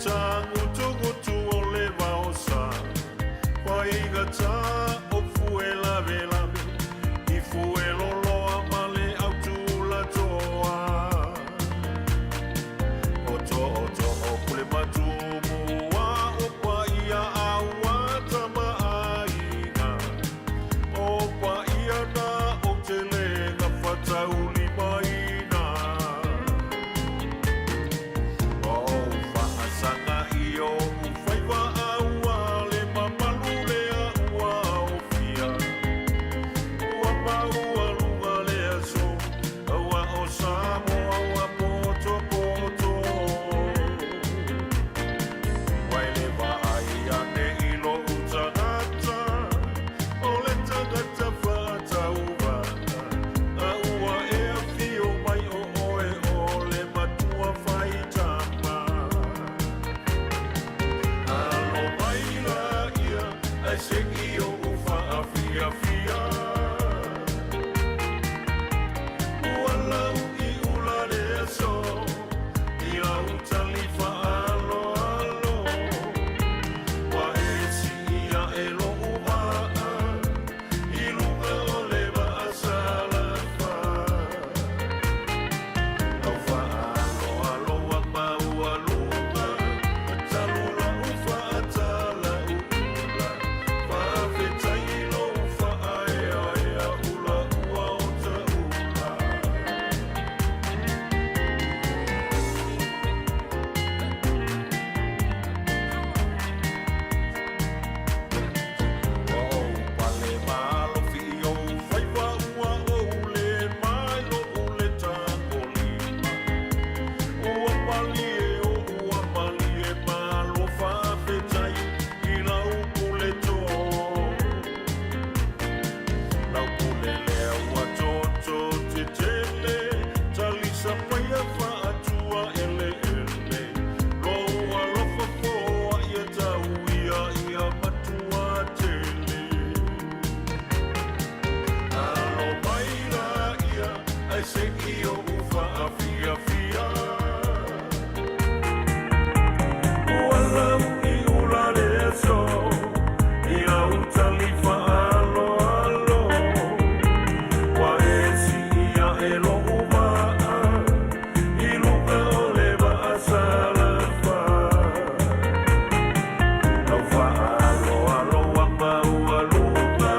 Tagutugutu o le vaosa Faigata o fue lavelave I fue loloa ma le autulatoa O tootoo pule matumua O paia aua tamaaiga O paia na ou te le gafataulimaina O faasaga i ou faiva aua le mamalu lea ua ofia Ua maualuga le aso aua o Samoa ua potopoto Ua e le vaai ane i lou tagata O le tagata faatauvaa A ua e afio mai o oe o le matua faitama Alo mai laia ae se i ou faafiafia Ua lau i ula le aso i lau tali faaaloalo Ua e sii ae lou vaa i luga o le vaa salafa Lau faaaloalo ua maualuga talu lau faatalauula Faafetai i lou faaeaea ula ua o taula. Ua ou pale malofi i ou faiva ua ou le mae lo'u le tagolima Ua malie o ua malie malo faafetai i lau pule tō Lau pule lea ua toto tetele Talisa paia faatua eleele Lou alofa foai e tau ia ia matua tele Alo mai laia ae se i ou faafiafia Ua lau i ula le aso i lau tali faaaloalo Ua e sii ae lou vaa i luga o le vaa salafa Lau faaaloalo ua maualuga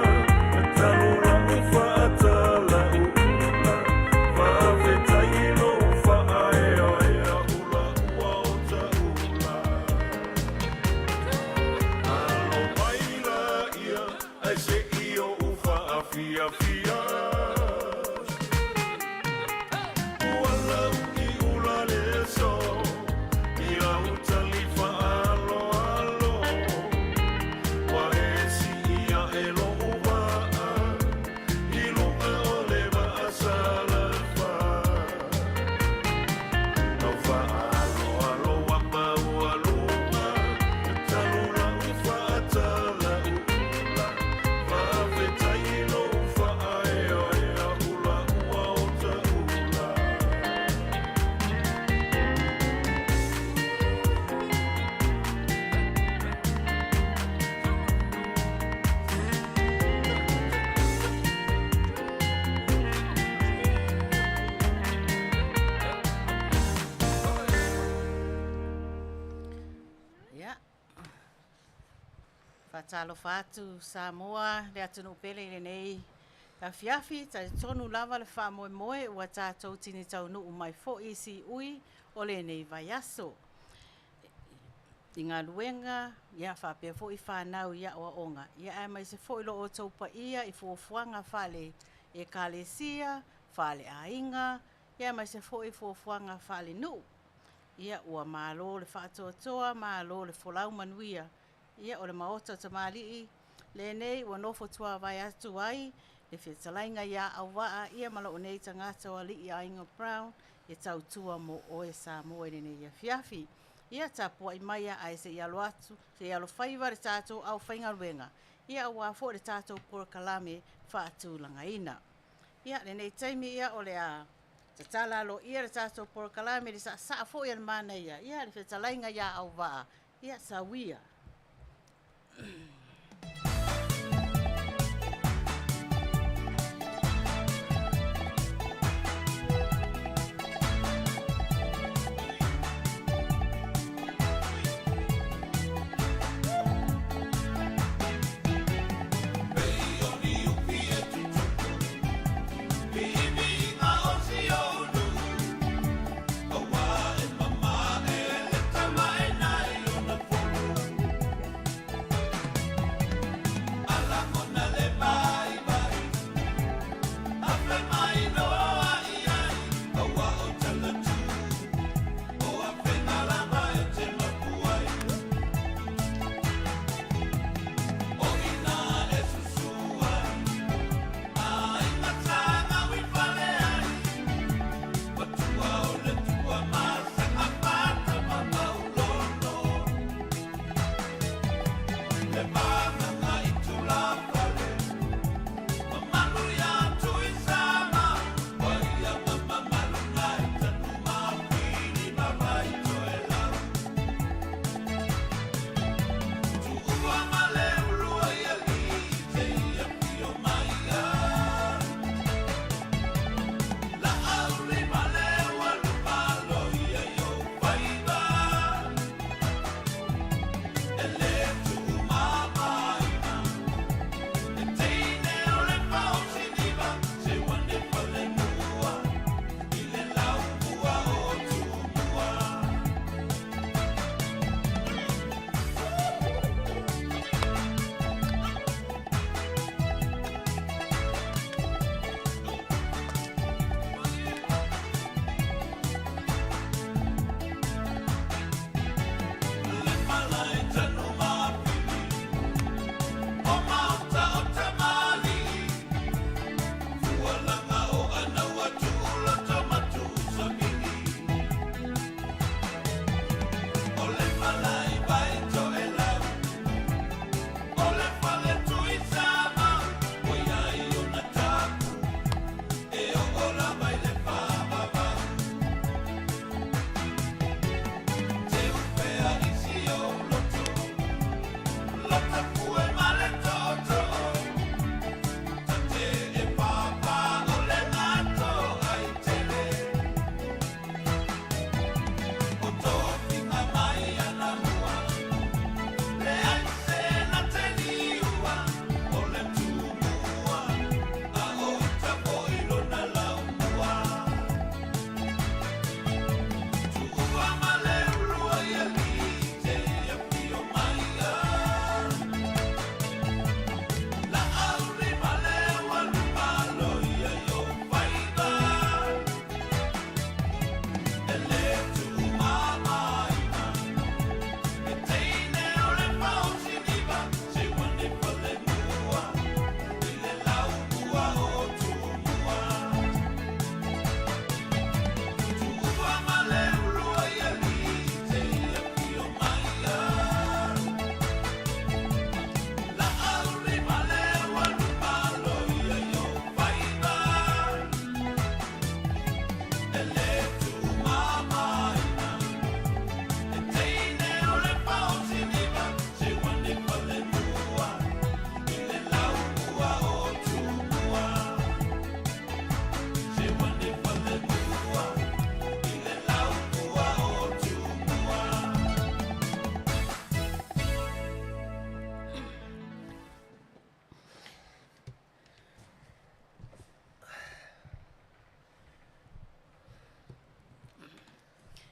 talu lau faatalauula Faafetai i lou faaeaea ula ua o taula Alo mai laia ae se i ou faafiafia Ua lau i ula le aso i lau tali faaaloalo Ua e sii ae lou vaa i luga o le vaa salafa Lau faaaloalo ua maualuga talu lau faatalauula Faafetai i lou faaeaea ula ua o taula. Ia. Faatalofa atu Samoa, le atunuu pele i lenei afiafi, talitonu lava le faamoemoe ua tatou tini taunuu mai foi i siui o lenei vaiaso. I galuega, ia faapea foi fanau i aoaoga, ia aemaise foi lo outou paia i fuafuaga faale Ekalesia, faaleaiga, ia aemaise foi fuafuaga faalenuu. Ia ua malo le faatoatoa, malo le folau manuia. Ia o le Maota o Tamalii lenei ua nofo tuavae atu ai le fetalaiga ia Auvaa ia ma lou nei tagata o Alii Aiga Brown e tautua mo oe Samoa i lenei afiafi. Ia tapuai maia ae se i alo atu, se i alofaiva le tatou aufaigaluega, ia aua foi le tatou polokalame faatulagaina. Ia lenei taimi ia o le a Tatala aloaia le tatou polokalame i le saasaa foi a le manaia, ia le fetalaiga ia Auvaa, ia Sauia.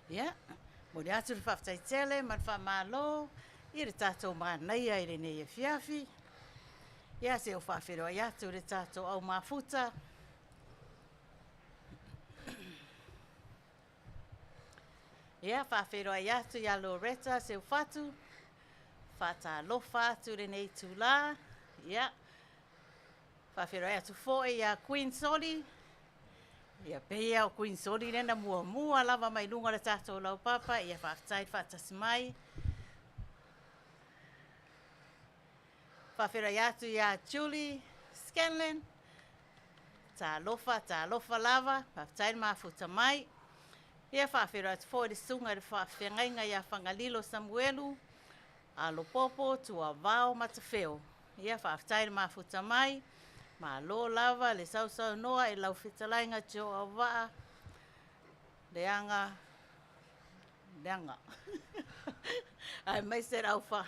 Ia, momoli atu le faafetai tele ma le faamalo i le tatou manaia i lenei afiafi. Ia, se i ou faafeiloai atu i le tatou au mafuta. Ia, faafeiloai atu ia Loretta Seufatu, faatalofa atu i lenei itula. Ia, faafeiloai atu foi ia Queen Soli. Ia, pei lava o Queen Soli lea na muamua lava mai luga o le tatou laupapa. Ia, faafetai le faatasi mai. Faafeiloai atu ia Julie Scanlon. Talofa, talofa lava, faafetai le mafuta mai. Ia faafeiloai atu foi i le Susuga i le Faafeagaiga ia Fagalilo Samuelu, Alopopo, Tuavao ma Tafeo. Ia faafetai le mafuta mai, malo lava le sausaunoa i lau fetalaiga Joe Auvaa, leaga, leaga. Aemaise le au fa,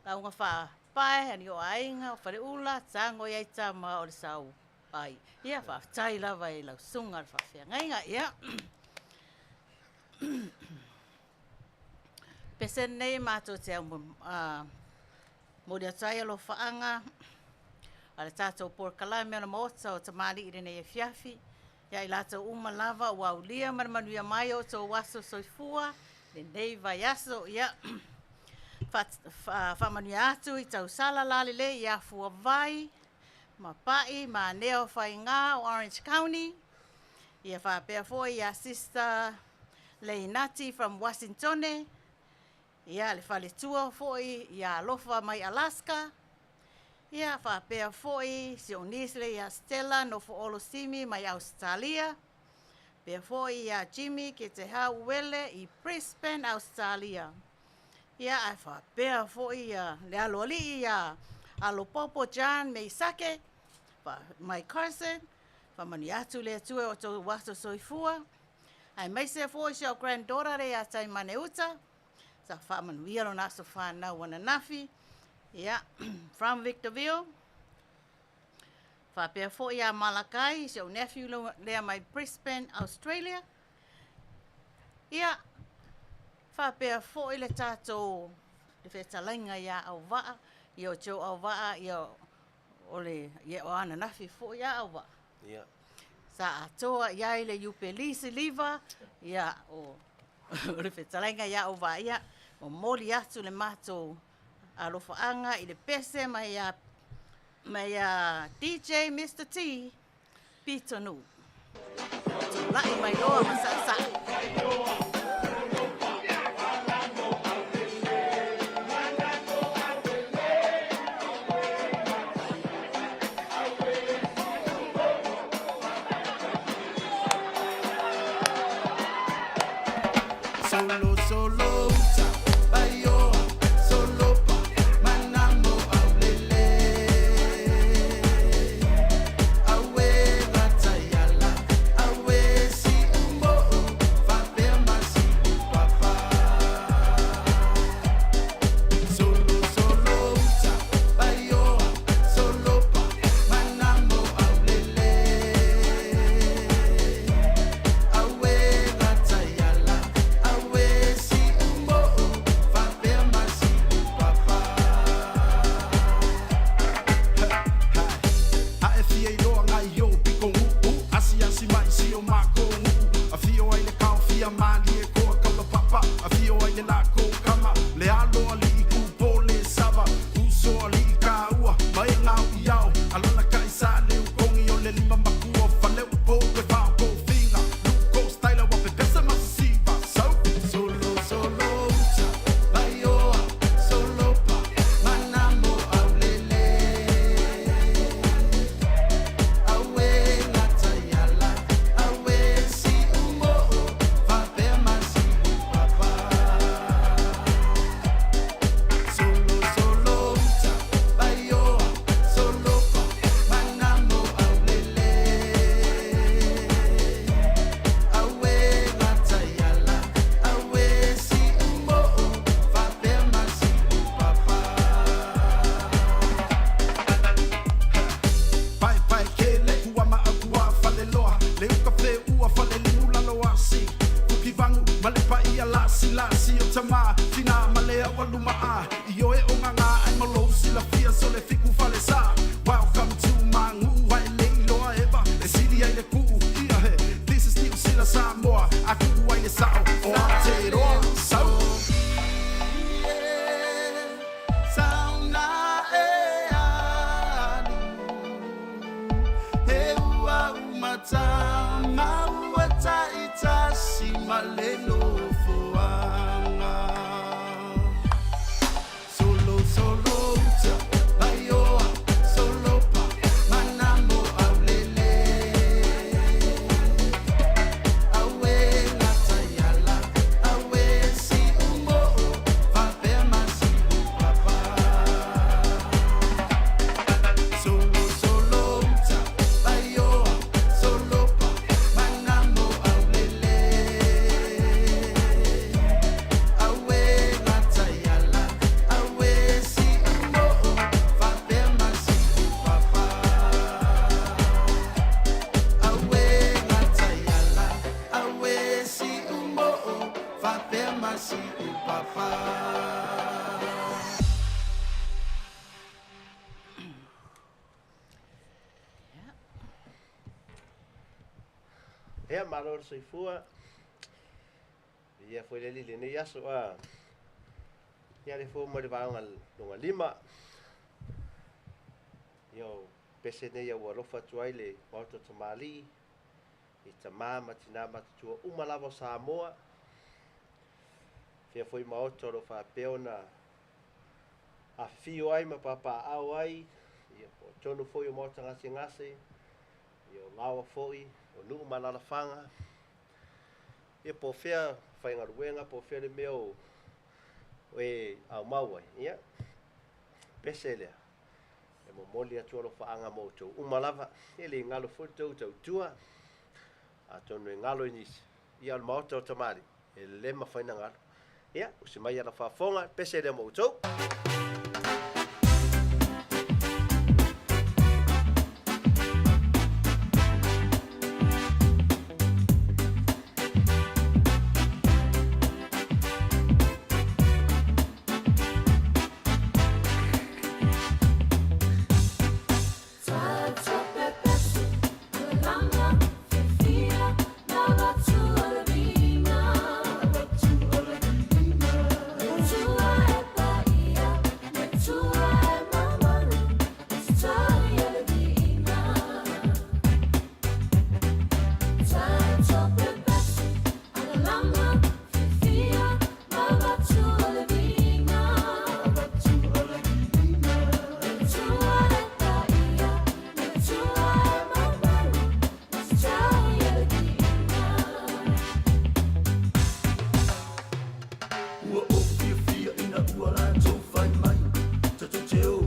lauga faapae, alii o aiga, o Faleula, tago i ai tama o le sau ai. Ia faafetai lava i lau susuga i le faafeagaiga. Ia. Pese lenei matou te momoli atu ai alofaaga a le tatou polokalame o le Maota o Tamalii i lenei afiafi ia i latou uma lava ua aulia ma le manuia mai o outou aso soifua lenei vaiaso. Ia faamanuia atu i tausala lalelei ia Fuavai ma Pai ma Anea o Faiga o Orange County. Ia faapea foi ia Sister Leinati from Washingtone. Ia le faletua foi ia Alofa mai Alaska. Ia faapea foi si ou niece lea ia Stella Nofoolo Simi mai Ausetalia. Faapea foi ia Jimmy Ketehau Uele i Brisbane, Ausetalia. Ia ae faapea foi ia le aloalii ia Alopopo John Meisake mai Carson. Faamanuia atu le Atua i o outou aso soifua. Aemaise foi si au granddaughter lea ia Taimane Uta. Sa faamanuia lona aso fanau ananafi. Ia, from Victorville. Faapea foi ia Malakai, si ou nephew lea mai Brisbane, Australia. Ia, faapea foi le tatou le fetalaiga ia Auvaa, ia o Joe Auvaa, ia o le ia o ananafi foi ia Auvaa. Ia. Sa atoa i ai le Iupeli Siliva, ia o le fetalaiga ia Auvaa, ia momoli atu le matou alofaaga i le pese mai ia mai ia DJ Mr T Pitonuu. Tulai mai loa ma saasaa. Solo solo uta baioa solo pa manamo aulele awe lataiala awe si umbo fapea masi papa solo solo uta baioa solo pa manamo aulele awe lataiala awe si umbo fapea masi papa. Ae fia iloa ngai o piko uu Asiasi mai si o mako nuu Afio ai le kao fia malie koa kaula papa Afio ai le lako kama Le alo alii kupo le sava Uso alii kaua Mai ngau iao Alana kai sa le ukongi o le lima makua Fale upo pe whao ko finga Luko styla wa pepesa masisiva So solo solo uta Baioa solo pa Manamo aulele Awe lataiala awe si umbo fapea masi papa Solo solo uta baioa solo pa manamo aulele Awe lataiala awe si umbo fapea masi papa. Pae pae kele kua ma au kua faleloa Le uka fe ua fale limu lalo asi Fuki vangu ma le paia lasi lasi o tama Tina ma le au aluma a I oe o nganga ai malo silafia so le fiku fale sa. Welcome to Mangu ai le iloa eva E sili ai le kuu ia he. This is New Sila Samoa A kuu ai le sao o Aotearoa. Sau. Sauna e alu He ua umata maua taitasi ma le nofoaga. Ia, malo le soifua. Viia foi le Alii i lenei aso. A, ia le fua mai le vaega lona lima. Ia, o pese nei ua alofa atu ai le Maota o Tamalii i tama ma tina matutua uma lava o Samoa. Fea foi maota o lo o faapea ona afifio ai ma papaaao ai, ia po o totonu foi o maota gasegase, ia o laoa foi, o nuu ma alaalafaga, ia po o fea faigaluega, po o fea le mea o e aumau ai, ia, pese lea, e momoli atu alofaaga mo outou uma lava, e le galo foi le tou tautua, atonu e galo i nisi, ia o le maota o tamalii, e le mafai ona galo. Ia, usi mai ala faafofoga, pese lea mo outou. Ua ou fiafia ina ua latou fai mai, Tatou te o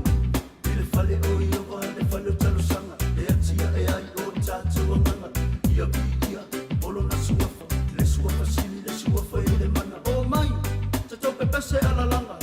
i le fale o Ieova, le fale o talosaga, e atiae ai o tatou agaga, ia viia o lona suafa, le suafa sili, le suafa i le mana. O mai, tatou pepese alalaga.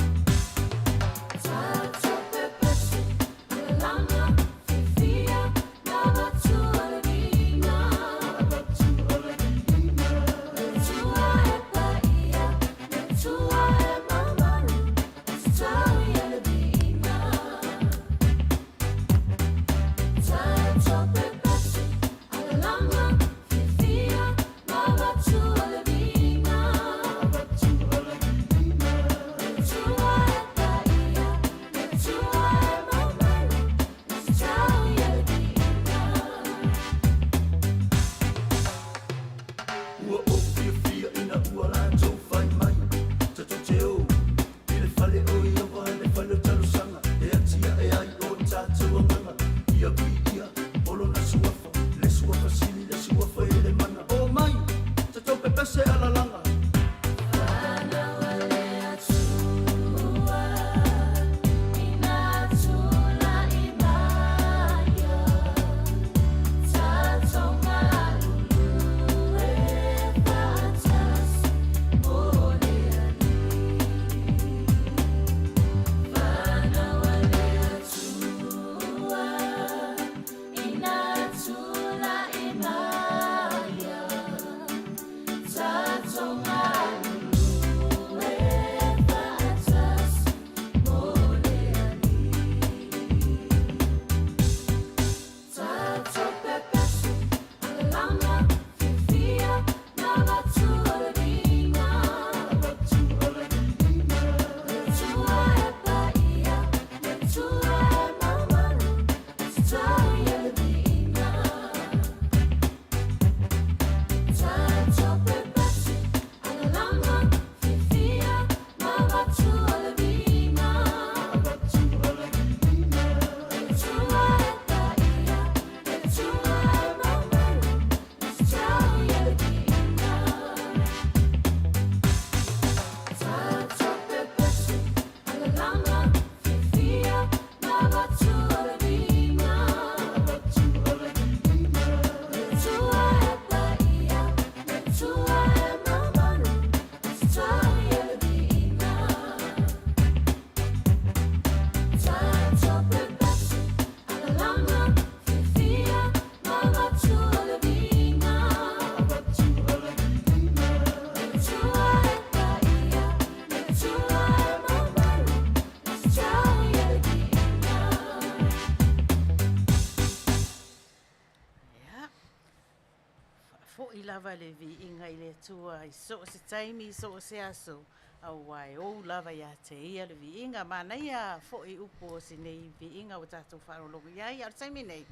lava le viiga i le Atua i so o se taimi i so o se aso, aua e ou lava ia te Ia le viiga. Manaia foi upu o si nei viiga ua tatou faalogologo i ai. A o le taimi nei,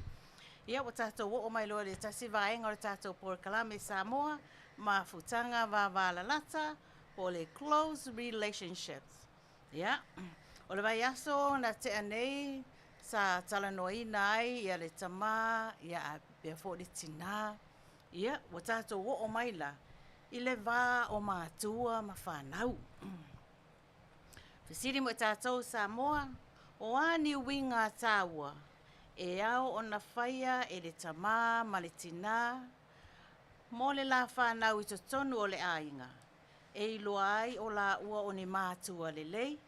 ia ua tatou oo mai loa i le tasi vaega o le tatou polokalame Samoa, Mafutaga Vavalalata, po o le Close Relationships. Ia, o le vaiaso na tea nei sa talanoaina ai ia le tama, ia ae faapea foi le tina. Ia, ua tatou oo mai la i le va o matua ma fanau. Fesili mo i tatou Samoa, o a ni uiga taua e ao ona faia e le tama ma le tina mo le la fanau i totonu o le aiga? e iloa ai o laua o ni matua lelei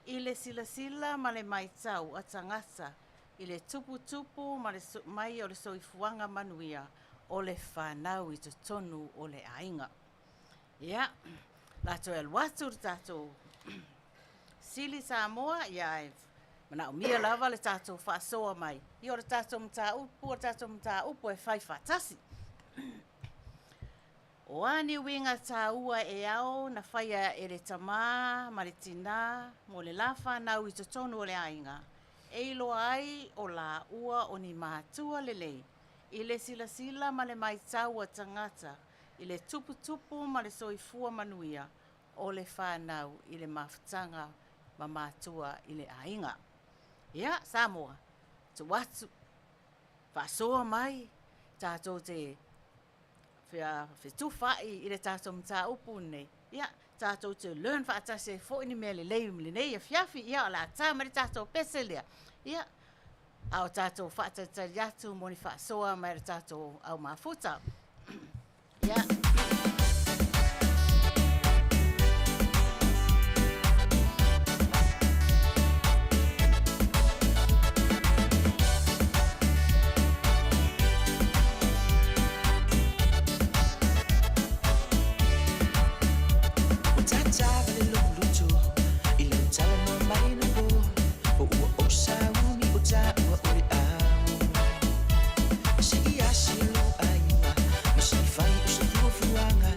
i le silasila ma le maitau a tagata i le tuputupu ma le mai o le soifuaga manuia o le fanau i totonu o le aiga. Ia, o le a toe alu atu le tatou sili Samoa, ia ae manaomia lava le tatou faasoa mai. Ia o le tatou mataupu, o le tatou mataupu e fai faatasi. O a ni uiga tāua e ao na faia e le tamā ma le tinā mo le la whānau i totonu o le aiga, e iloa ai o lāua o ni mātua lelei i le silasila ma le maitau a tagata i le tuputupu ma le soifua manuia o le whānau i le mafutaga ma mātua i le aiga. Ia, Samoa, tuu atu, faasoa mai, tatou te fetufaai i le tatou mataupu lenei, ia, tatou te learn faatasi ai foi ni mea lelei i lenei afiafi. Ia, o le a ta mai le tatou pese lea, ia, a o tatou faatalitali atu mo ni faasoa mai le tatou au mafuta. Ia. Ua tatala le loloto i lau talanoa mai na po O ua ou sauni o taua o le ao Se i asi lou aiga Ma se i fai o se fuafuaga.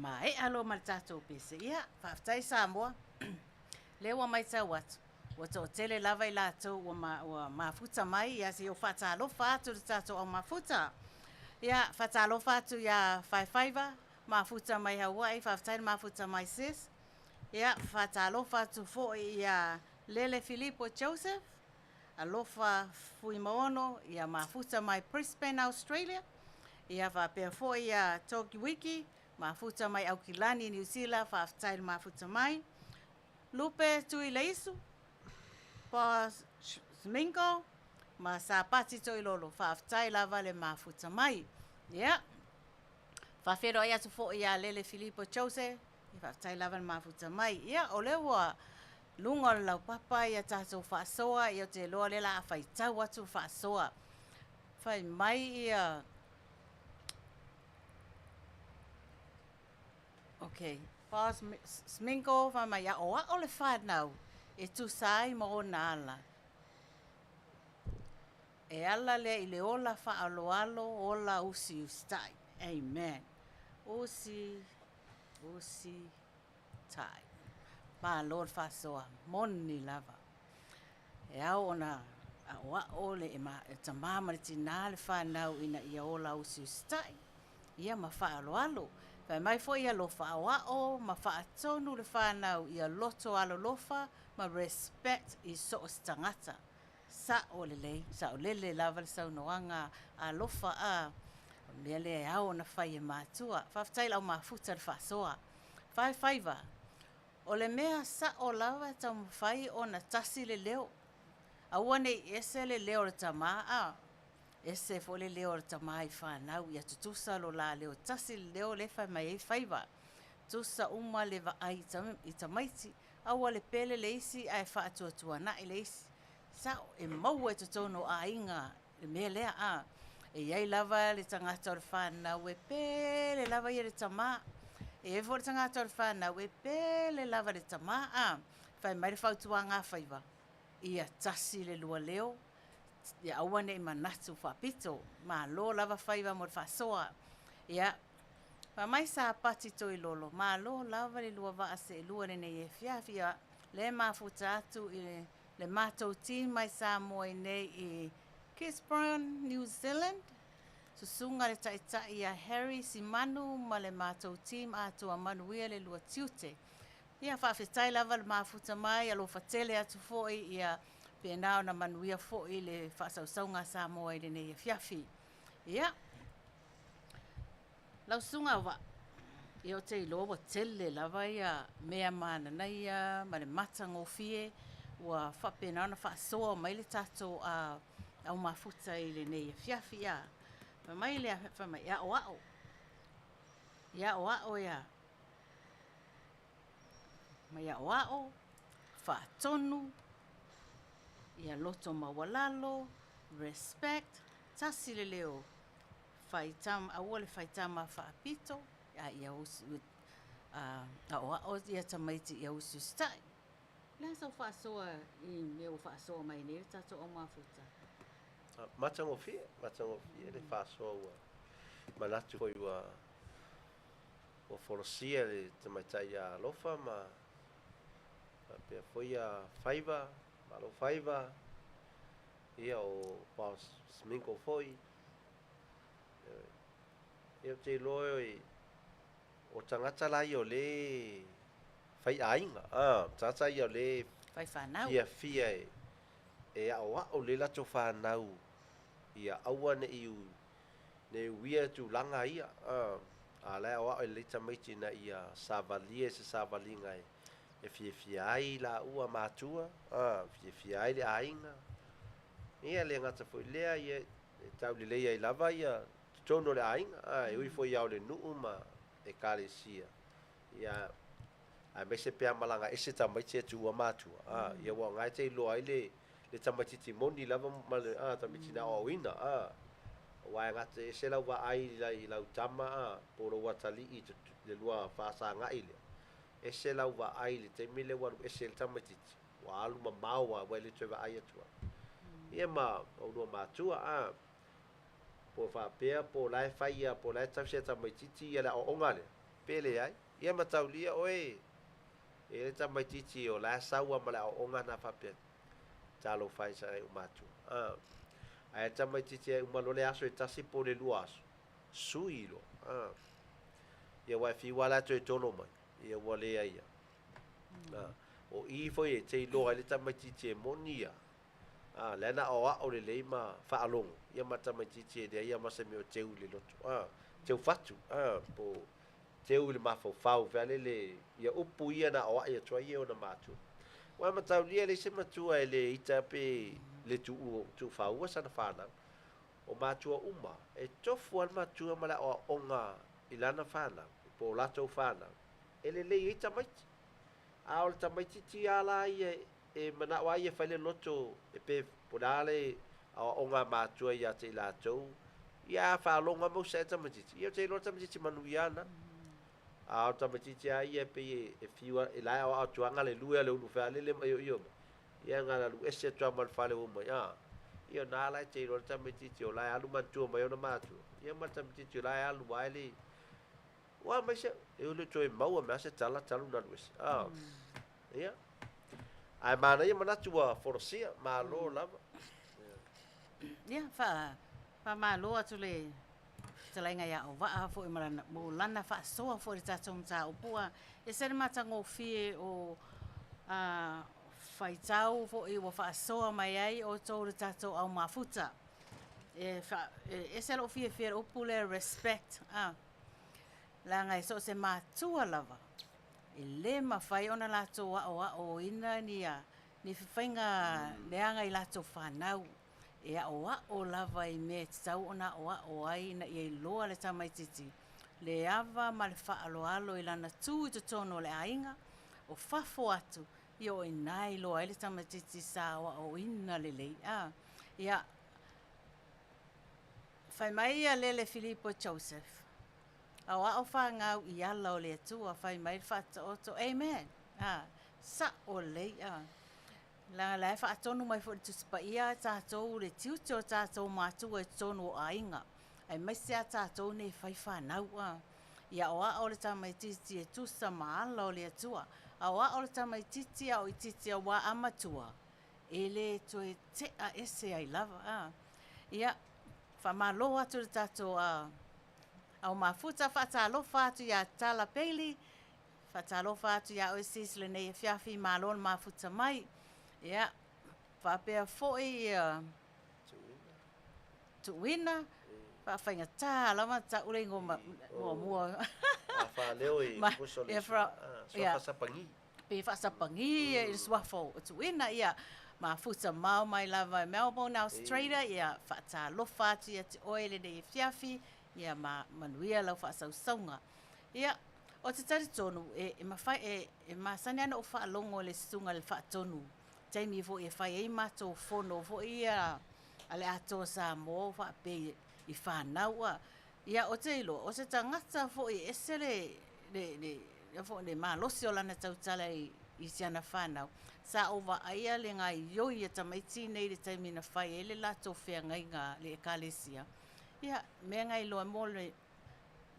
maea loa ma le tatou pese. Ia, faafetai Samoa, lea ua matau atu, ua toatele lava i latou ua ma, ua mafuta mai, ia se i ou faatalofa atu i le tatou au mafuta. Ia, faatalofa atu ia Faefaiva, mafuta mai Hawaii, faafetai le mafuta mai sis. Ia, faatalofa atu foi ia Lele Filipo Joseph, Alofa Fuimaono, ia mafuta mai Brisbane, Australia. Ia faapea foi ia Toki Wiki, mafuta mai Aukilani, Niu Sila, faafetai le mafuta mai. Lupe Tuileisu, Boss Smingo, ma Sapati Toilolo, faafetai lava le mafuta mai. Ia, faafeiloai atu foi ia Lele Filipo Jose, ia faafetai lava le mafuta mai. Ia, o lea ua luga o le laupapa ia tatou faasoa, ia ou te iloa o lea o le a faitau atu le faasoa. Fai mai ia Ok. Boss Smingo fai mai, Aʻoaʻo le whanau e tusa ai ma ona ala. E ala lea i le ola faaaloalo, ola usiusitai. Amen. Usi, usi, tai. Malo le faasoa, moni lava. E ao ona aʻoaʻo le tama ma le tinā le fanau ina ia ola usiusitai, ia ma faaaloalo. Fai mai foi alofa aoao ma faatonu le fanau ia loto alolofa ma respect i so o se tagata. Sao lelei, saolele lava le saunoaga alofa a, o le mea lea e ao ona fai e matua. Faafetai i le au mafuta le faasoa. Faifaiva, O le mea sao lava e taumafai ona tasi le leo. Aua ne i ese le leo o le tama a ese foi le leo o le tama i fanau ia tutusa lo la leo tasi le leo le fai mai ai faiva. Tusa uma le vaai i tamaiti aua le pele le isi ae faatuatuanai le isi. Sao e maua i totonu o aiga le mea lea a e i ai lava le tagata o le fanau e pele lava ia le tama, e i ai foi le tagata o le fanau e pele lava le tama a fai mai le fautuaga a Faiva, ia tasi le lua leo, ia aua ne i manatu faapito. Malo lava Faiva mo le faasoa. Ia, fai mai Sapati Toilolo, malo lava le lua vaa seelua i lenei afiafi, ia lea e mafuta atu i le Le matou team mai Samoa i nei i Gisborne, New Zealand, Susuga le Taitai ia Harry Simanu ma le matou team atoa manuia le lua tiute. Ia faafetai lava le mafuta mai, alofa tele atu foi ia pena ona manuia foi le faasausauga a Samoa i lenei afiafi. Ia. Lau susuga Auvaa, ia ou te iloa ua tele lava ia mea mananaia ma le matagofie ua faapena ona faasoa mai le tatou au mafuta i lenei afiafi. Ia, fai mai le, fai mai, e aoao, e aoao ia, mai aoao, faatonu, ia loto maualalo, respect, tasi le leo Faitama, aua le faitama faapito, a ia usi, aoao ia tamaiti ia usiusitai. O le a sau faasoa i mea ua faasoa mai nei le tatou au mafuta? Matagofie, matagofie le faasoa ua manatu foi ua ua folasia e le tamaitai ia Alofa ma faapea foi ia Faiva, Malo Faiva, ia o Boss Smingle foi. Ia ou te iloa o tagata la ia o lea e fai aiga, a, tagata ia o lea e Fai fanau. fiafia e, e aoao lelei latou fanau ia aua ne i ne i uia tulaga ia, a, a la e aoao lelei tamaiti ina ia savalia i se savaliga e, e fiafia ai laua matua, a, fiafia ai le aiga. Ia le gata foi i lea, ia e taulelei ai lava ia totonu o le aiga, a e ui foi ia o le nuu ma ekalesia, ia aemaise pe a malaga ese tamaiti e tuua matua, a ia ua aoga e te iloa ai le le tamaititi moni lava ma le a tamaiti na aoaoina, a aua e gata e ese lau vaai i lau tama a po o lou atalii i le lua fasagai lea, ese lau vaai i le taimi lea ua alu ese ai le tamaititi, ua alu mamao lava ua e le toe vaai atu lava. Ia ma oulua matua, a, po o faapea po o la e fai ia, po o la e tausi e tamaititi ia le aoaoga lea, Pe leai. Ia mataulia oe e le tamaitiiti o la e sau lava ma le aoaoga lena faapea, Talofa e sagai uma atu. A. Ae tamaitiiti e uma loa le aso e tasi po o le lua aso, sui loa. A. Ia aua e fiu lava la e toe tolo mai, ia ua leai lava. A. O i foi e te iloa ai le tamaitiiti e moni ia, a, lea na aoao lelei ma faalogo, ia ma le tamaitiiti e leai lava ma se mea o teu i le loto, a, teu fatu, a, po o teu i le mafaufau fealele ia upu ia na aoai atu ai e ona matua. Aua e mataulia e leai se matua e le ita pe le tuufaua sana fanau. O matua uma, e tofu lava le matua ma le aoaoga i lana fanau, po o latou fanau, e lelei ai tamaiti. A o le tamaititi lava la ia e manao lava ia e fai le loto e pe po o le a le aoaoga a matua ia te i latou, ia a faalogo lava ma usaia tamaititi, ia ou te iloa le tamaititi manuia lena. A o le tamaititi lava ia e pei e fiu lava, la e aoao atu lava galelue a le ulu fealele ma ioio mai, ia na ona alu ese atu lava ma le fale ua omai, a, ia o lena la e te iloa le tamaititi o la e alu manatua mai ona matua, ia ma le tamaititi o la e alu lava e le Ua aumai se, e le toe maua mai lava se tala talu ona alu ese. A, ia. Ae manaia manatu ua folasia, malo lava. Ia, fa, faamalo atu le fetalaiga ia Auvaa foi ma lana, mo lana faasoa foi i le tatou mataupu. Ua ese le matagofie o a, faitau foi ua faasoa mai ai outou i le tatou au mafuta. E, fa, e ese lou fiafia i le upu lea respect, a, leaga e so o se matua lava e lē mafai ona latou aoaoina ni ni faiga leaga i latou fanau. E aoao lava i mea e tatau ona aoao ai ina ia iloa le tamaititi le ava ma le faaaloalo i lana tu i totonu o le aiga, o fafo atu, ia o i ina e iloa ai le tamaititi sa aoaoina lelei. A, ia, fai mai ia Lele Filipo Joseph, Aoao fanau i ala o le Atua, fai mai le Faataoto. Amen! A, sa'o lelei, a. Leaga la e faatonu mai foi i le Tusi Paia a tatou le tiute o tatou matua i totonu o aiga, aemaise a tatou nei fai fanau, a. Ia aoao le tamaititi e tusa ma ala o le Atua. Aoao le tamaititi a o itiiti auā a matua, e le toe tea ese ai lava, a. Ia, faamalo atu i le tatou, a. Au mafuta, faatalofa atu ia Tala Bailey, faatalofa atu ia oe sis lenei afiafi, malo le mafuta mai. Ia, faapea foi ia Tuuina, faafaigata lava ona tau le igoa muamua. Faaleo i uso le suafa sapagi. Pe faasapagi i le suafa o Tuuina, ia mafuta mao mai lava i Melbourne, Australia, ia faatalofa atu ia te oe lenei afiafi, ia ma manuia lau faasausauga. Ia, ou te talitonu, e, e mafai, e, e masani lava ona ou faalogo i le susuga i le Faatonu, taimi foi e fai ai matou fono foi ia a le Atoa Samoa o faapea i fanau a. Ia, ou te iloa, o se tagata foi e ese le, le, le, le, foi, le malosi o lana tautala i, i si ana fanau. Sa ou vaaia le gaoioi a tamaiti nei i le taimi na fai ai le latou feagaiga a le Ekalesia. Ia, mea na iloa mo le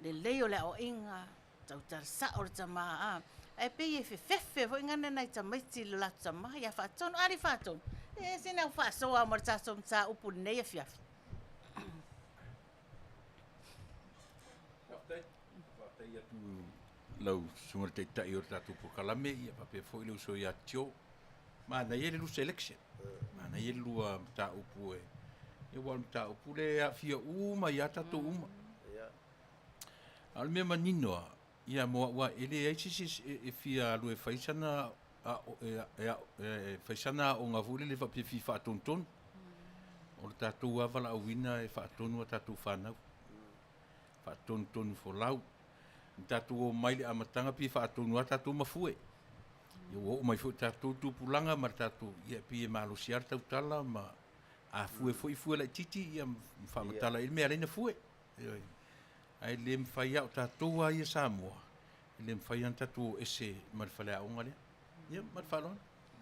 lelei o le aoaiga, tautala sao le tama, a, ae pei e fefefe foi gana nai tamaiti i le latou tama, ia faatonu, a le faatonu, e ese le au faasoa mo le tatou mataupu i lenei afiafi. Faafetai. Faafetai atu lau susuga i le Taitai o le tatou polokalame, ia faapea foi le uso ia Tio. Manaia le lua selection. Manaia le lua mataupu e ia aua o le mataupu lea e aafia uma ai lava tatou uma. A o le mea manino lava, ia mo au lava, e leai se isi e fia alu e fai sana e fai sana aoga foi lele faapea e fia faatonutonu. O le tatou lava valaauina e faatonu a tatou fanau. Faatonutonu folau. Na tatou omai i le amataga pei e faatonu lava tatou ma fue. Ia ua oo mai foi i tatou tupulaga ma le tatou, ia pei e malosi lava le tautala ma a fue foi fue laitiiti ia ma faamatala i le mea e ala ai ona fue. Ioe. Ae le mafai lava, o tatou lava ia Samoa, e le mafai lava ona tatou o ese ma le faleaoga lea. Ia, ma le faaaloalo.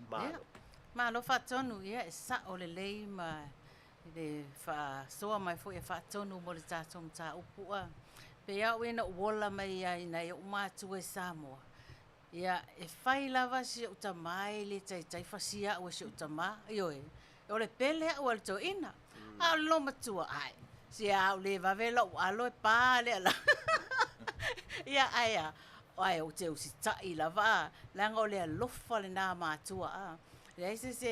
Malo. Malo faatonu, ia e sao lelei ma le faasoa mai foi e faatonu mo le tatou mataupu. Pei au ina ou ola mai ai i nai ou matua i Samoa, ia, e fai lava si ou tamā e le taitai fasia au e si ou tamā, ioe, o le pele au a le toeaina. A o le loomatua, ae, se a ou le vave lou alo e pa le ala. Ia, ae a? Ae ou te usitai lava a, leaga o le alofa lena matua a. Leai se isi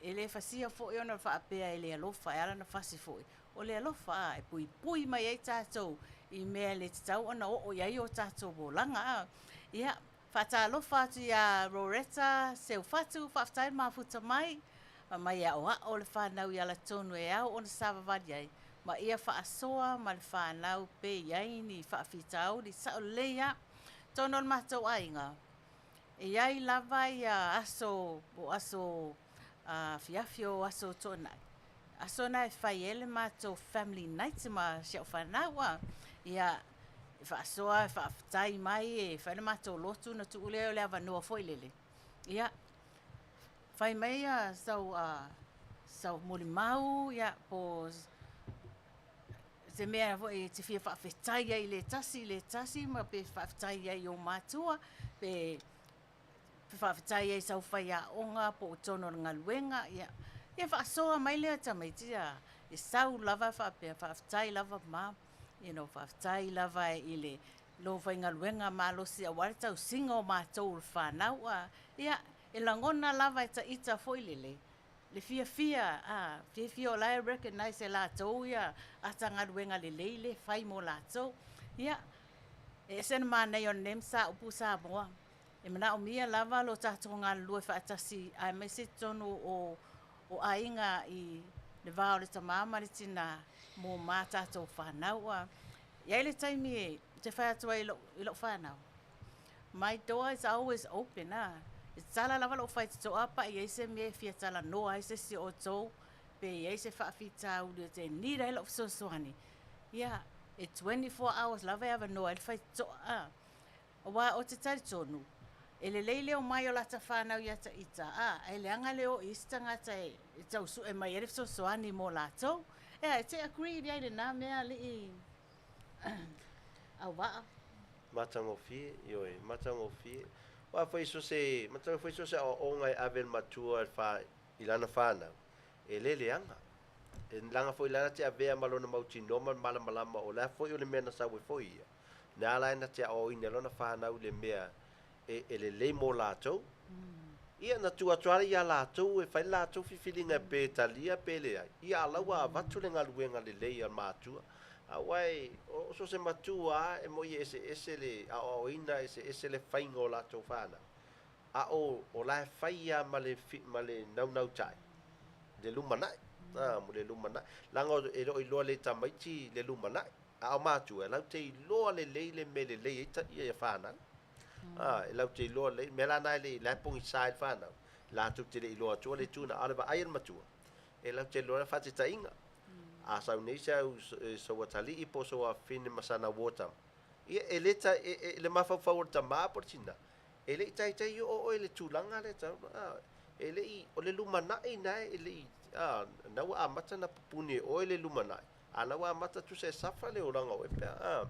e le fasia foi ona faapea e le alofa, e ala ona fasi foi, O le alofa a, e puipui mai ai tatou i mea e le tatau ona oo i ai o tatou olaga a. Ia, faatalofa atu ia Roretta Seufatu, faafetai le mafuta mai, fai mai e aoao le fanau i alatonu e ao ona savavali ai, ma ia faasoa ma le fanau pe i ai ni faafitauli, sao lelei a. Tonu o le matou aiga, e i ai lava ia aso, o aso afiafi o aso tuanai, aso na e fai ai le matou family night ma si au fanau a. Ia, e faasoa, e faafetai mai, e fai le matou lotu ona tuu lea o le avanoa foi lele. Ia, fai mai sau, sau molimau, ia, po o se mea foi e te fia faafetai ai i le tasi i le tasi ma pe faafetai ai i ou matua, pe faafetai ai i sau faiaoga po o totonu o le galuega, ia, ia faasoa mai lea tamaiti a, e sau lava faapea, faafetai lava ma, you know, faafetai lava i le lou faigaluega malosi aua le tausiga o matou o le fanau a, ia, e lagona lava e taita foi lele le fiafia, a, fiafia o la e recognise e latou ia ata galuega lelei lea e fai mo latou. Ia, e ese le manaia o lenei mataupu Samoa. E manaomia lava lo tatou galulue faatasi aemaise totonu o o aiga i le va o le tama ma le tina mo ma tatou fanau. A i ai le taimi ou te fai atu ai i lau fanau, my door is always open a, e tatala lava lou faitotoa pe a i ai se mea e fia talanoa ai se isi o outou, pe i ai se faafitauli e te need ai lau fesoasoani, ia, e 24 hours lava e avanoa ai le faitotoa a. Aua ou te talitonu, e lelei le omai o lata fanau ia ita, ā, ae leaga le o i isi tagata e tau sue mai ai le fesoasoani mo latou. Ea, e te agree i ai i lena mea alii Auvaa? Matagofie, ioe, matagofie. Aua foi so se, matagofie foi so se aoaoga e ave e le matua i lana fanau, e le leaga. E leaga foi lana te avea ma lona mautinoa ma le malamalama o le a foi o le mea na sau ai foi ia. Na ala ai na te aoaoina e lona fanau i le mea e, e lelei mo latou. Ia, na tuu atu lava ia latou e fai le latou filifiliga pe talia pe leai. Ia, a la ua avatu le galuega lelei a le matua. Aua e, o, so o se matua lava e moi e eseese le aoaoina, eseese le faiga o latou fanau. A o, o la e fai lava ma le, ma le naunautai le lumanai. A, mo le lumanai. Leaga e le o iloa lelei e tamaiti le lumanai. A o matua, e latou te iloa lelei le mea e lelei ai ta ia fanau. A, e latou te iloa lelei, mea la na e le, la e pogisa ai le fanau, latou te le iloa atua le itu na, a o le vaai a le matua, e latou te iloa le faataitaiga. A sau nei se au sou atalii po o sou afafine ma sana uo tama, ia e le ta, e, e, le mafaufau o le tamā po o le tinā, e le i taitai oo oe i le tulaga lea tau, a, e le i, o le lumanai na e le i, a, na ua amata na pupuni e oe le lumanai, A na ua amata tusa e safa le olaga o oe pe a,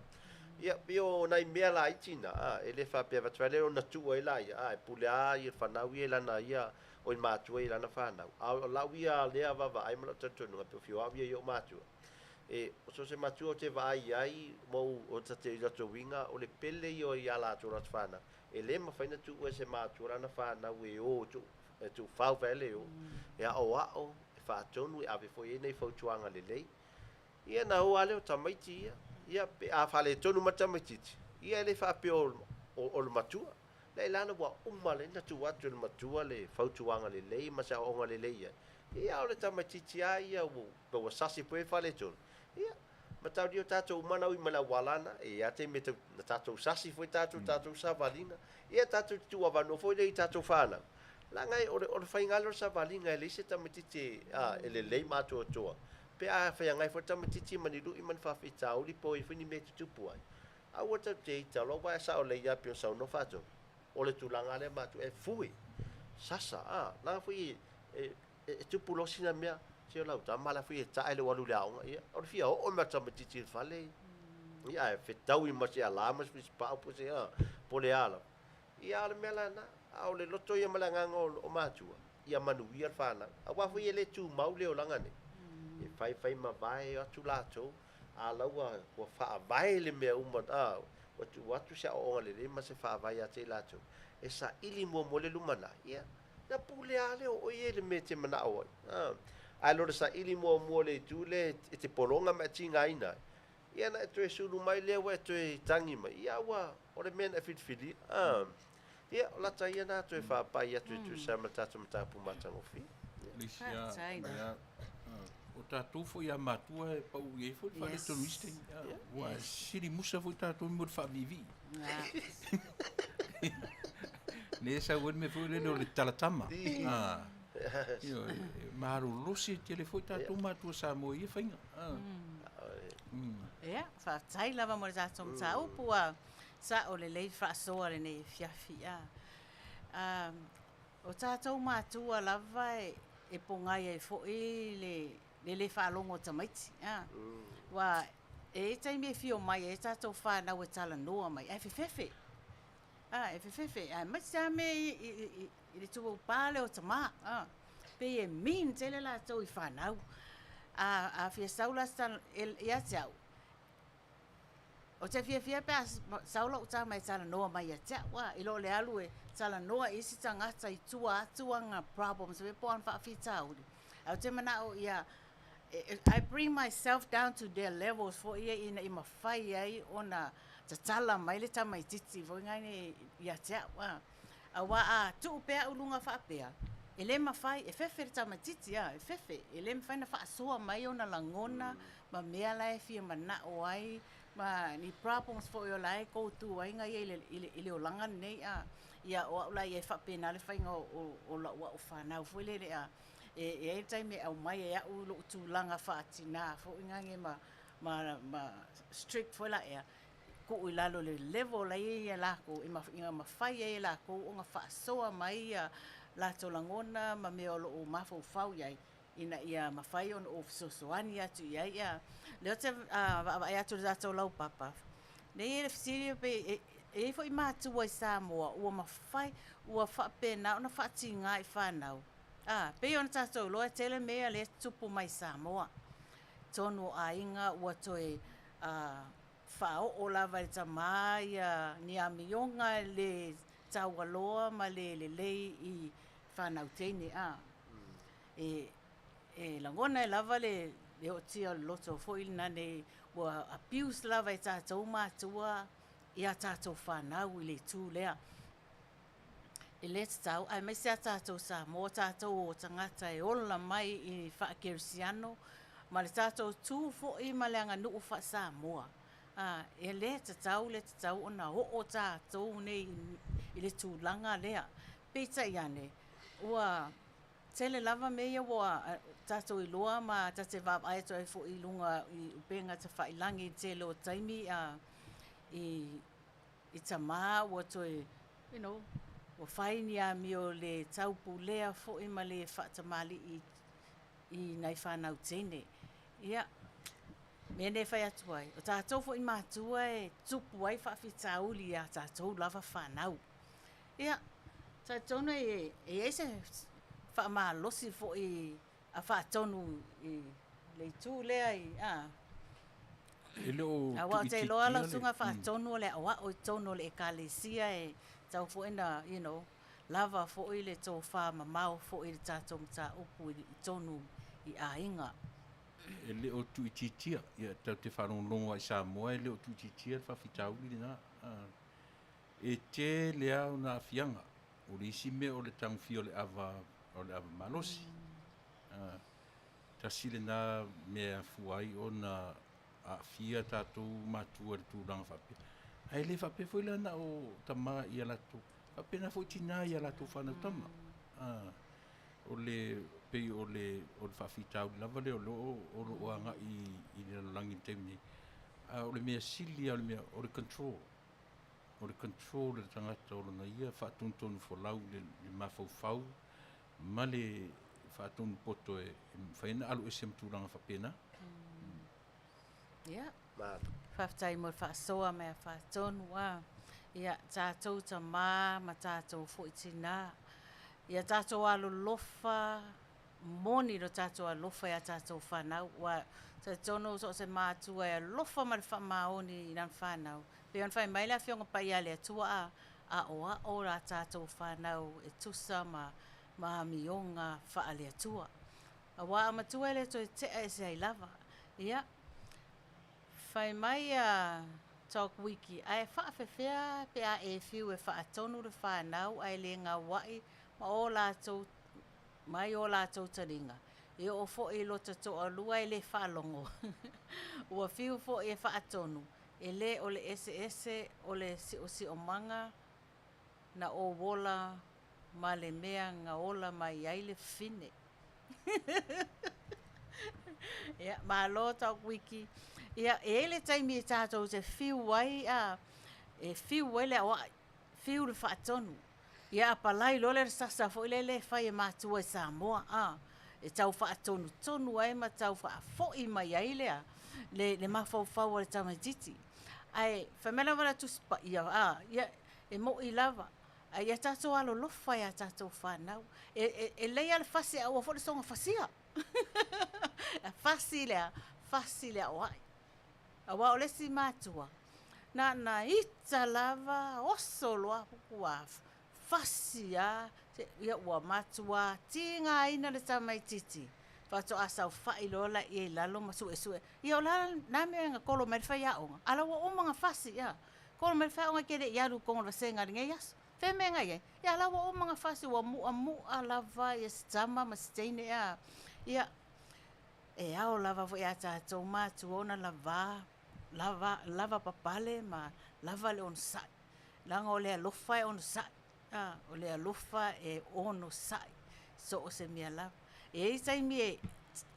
ia, pei o nai mea laiti na, a, e le faapea avatu ai lea ona tuu ai laia, a, e pule lava ia le fanau ia i lana ia, oi matua ia i lana fanau. A o lau ia lea vaavaai ma lau talitonuga, pe o fiu au ia i ou matua, e, so o se matua ou te vaai ai ma ou, o ta te i latou uiga, o le pele ia ia latou latou fanau. E le mafai ona tuua e se matua lana fanau e o e tuu, e tuufau fai le o, e aoao, e faatonu, e ave foi i ai nai fautuaga lelei. Ia na o lava lea o tamaiti ia, ia pe a faaletonu mai le tamaitiiti, ia e le faapea o, o, o le matua. Leai la ua uma lelei na tuu atu e le matua le fautuaga lelei ma se aoaoga lelei i ai. Ia o le tamaitiiti lava ia ua, pe ua sasi foi e faaletonu, ia, mataulia o tatou uma na ui mai le auala na, e i ai lava taimi e na tatou sasi foi tatou, tatou savaliga. Ia tatou te tuuavanoa foi lea i tatou fanau. Leaga e, o le, o le faiga lea o le savaliga e leai se tamaitiiti e, a, e lelei ma atoatoa. Pe a feagai foi le tamaitiiti ma ni lui ma ni faafitauli po o i ai foi ni mea e tutupu ai, aua tatou te ita loa aua e sao lelei lava pei ona saunoa Faatoga, o le tulaga lava lea matou e fue, sasa, a, leaga foi e, e, e tupu loa sina mea, se o lau tama la foi e tae lou alu i le aoga, ia, o le fia oo mai o le tamaitiiti i le fale, Ia, ae fetaui ma se alā ma se fisipau po o se a, po o le a lava. Ia, a o le mea la lena. A o le loto ia ma le agaga o matua, ia manuia le fanau. Aua foi e le tumau le olaga nei. E faifai mavae atu latou, a la ua ua faavae le mea uma, a, ua tuu atu se aoaoga lelei ma se faavae ia te i latou, e saili muamua le lumanai, ia, ona pule lava lea o oe ia i le mea e te manao ai. A, ae lo le saili muamua i le itu lea e te pologa ma e tigaina ai, ia ona e toe sulu mai lea ua e toe tagi mai, ia ua, o le mea na e filifilia. A, ia, o lata ia na toe faapai atu e tusa ai ma le tatou mataupu matagofie. Le isi a, o tatou foi a matua e pau i ai foi le faaletonu i isi taimi. Ua sili musa foi tatou mo le faaviivii. Lea e sau ai le mea foi lele o le talatama. Ioe, e malolosi tele foi tatou matua Samoa i ia faiga. Ia, faafetai lava mo le tatou mataupu ua sao lelei faasoa lenei afiafi. O tatou matua lava e pogai ai foi le le faalogo o tamaiti. Aua e i ai taimi e fia omai ai tatou fanau e talanoa mai ae fefefe. E fefefe, aemaise lava mea ia i le tuaupa lea o tama. Pei e mean tele latou i fanau. A fia sau la se tala, ia te au, Ou te fiafia pe a sau lou tama e talanoa mai ia te au, a, i lo le alu e talanoa i isi tagata i tua atu ana problems po o ana faafitauli. Ae ou te manao ia, I bring myself down to their levels foi ia ina ia mafai ai ona tatala mai le tamaitiiti foi lena ia te au, a. Aua a tuu pea au i luga faapea, e le mafai, e fefe le tamaitiiti, a, e fefe, e le mafai ona faasoa mai ona lagona ma mea la e fia manao ai ma ni problems foi o la e go through ai ia i le olaga lenei a. Ia o au la ia e faapena le faiga o lau au fanau foi lele a, e i ai le taimi e aumai e au lou tulaga faatina foi nane ma ma strict foi la ea, tuu i lalo i le level la e i ai lakou ina ia mafai ai e lakou ona faasoa mai ia latou lagona ma mea o lo o mafaufau i ai ina ia mafai ona ou fesoasoani atu i ai. Ia, lea ou te vaavaai atu i le tatou laupapa, lea e i ai le fesili pe e i ai foi matua i Samoa ua mafai, ua faapena ona faatiga i fanau. A, pei ona tatou iloa e tele mea lea e tutupu mai i Samoa. Totonu o aiga ua toe faaoo lava e le tama ia ni amioga le taualoa ma le lelei i fanau teine. A, E lagona ai lava le ootia o le loto foi lena nei ua abuse lava e tatou matua i a tatou fanau i le itu lea. E le tatau, aemaise a tatou Samoa, tatou o tagata e ola mai i faa-kerisiano ma le tatou tu foi ma le aganuu faa-Samoa. E le tatau, le tatau ona oo tatou nei i le tulaga lea. Peitai ane, ua tele lava mea ia ua tatou iloa ma ta te vaavaai atu ai foi i luga i upega tafailagi i le tele o taimi i tama ua toe you know ua fai ni amio le taupulea foi ma le faatamalii i nai fanau teine. Ia, mea nei e fai atu ai, o tatou foi matua e tupu ai faafitauli i a tatou lava fanau. Ia, talitonu e i ai se faamalosi foi a faatonu i le itu lea i, a. E le o Aua ou te iloa lau susuga faatonu o le aoao i totonu o le Ekalesia e tatau foi ona, you know, lava foi le tofa mamao foi i le tatou mataupu i totonu i aiga. E le o tuuitiitia, ia tatou te faalogologo lava i Samoa e le o tuuitiitia le faafitauli lena. E tele lava ona aafiaga. O le isi mea o le tagofia o le ava, o le ava malosi. Tasi lena mea e afua ai ona aafia tatou matua i le tulaga faapea. Ae le faapea foi la na o tama i a latou, faapena foi tina i a latou fanau tama. O le pei o le o le faafitauli lava lea o lo o lo o agai i le lalolagi i le taimi nei. A o le mea sili lava o le mea, o le control. O le control e le tagata o lona ia faatonutonu folau i le mafaufau ma le faatonu poto e mafai ona alu ese ma tulaga faapena. Ia. Malo. Faafetai mo le faasoa mai a Faatonu a. Ia, tatou tama ma tatou foi tina, ia tatou alolofa, moni lo tatou alofa ia tatou fanau, ua talitonu so o se matua e alofa ma le faamaoni i lana fanau, pei ona fai mai le Afioga Paia a le Atua a, aoao la tatou fanau e tusa ma ma amioga faale-Atua. Aua a matua e le toe tea ese ai lava. Ia, fai mai a Doc Wiki, ae faafefea pe a e fiu e faatonu le fanau ae le gaua'i ma o latou mai o latou taliga, e oo foi i lota toalua e le faalogo. Ua fiu foi e faatonu, e le o le eseese o le siosiomaga na ou ola ma le mea na ola mai ai le fafine. Ia, malo Doc Wiki. Ia, e i ai le taimi e tatou te fiu ai, a, e fiu ai le aoai, fiu le faatonu. Ia apalai loa lea le sasa foi lele e fai e matua i Samoa, a, e tau faatonutonu ai ma tau faafoi mai ai le, a, le, le mafaufau o le tamaitiiti. Ae fai mai lava le Tusi Paia, a, ia, e mo'i lava, ae ia tatou alolofa i a tatou fanau. E, e, e lelei lava le fasi ae aua foi le soona fasia. Fasi le a, fasi le aoai. Aua o le isi matua, na ona ita lava, oso loa ua fasi lava, ia ua matua tigaina le tamaitiiti, faatoa saofai loa laia i lalo ma suesue, ia o le a le mea na kolo mai ai le faiaoga, a o la ua uma ona fasi, a. Kolo mai le faiaoga e te le i alu i totonu o le vasega i lenei aso. Fea mea na i ai? Ia a la ua uma ona fasi, ua mu'amu'a lava ia si tama ma si teine a. Ia, e ao lava foi ia tatou matua ona lava, lava, lava papale ma lava le onosai. Leaga o le alofa e onosai, a, o le alofa e onosai, so o se mea lava. E i ai taimi e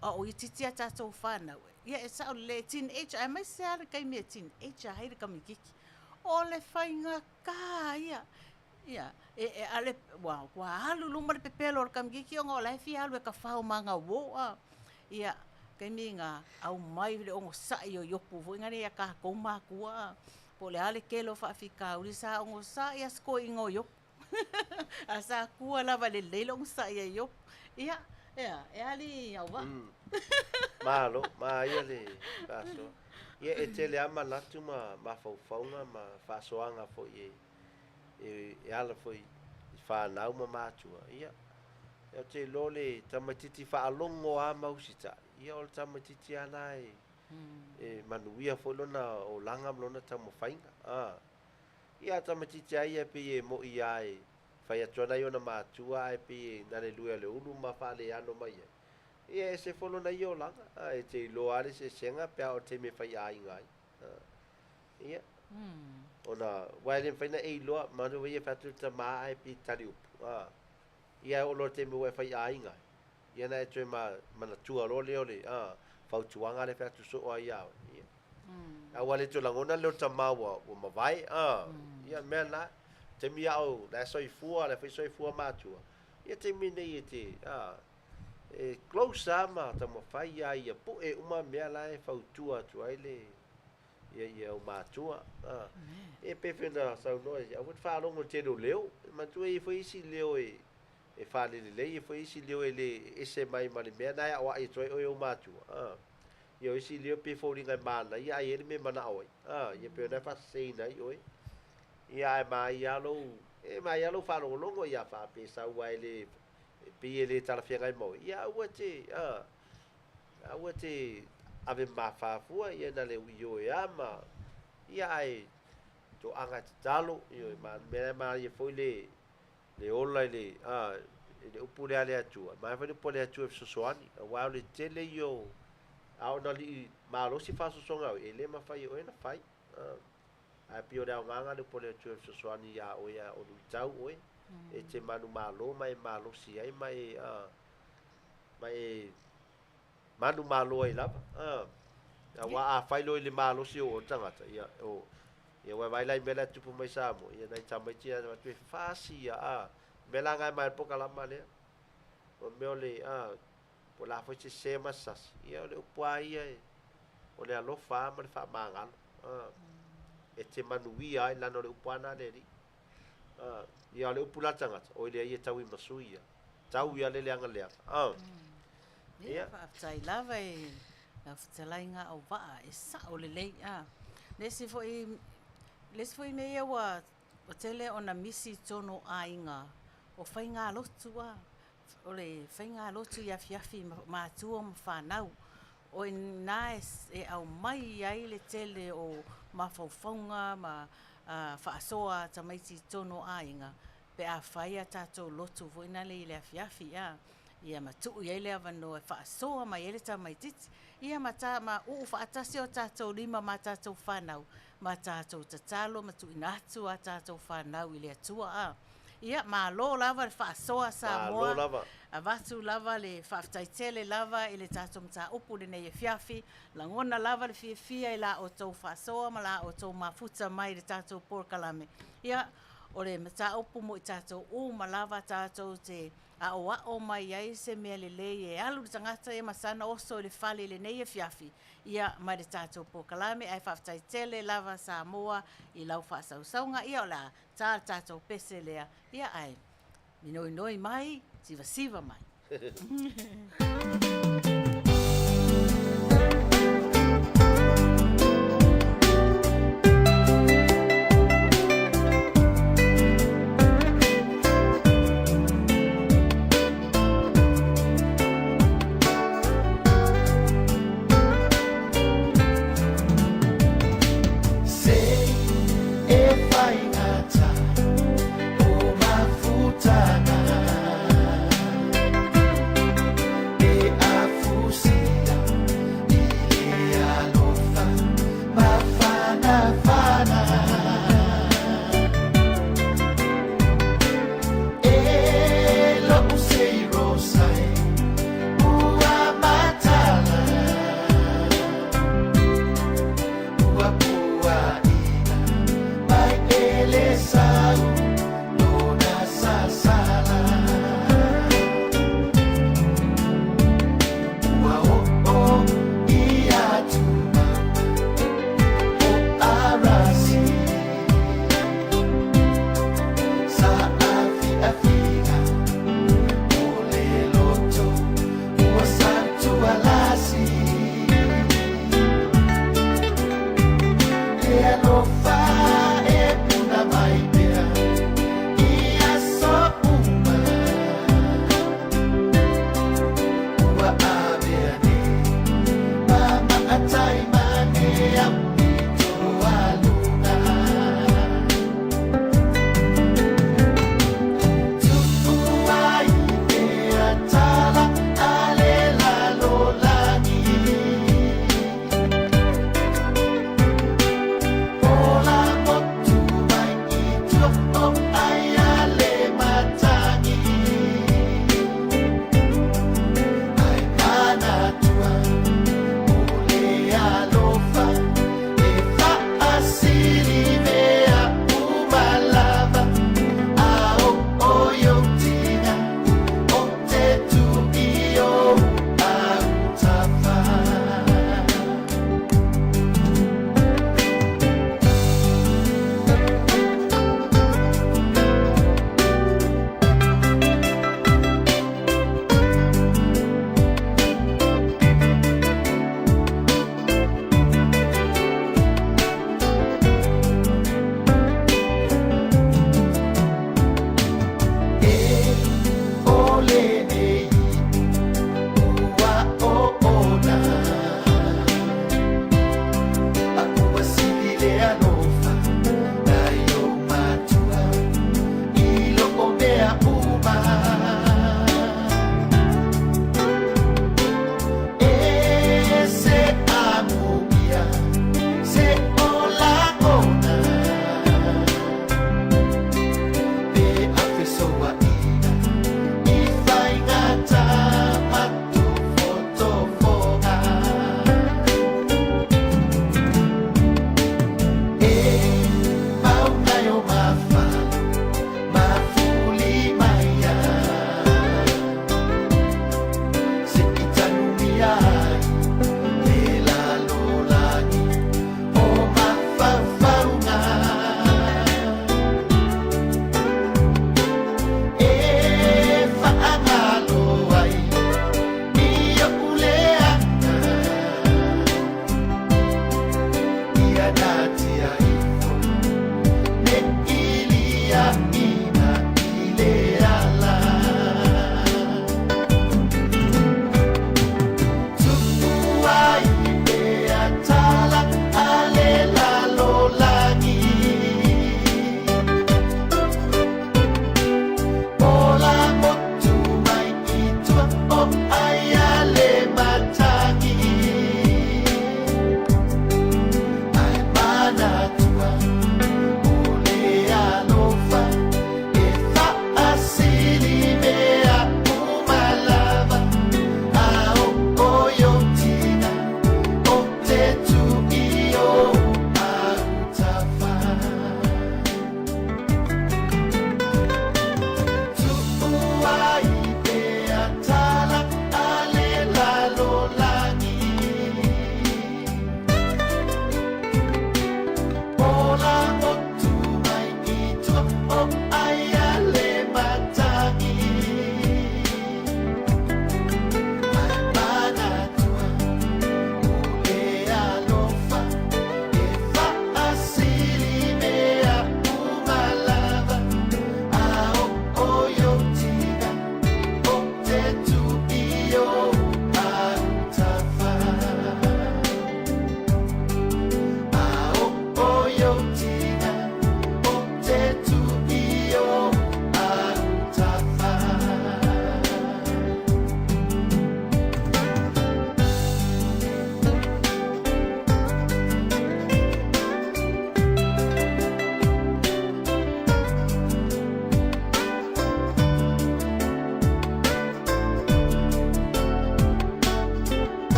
a o itiiti a tatou fanau, ia e sao lelei e teenage, aemaise lava le taimi e teenage ai le tamaitiiti. O le faigata ia, ia, e, e, a le, ua, ua alu i luma le pepelo o le tamaitiiti ona o la e fia alu e tafao ma ana uo, a. Ia, taimi na aumai le onosai o Iopu foi lea ia tatou matua, a, po o le a le tele o faafitauli, sa onosai lava si toeaina o Iopu. Ae sa tua lava lelei le onosai a Iopu. Ia, e a, e alii Auvaa. Malo, manaia le faasoa. Ia e tele lava manatu ma mafaufauga ma faasoaga foi e e ala foi i fanau ma matua. Ia, ou te iloa le tamaitiiti faalogo lava ma usitai, ia o le tamaitiiti lava la e e manuia foi lona olaga ma lona taumafaiga. Ia a tamaitiiti lava ia e pei e mo'i lava e fai atu ana i ona matua ae pei e na le lue a le ulu ma faaleano mai ai, ia e ese foi lona ia olaga, e te iloa lava le eseesega pe a oo i le taimi e faiaiga ai. Ia, ona, aua e le mafai ona e iloa, manatua ia e fai atu le tama ae pei e tali upu, ia e oo loa i le taimi ua e faiaiga ai, ia ona e toe manatua loa lea o le fautuaga lea e fai atu soo ai ia oe. Ia. A ua le toe lagona le leo tama ua mavae. Ia, o le mea lena, taimi a o la e soifua, la e foi soifua matua, ia taimi nei e te, e close lava ma taumafai lava ia pue uma mea la e fautua atu ai le ia ia ou matua. E pei foi ona saunoa, aua te faalogo i le tele o leo. Manatua e i ai foi isi leo e e faalelelei ai foi isi leo e le ese mai ma le mea na e aoai atu ai oe e ou matua. A. Ia o isi leo pei e foliga e manaia ae i ai le mea e manao ai. A. Ia pei o lena e faaseseina ai oe. Ia ae manaia lava lou, e manaia lava lou faalogologo ia faapea e sau lava e le, e pei e le talafeagai ma oe. Ia aua e te, a, aua e te ave mamafa fua, ia na le ioe lava ma, ia ae toaga e tatalo, ioe, ma le mea la e manaia foi le, le ola i le, a, i le upu lea a le Atua, e manaia foi le upu a le Atua e fesoasoani, aua o le tele ia o, a oo ina alii malosi faasoasoaga e oe, e le mafai e oe ona fai. A, ae pei o le aoga lena o le upu a le Atua e fesoasoani iā oe a o luitau oe, e te manumalo ma e malosi ai ma e, a, ma e manumalo ai lava. A, aua a fai loa i le malosi o oe le tagata, ia, o, ia ua e vaai la i mea la e tutupu mai Samoa, ia nai tamaiti a avatu e fasi ia, a, mea la na e mai le polokalama lea. O mea o le, a, po o le a foi se sē ma se sasi, ia o le upu lava ia e, O le alofa lava ma le faamagalo, a, e te manuia ai leaga o le upu lava lena a le Alii. A, ia o le upu la a le tagata, oi leai e taui ma sui ia. Tau ia le leaga leaga. A. Ia, faafetai lava i lau fetalaiga Auvaa, e sao lelei. A, le isi foi, le isi foi mea ia ua tele ona misi i totonu o aiga, o faigalotu a. O le faigalotu i afiafi i matua ma fanau. O i ina e aumai ai le tele o mafaufauga ma faasoa a tamaiti i totonu o aiga pe a fai a tatou lotu foi na le i le afiafi a, ia ma tuu i ai le avanoa e faasoa mai ai le tamaitiiti. Ia ma ta, ma uu faatasi o tatou lima ma tatou fanau ma tatou tatalo ma tuuina atu a tatou fanau i le Atua a. Ia, malo lava le faasoa Samoa. Malo lava. Avatu lava le faafetai tele lava i le tatou mataupu i lenei afiafi. Lagona lava le fiafia i la outou faasoa ma la outou mafuta mai i le tatou polokalame. Ia, o le mataupu mo i tatou uma lava tatou te aoao mai ai se mea lelei e alu le tagata ia ma sana oso i le fale i lenei afiafi, ia, mai le tatou polokalame. Ae faafetai tele lava Samoa i lau faasausauga. Ia, o le a ta le tatou pese lea, ia ae minoinoi mai, sivasiva mai.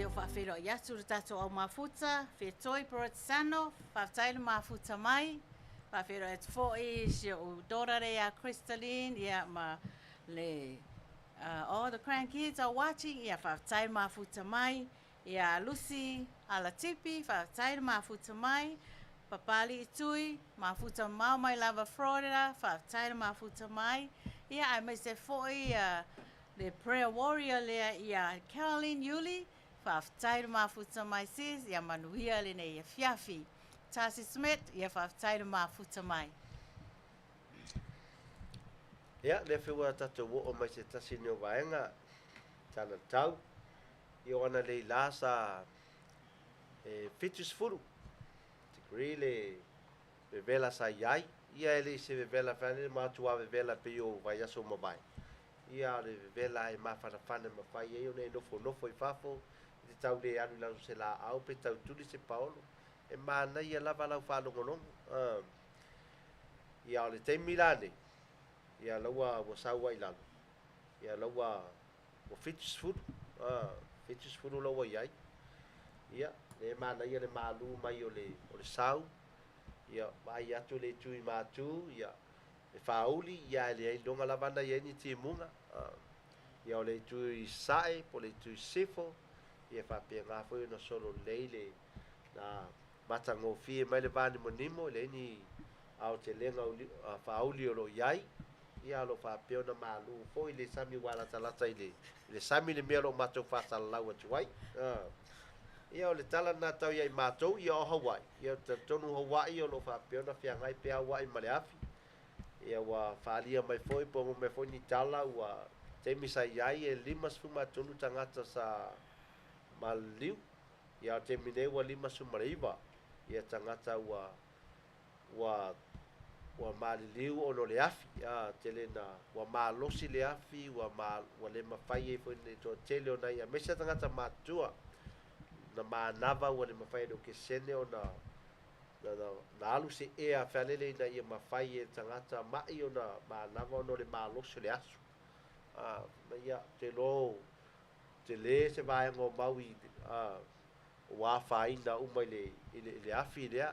Se i ou faafeiloai atu i le tatou au mafuta, Fetoi Porotsano, faafetai le mafuta mai. Faafeiloai atu foi i si ou daughter lea ia Crystalline, ia ma le all the grandkids are watching, ia faafetai le mafuta mai. Ia Lucy Alatipi, faafetai le mafuta mai. Papali'i Tui, mafuta mamao mai lava Florida, faafetai le mafuta mai. Ia aemaise foi le prayer warrior lea ia Caroline Iuli, faafetai le mafuta mai sis, ia manuia lenei afiafi. Tasi Smith, ia faafetai le mafuta mai. Ia, lea foi ua tatou oo mai se tasi nei o vaega tala tau. Ia o ana lei la sa e 70 degree le vevela sa i ai. Ia e le i se vevela fai le matua vevela pei o vaiaso ua mavae. Ia a o le vevela e mafanafana e mafai ai ona e nofonofo i fafo i te tau le alu i lalo o se laau pe tau tuli se paolo. E manaia lava lau faalogologo. Ia o le taimi la nei, ia la ua ua sau ai i lalo, ia la ua ua 70, 70 la ua i ai. Ia, lea e manaia le malu mai o le o le sau, ia vaai atu le itu i matu, ia e faauli, ia ae leai iloga lava ana i ai ni timuga. Ia o le itu i sasae po o le itu i sisifo, ia e faapena foi ona sololelei le na matagofie mai le vanimonimo, e leai ni aotelega faauli o lo o i ai, ia o lo o faapea ona malu foi le sami ua latalata i le sami le mea o lo o matou faasalalau atu ai. Ia o le tala lena tau ia i matou, ia o Hawaii, ia ou te talitonu Hawaii o lo o faapea ona feagai pea Hawaii ma le afi. Ia ua faaalia mai foi po ua maua mai foi ni tala ua taimi sa i ai e 53 tagata sa maliliu, ia a o le taimi nei ua 59 ia tagata ua ua ua maliliu ona o le afi, a tele ina ua malosi le afi, ua ma ua le mafai ai foi le toatele o nai aemaise tagata matutua na manava ua le mafai e le okesene ona na, na, na alu se ea fealele ina ia mafai e le tagata ma'i ona manava ona o le malosi o le aso. A, ma ia, ou te iloa o tele se vaega o Maui a, ua afaina uma i le, i le, i le afi lea.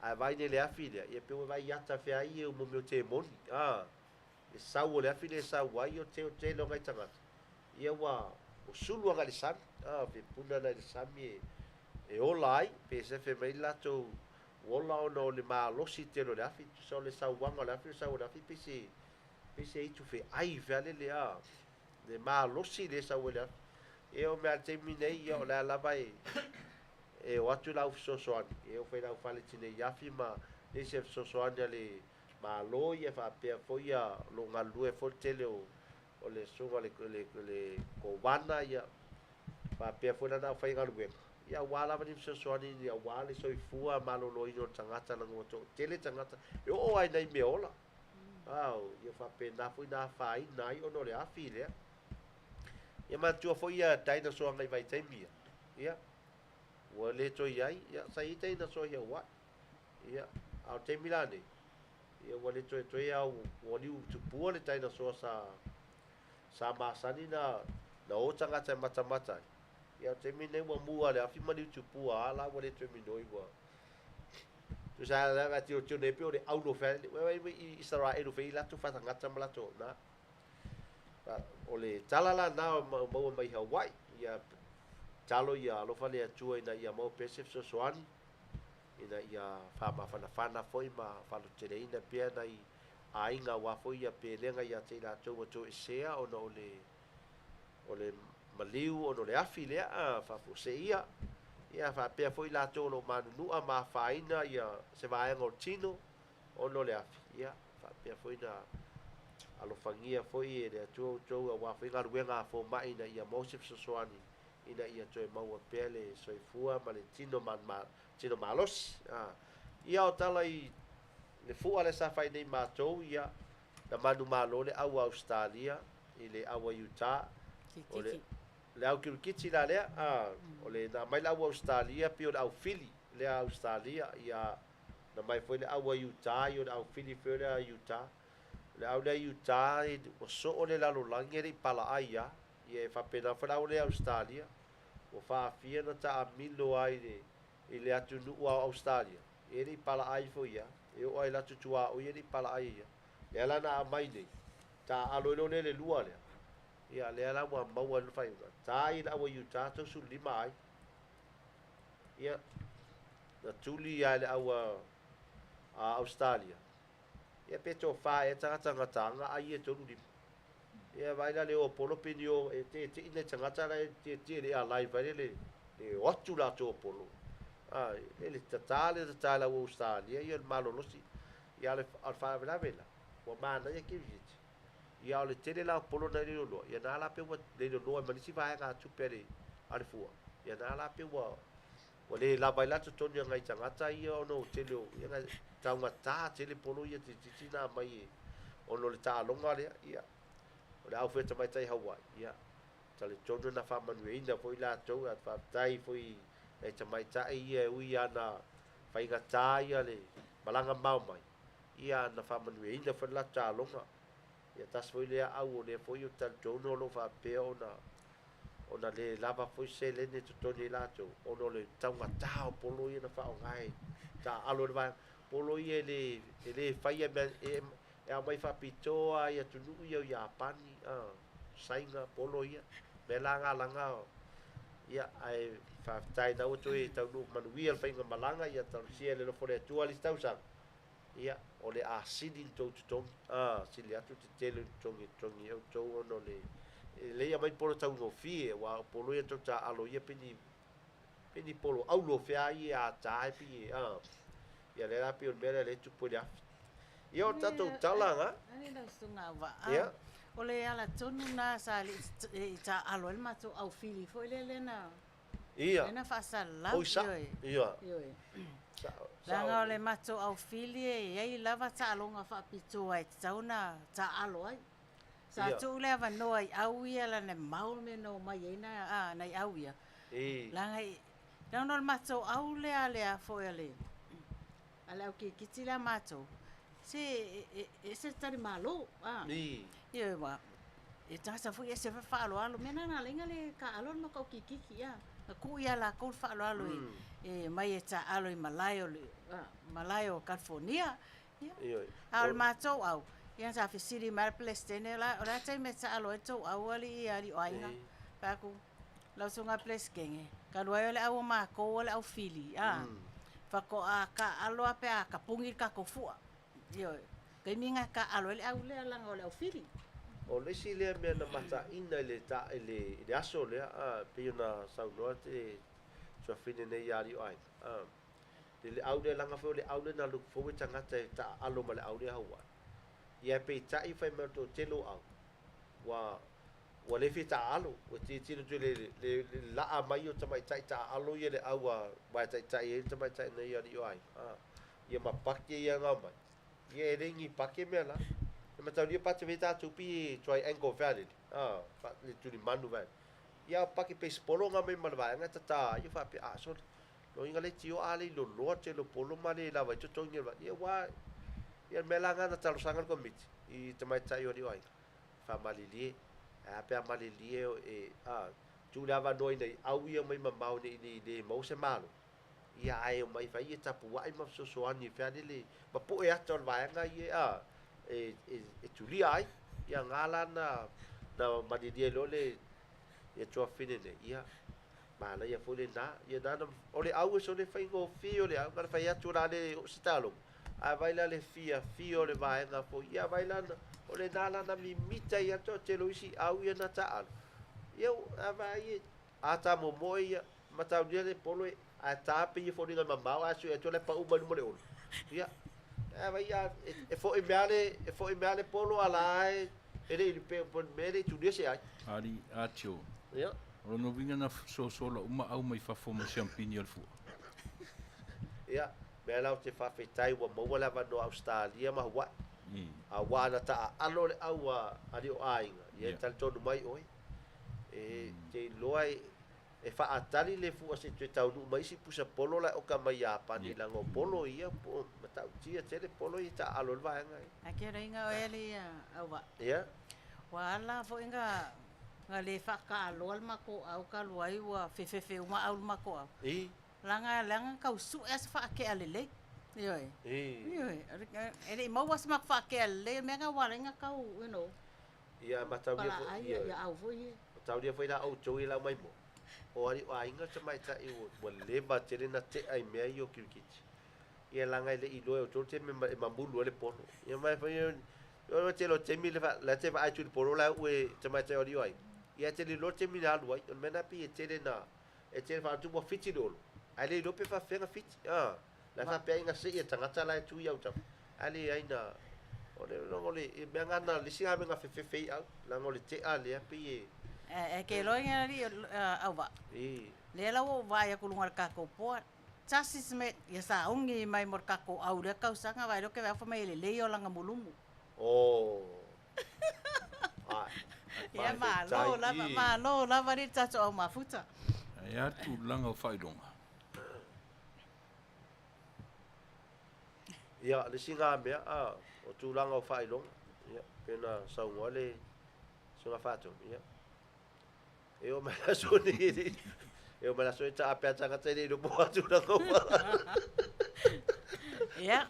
Ae vaai nei i le afi lea, ia pei ua vaai i ata feai ia mo mea o temoni, a, le sau o le afi lea e sau ai, o te, o tele o nai tagata, ia ua, ua sulu agai i le sami, a, pe puna agai i le sami e, e ola ai, pe sefe mai le latou ola ona o le malosi tele o le afi, tusa o le sauaga o le afi, o le sau o le afi pei se, pei se aitu feai fealele, a, le malosi lea e sau ai le afi. Ia o mea a le taimi nei, ia o le a lava e, e o atu lau fesoasoani, e oo foi i le aufale tinei afi ma nisi e fesoasoani a le Malo, ia faapea foi ia o lo o galulue foi le tele o o le susuga i le, le, le Kovana, ia faapea foi lana aufaigaluega, ia aua lava ni fesoasoani ni aua le soifua maloloina o le tagata leaga ua toatele tagata e oo lava i nai meaola. Ao, ia faapena foi na afaina ai ona o le afi lea. Ia manatua foi ia dinosaur agai vaitaimi ia. Ia, ua le toe i ai, ia, sa i ai dinosaur i Hawaii. Ia, a o le taimi la nei, ia ua le toe toe a ua liu tupua le dinosaur sa sa masani na na o tagata e matamata ai. Ia o le taimi nei ua mua le afi ma liu tupua a la ua le toe minoi ua tusa la va tio tio nei pe o le aulo fe le wai wai i Israel fe i latou fatagata ma latou na. O le tala la na o maua mai Hawaii ia talo ia alofa le Atua ina ia maua pea se fesoasoani ina ia faamafanafana foi ma faalototeleina pea nai aiga aua foi ia pelega ia te i latou ua toesea ona o le o le maliu ona o le afi lea a faafuaseia ia faapea foi latou o lo o manunua ma afaina ia se vaega o le tino ona o le afi ia faapea foi na alofagia foi e le Atua outou aua foi galuega a fomai ina ia maua se fesoasoani ina ia toe maua pea le soifua ma le tino ma tino malosi. Ia o tala i le fua lea sa fai nei matou, ia na manumalo le au a Ausetalia i le au a Utah. O le, le au kirikiti la lea, o le na aumai le au a Ausetalia pei o le au fili lea a Ausetalia, ia na aumai foi le au a Utah, ia o le au fili foi lea a Utah. O le au lea a Utah ua soo le lalolagi e le i palaai lava. Ia e faapena foi le au lea a Ausetalia. Ua faafia ona taamilo ai i le atunuu o Ausetalia, e le i palaai foi ia, e oo lava i latou tuaoi e le i palaai ai ia. Lea la na aumai nei, taaalo ai loa lea i le lua lea, ia lea la ua maua ai le faaiuga, ta i le au a Iuta 35 ai. Ia, na tuli lava e le au a Ausetalia, ia pe toafa ea tagata na taga ai ia e 35. Ia vaai la le o polo pe ni o e tete'i nai tagata la e tietie i le airline fai lele le o atu latou o polo. A e le tata le tata e le au Ausetalia ia le malolosi. Ia a o le faalavelave la, ua manaia kirikiti. Ia a o le tele la o polo na e le loloa, ia na la pe ua le loloa ai ma nisi vaegatupe a le a le fua. Ia na la pe ua Ua le lava ai la totogi o nai tagata ia ona o tele o ia na taugata tele polo ia toeitiiti na aumai e ona o le taaloga lea. Ia, o le au foi a tamaitai Hawaii, ia, talitonu na faamanuiaina foi latou, ae faafetai foi i nai tamaitai ia e ui lava na faigata ia le malaga mamao mai, ia na faamanuiaina foi le latou taaloga. Ia tasi foi lea au o lea foi ou te talitonu o lo o faapea ona ona le lava foi seleni e totogi ai latou ona o le taugata o polo ia na faaaoga e taaalo ai le vaega. Polo ia e le e le faia mea e, e aumai faapitoa i atunuu ia o Iapani, Saina, polo ia. Mea la na laga ia ae faafetai na ua toe taunuu manuia le faiga malaga ia talosia e le alofa o le Atua le isi tausaga. Ia, o le a sili ni tou totogi, a, sili atu te tele o totogi e totogi ai outou ona o le, e lelei aumai ni polo taugofie, aua o polo ia tou taaalo ia pei ni, pei ni polo auro fea ia e ata ai pei e, a, ia lea la pei o le mea lea lea e tupu ai le afi. Ia o le tatou tala na. Ani lau susuga Auvaa. Ia. O le ala tonu na sa le i taaalo ai le matou aufili foi lea lea na Ia. Lea na faasalalau. Oi, sa'o. Ia. Ioe. Sa'o. Leaga o le matou aufili e i ai lava taaloga faapitoa e tatau ona taaalo ai. Sa tuu le avanoa i au ia leaga e mamao le mea na omai ai na, nai au ia. Leaga i, leaga o le matou au lea a le a foi a le, a le au kirikiti lea a matou, se e ese le talimalo. Ioe aua e tagata foi e ese foi le faaaloalo. O le mea lena na ala ai ona le taaalo le matou au kirikiti, na tuu ia latou le faaaloalo e omai e taaalo i malae o le malae o Kalifonia. Ia. Ioe. A o le matou au, ia sa fesili mai lava le Peresetene, o le a le taimi e taaalo ai le tou au alii alii o aiga? Fai atu, lau Susuga i le Peresetene, talu ai o le au a matou o le au fili, a, faatoa taaalo lava pe a tapuni le tatou fua. Ioe. Taimi lena e taaalo ai le au lea leaga o le au fili. O le isi lea mea na mataina i le i le i le aso lea, a, pei ona saunoa te tuafafine nei ia Alii-o-Aiga, a, i le au lea leaga foi o le au lea na look forward tagata e taaalo ma le au lea Hawaii. Ia peitai fai mai o le toatele o au, ua ua le fia taaalo, ua tilotilo atu i le le le laa mai o tamaitai taaalo ia le au a aua e taitai ai le tamaitai nei ia Alii-o-Aiga, a, ia ma pake ia na omai. Ia e le ni pake mea la. E mataulia pate fai tatou pi triangle fea lele, a, le tulimanu fea. Ia pake pesepolo na omai ma le vaega e tata ai, ia faapea, a, sole, loiga le tio a le i loloa tele o polo ma le lava ai totogi o le vaega. Ia ua, ia le mea la lena na talosaga le Komiti i tamaitai o Alii-o-Aiga, faamalilie, ae a pe a malilie e, a, tuu le avanoa ina i au ia omai mamao ne i le maua se malo. Ia ae omai fai ia tapuai ma fesoasoani fea lele ma po'e ata o le vaega ia a e e tulia ai. Ia nga la na na malilie ai loa le ia tuafafine nei, ia manaia foi lena. Ia na o le au e sole faigofie o le au, na ona fai atu o le a le oo se taaloga, ae vaai la le fiafia o le vaega foi. Ia vaai la o lena la na mimita ai lava le toatele o isi au ia na taaalo. Ia a vaai a ta momoe ia, mataulia le polo e, ae ta pei e foliga e mamao ae sue atu la e pau mai luma o le olo. Ia, ae vaai a e foi mea le e foi mea le polo a la e e le i pe po le mea le i tulia se ai. Ali Atio. Ia. O lona uiga na sosola uma au mai fafo ma siampini o le fua. Ia, mea la ou te faafetai ua maua le avanoa Ausetalia ma Hawaii. Aua ana taaalo le au a alii o aiga, ia e talitonu mai oe. E te iloa e faatali le fua se i toe taunuu mai isi pusa polo la e oka mai Iapani leaga o polo ia po o matautia tele polo ia e taaalo ai le vaega ia. Ae ke reinga oe alii Auvaa. Ia. Ua ala foi nga Na le faataaloa le matou au talu ai ua fefefe uma au i le matou au. I. Leaga leaga na tau sue lava se faatea lelei. Ioe. I. Ioe. E le i maua se matou faatea lelei, o le mea lena ua ala ai ona tau, you know. Ia, mataulia foi, Palaai ioe. ia au foi ia. Mataulia foi la outou i lau maimoa. O alii o aiga tamaitai ua, ua leva tele na tea i mea ia o kirikiti. Ia leaga e le i iloa e outou le taimi e mamulu ai le polo. Ia ma e fai o le tele o taimi le la te vaai atu i le polo la e uu e tamaitai o alii o aiga. Ia e te le iloa le taimi na alu ai. O le mea lena pei e tele na e tele faaatu ua fiti le olo. Ae le iloa pe faafefea ona fiti. A, la e faapea ai na sei e le tagata la e tu i autafa. Ae leai na o le o le mea lena le isi mea na fefefe ai au. Leaga o le tea lea pei e Ae ke iloa e alii auvaa. I. Lea la ua ou vaai atu i luga o le tatou board. Tasi se mea ia saogi mai mo le tatou au i lea tausaga vaai loa ke vaai fai mai e lelei o lana mulumu. Oh. Ai. Ia malo lava, malo lava le tatou au mafuta. Ae a tulaga o faailoga? Ia, le isi na mea, a, o tulaga o faailoga, ia, pei ona saunoa le Susuga Faatonu, ia, E oo mai le aso nei, e oo mai le aso nei, taape lava tagata e le iloa po o a tulaga ua. Ia,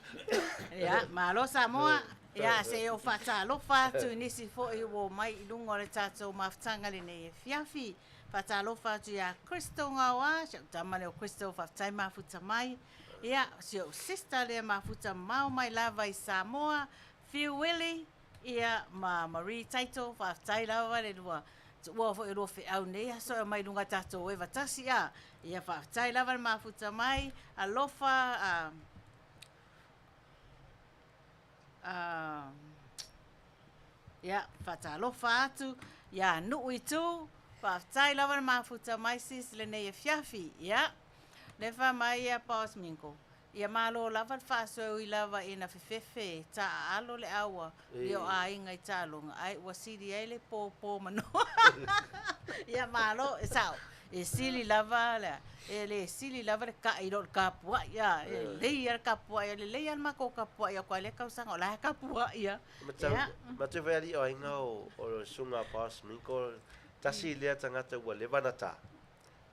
ia, malo Samoa. Ia, se i ou faatalofa atu i nisi foi ua omai i luga o le tatou mafutaga lenei afiafi. Faatalofa atu ia Crystal Gaoa, si au tama lea o Crystal, faafetai mafuta mai. Ia, si ou sister lea mafuta mamao mai lava i Samoa, Phil Willie, Ia, ma Marie Taito, faafetai lava le lua tuua foi o lua feau nei aso e aumai i luga tatou eva tasi a. Ia, faafetai lava le mafuta mai, alofa, a, a, ia, faatalofa atu ia Nuu i Tu, faafetai lava le mafuta mai sis lenei afiafi. Ia, lefa mai ia Boss Mingo. Ia malo lava le faasoeui lava ina fefefe taaalo le aua i o aiga i taaloga ae ua sili ai le pōpō manoa. Ia malo, e sao, e sili lava le, e le sili lava le kai i lo le kapuai a, e lelei lava le kapuai, e lelei lava le matou kapuai atu lava i lea tausaga o la e kapuai lava. Ia. Matou foi alii o aiga o le susuga a Boss Minko, tasi lea tagata ua leva ona ta.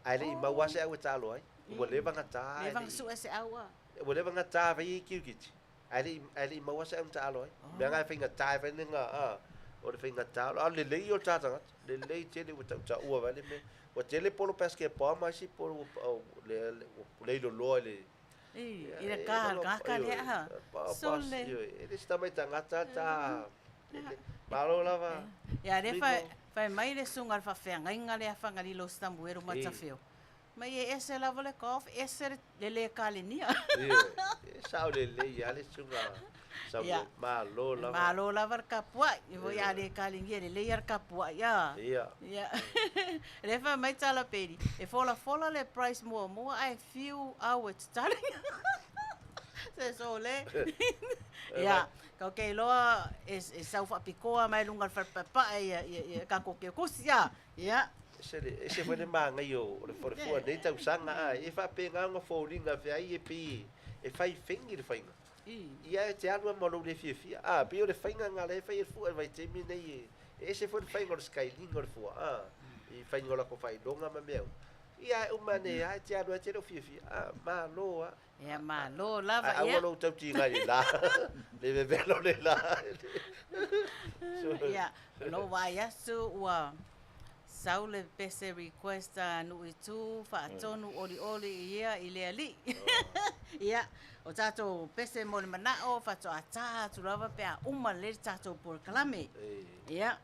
Ae le i maua lava se au e taalo ai. Ua leva ona ta ae Leva na sue se au a. Ua leva ona ta fai ai kirikiti, ae le i, ae le i maua se au na taalo ai. Mea na e faigata e fai le na, a, o le faigata, a o le lelei o le ta tagata. Lelei tele ua tautaua vai le mea. Ua tele polo basketball ma isi polo ua, ua, ua leiloloa i le, I, i le ka, le tagata lea ha. Sole. E le se tamai tagata ta, malo lava. Ia lea fai, fai mai le susuga i le faafeagaiga lea Fagalilo Samuelu Matafeo. Mai e ese lava le golf, ese le le kalenia. E sao lelei lava le susuga Samuel. Malo lava. Malo lava le kapuai. E voi a le kalenia, lelei lava le kapuai a. Ia. Ia. Lea fai mai tala peli, e folafola le price muamua ae fiu au e tatala. Se sole. Ia, kau ke iloa e, e sau faapitoa mai luga o le falepaepae ia, ia, ia tatou keukusi a. Ia. Ese le, ese foi le manaia o le o le fua nei tausaga a e faapena ona foliga feai e pei e fai fegi le faiga. Ia e te alu lava ma lou le fiafia. A pei o le faiga lena lea e fai e le fua i le vaitaimi lenei e ese foi le faiga o le skyling o le fua a i faiga o latou faailoga ma mea uma. Ia ae uma ane lava e te alu lava e te le o fiafia. A malo lava. Ia malo lava Ae aua lou tautiga i le la, le vevela o le la. Ia, lou vaai atu ua sau le pese request a Nuuitu faatonu olioli ia i le alii. Ia, o tatou pese mo le manao faatoa ta atu lava pe a uma lelei le tatou polokalame. Ia.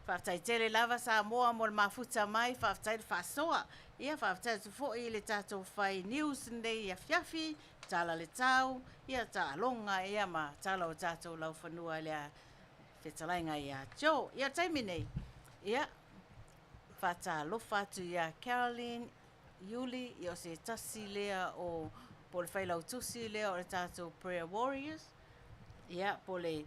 Faafetai tele lava Samoa mo le mafuta mai, faafetai le faasoa. Ia faafetai atu foi i le tatou fai news lenei afiafi, tala le tau, ia taaloga ia ma tala o tatou laufanua i le fetalaiga ia Joe. Ia o le taimi nei, ia faatalofa atu ia Caroline Iuli, ia o se tasi lea o po o le failautusi lea o le tatou Prayer Warriors, ia po o le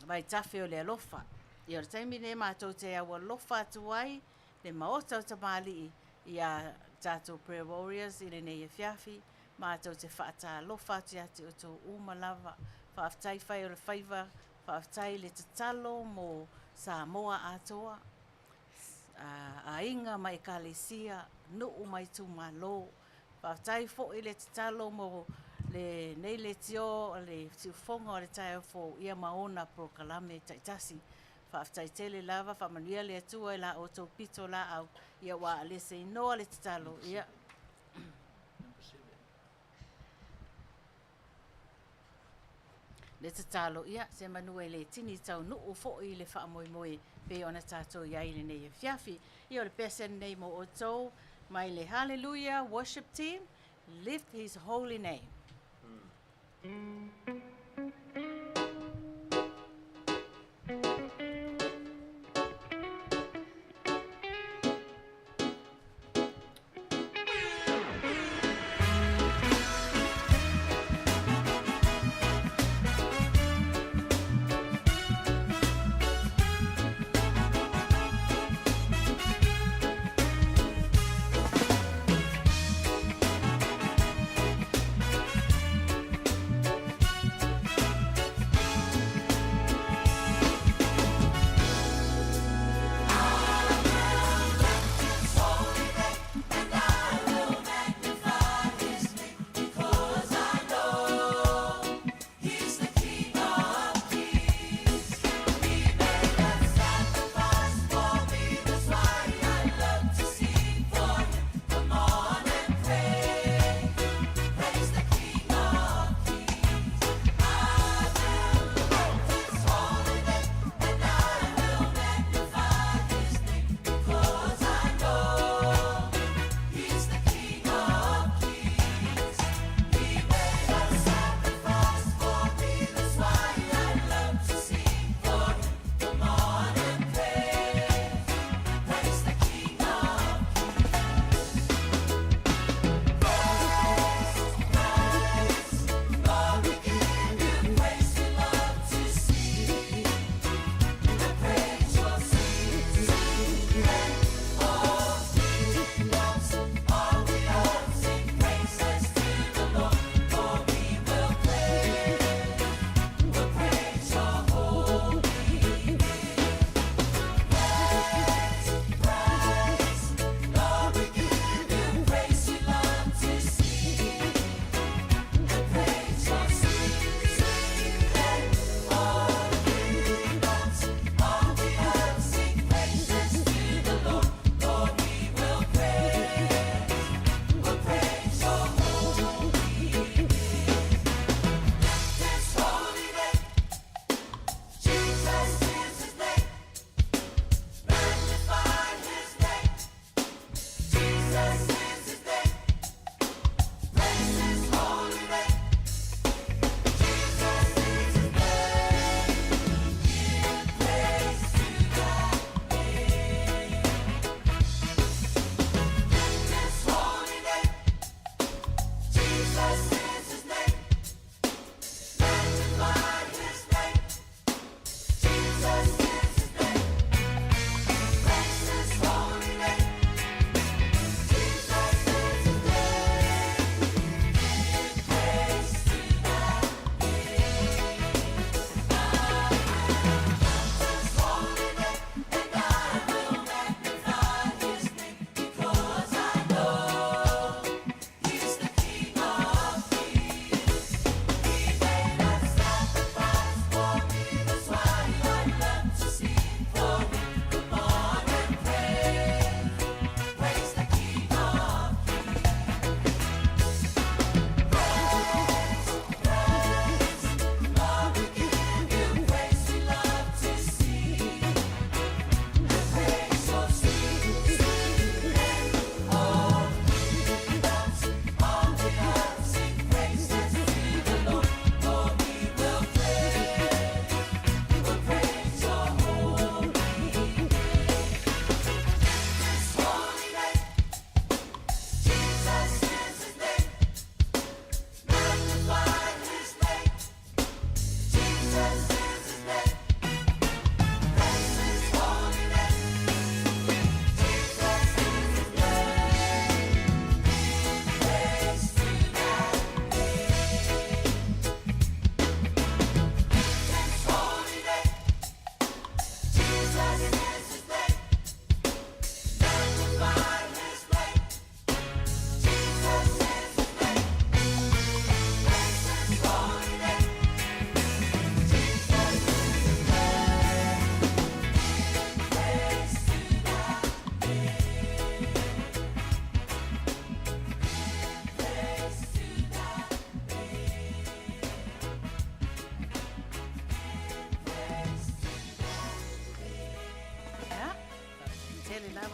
vaitafe o le alofa. Ia o le taimi lenei matou te aualofa atu ai le Maota o Tamalii ia tatou Prayer Warriors i lenei afiafi, matou te faatalofa atu ia te outou uma lava. Faafetai fai o le faiva Faafetai i le tatalo mo Samoa atoa, aiga ma Ekalesia, nuu ma itumalo. Faafetai foi le tatalo mo lenei leitio o le siufofoga o le taeao fou ia ma ona polokalame taitasi. Faafetai tele lava, faamanuia le Atua i la outou pitolaau, ia ua alese inoa le tatalo, ia. Le tatalo, ia, semanu e le tini taunuu foi le faamoemoe pei ona tatou i ai i lenei afiafi. Ia, o le pese lenei mo outou mai le Hallelujah Worship Team, Lift His Holy Name.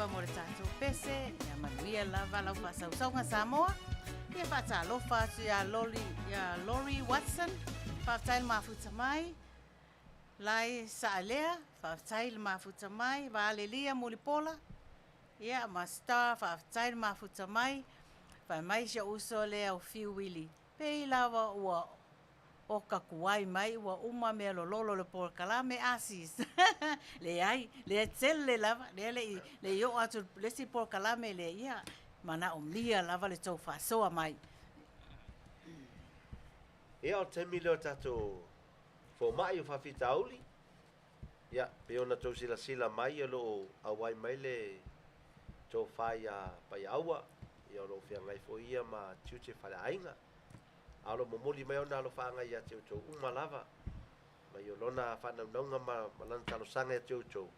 mo le tatou pese, ia manuia lava lau faasausauga Samoa. Ia faatalofa atu ia Loli, ia Lori Watson, faafetai le mafuta mai. Lai Saalea, faafetai le mafuta mai. Valelia Mulipola, ia ma Star, faafetai le mafuta mai. Fai mai si ou uso lea o Fiu Wili, pei lava ua oka kuai mai ua uma mea lololo le polokalame Asis. Leai, lea tele lava, lea le i, le i oo atu le isi polokalame lea, ia, manaomia lava le tou faasoa mai. Ia, o le taimi lea o tatou fomai o faafitauli. Ia, pei ona tou silasila mai o lo o auai mai le tofa ia Paiaaua, ia o lo o feagai foi ia ma tiute faleaiga. A o lo o momoli mai ona alofaaga ia te outou uma lava, mai o lona faanaunauga ma, ma lana talosaga ia te outou,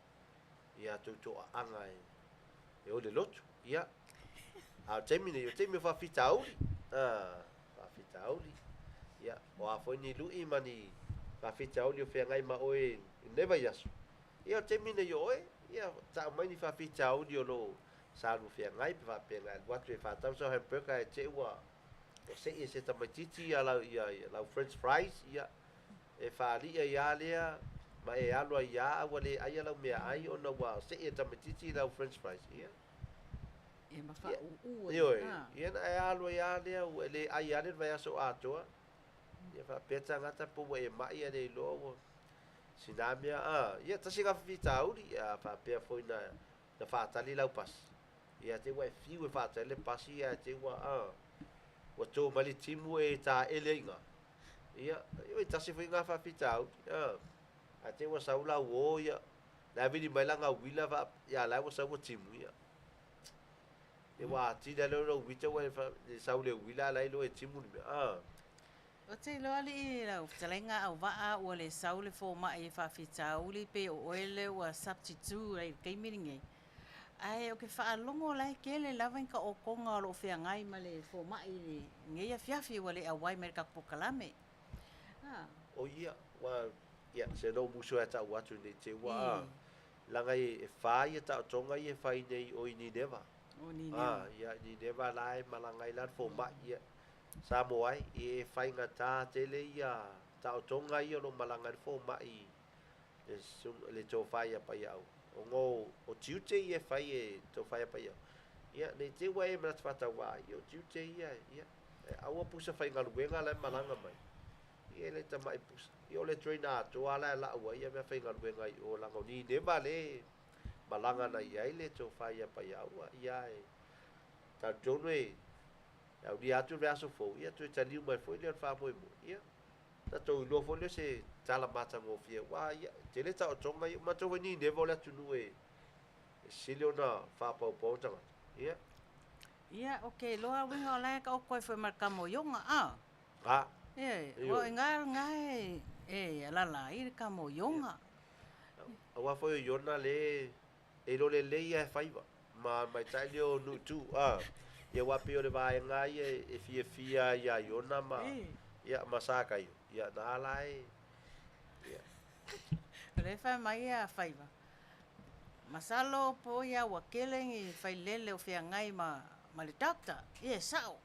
ia tou toaaga e, e oi le lotu. Ia, a o le taimi nei, o le taimi o faafitauli. Ah, faafitauli. Ia, o a foi ni lui ma ni faafitauli o feagai ma oe i lenei vaiaso, ia o le taimi nei o oe, ia tau mai ni faafitauli o lo o sa lua feagai pe faapea na e alu atu e faatau sau hamburger ae te i ua ua sei e se tamaitiiti ia lau ia ia lau french fries, ia e faalii ai lava lea ma e alu ai lava a ua le aia lau meaai ona ua sei e le tamaitiiti lau french fries, ia. Ia ma faauu ai. Ioe, ia na e alu ai lava lea ua e le ai lava le vaiaso atoa. Ia faapea tagata po ua e mai ae le iloa ua sina mea a. Ia tasi lena faafitauli, a faapea foi na na faatali lau pasi. Ia te ua e fiu e faatali le pasi ae te ua a ua to mai le timu e taele ai i ina. Ia, ioe, tasi foi lena faafitauli a. Ae te ua sau lau uo ia, la e vili mai lana uila faa, ia la ua sau ua timu ia. Ia ua atili lava lea o lou uita ua e sau le uila a la e iloa e timu le mea. A. Ou te iloa alii lau fetalaiga auvaa ua le sau le fomai e faafitauli pe o oe lea ua substitute ai i le taimi lenei. Ae ou te faalogo la e tele lava ni taotoga o lo o feagai ma le fomai i lenei afiafi ua le auai mai i le tatou polokalame. A. O ia, ua, ia, se lou musu e tau atu nei te ua, a, leaga e fa ia taotoga ia e fai nei o i Nineva. O Nineva. A, ia, Nineva la e malaga ai la le fomai, ia, Samoa ai, e faigata tele ia taotoga ia o lo o malaga ai le fomai le, le tofa ia Paiaau. Ona o tiute ia e fai e tofa ia Paiaau. Ia, nei te ua e manatu faatauvaa ai, ia o tiute ia, ia, e aua pusa faigaluega la e malaga mai. Ia e le tamai pusa. Ia o le trainer atoa la e lau ai ia meafaigaluega i o leaga o Nineva le malaga na i ai le tofa ia Paiaua. Ia e talitonu e aulia atu le aso fou, ia toe taliu mai foi lea o le faamoemoe. Ia tatou iloa foi lea o se tala matagofie aua ia e tele taotoga ia. Manatua foi Nineva o le atunuu e sili ona faapaupau ona tagata. Ia. Ia, ok, loa uiga o la e taoto ai foi ma le tamoioga, a. A. E, o i nga nga e e alala ai le tamoioga. Aua foi o Iona le e iloa lelei ia e faiva ma maitai lea o Nuutu a. Ia aua pei o le vaega ia e fiafia ai ia Iona ma ia ma Sakaio. Ia na la e ia. O lea e fai mai ia faiva. Masalo po ia ua tele ni failele o feagai ma ma le doctor. Ia e sao.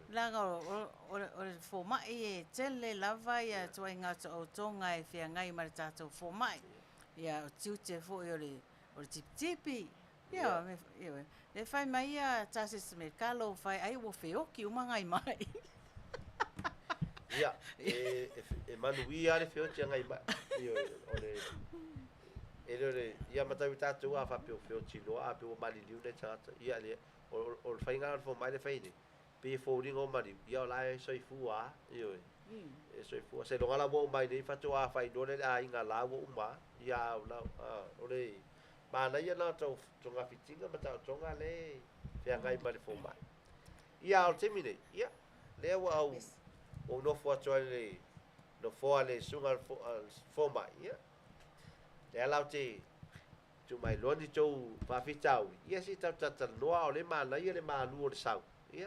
Leaga o le fomai e tele lava ia ituaiga taotoga e feagai ma le tatou fomai. Ia o tiute foi o le o le tipitipi. Ia ioe. E fai mai ia Justice Mekalo fai ai ua feoki uma ngai mai. Ia, e, e, e manuia le feoti a ngai mai. Ioe, o le e le o le ia matau i tatou a faapea o feoti loa a pe ua maliliu nai tagata. Ia le O, o le faiga o le fomai le fai nei, pei e foliga o maliu, ia o la e soifua lava, ioe. E soifua. Seiloga la ua uma ai nei faatoa faailoa lea i le aiga la ua uma lava. Ia a o la, o le manaia lena o togafitiga ma taotoga lea e feagai ma le fomai. Ia a o le taimi nei, ia, lea ua au, ua ou nofo atu ai i le nofoa a le susuga i le fomai, ia, lea la ou te Tuu mai loa ni tou faafitauli, ia se i tatou talatalanoa a o lea e manaia le malu o le sau. Ia.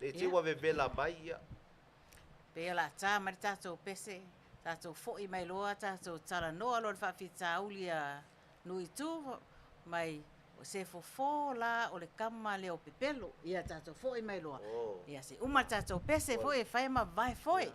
Ne i te i ua vevela mai, ia. Pei o le a ta mai le tatou pese, tatou foi mai loa tatou talanoa loa i le faafitauli a Nuuitu mai. O se fofo la o le kama lea o Pepelo. Ia tatou foi mai loa. Ia se uma le tatou pese foi e fai ma vae foi.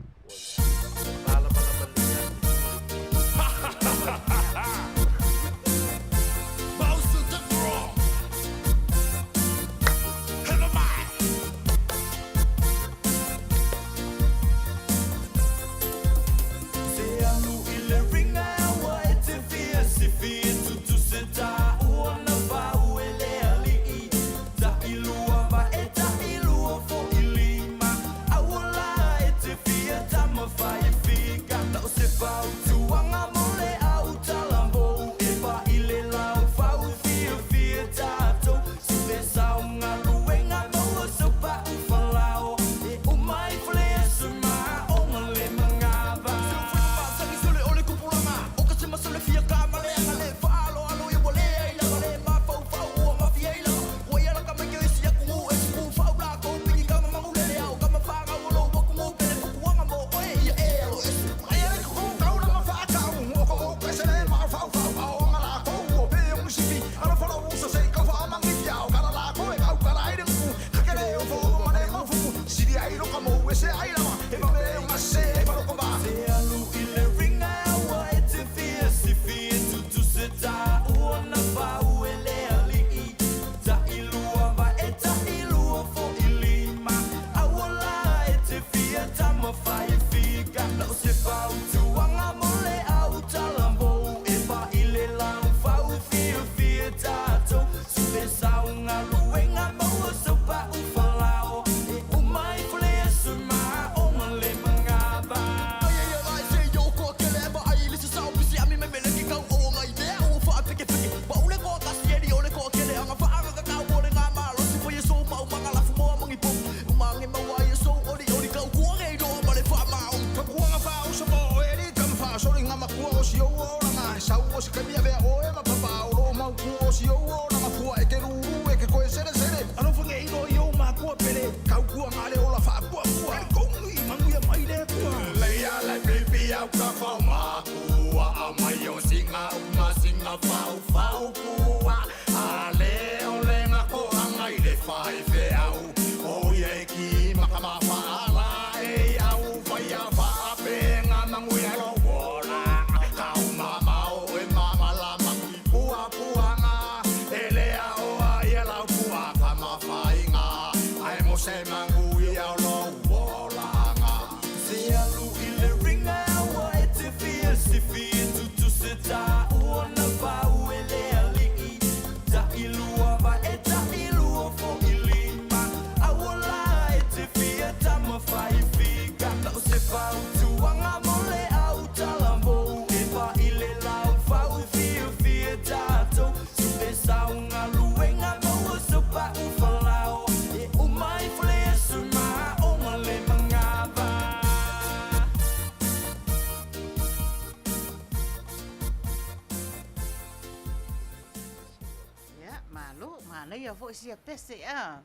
Ia, malo, manaia foi sia pese a.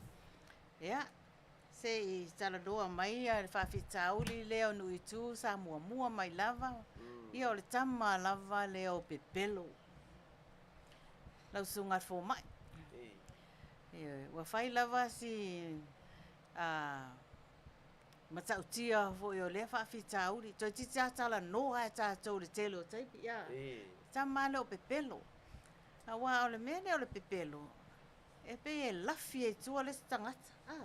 Ia, se i talanoa mai le faafitauli lea o Nuuitu sa muamua mai lava, ia o le tama lava lea o Pepelo. Lau Susuga i le Fomai. Ioe, ua fai lava si matautia foi o lea faafitauli. Toeitiiti lava talanoa lava tatou i le tele o taimi, ia. Tama lava lea o Pepelo. Aua o le mea lea o le pepelo, e pei e lafi ai i tua le isi tagata. A.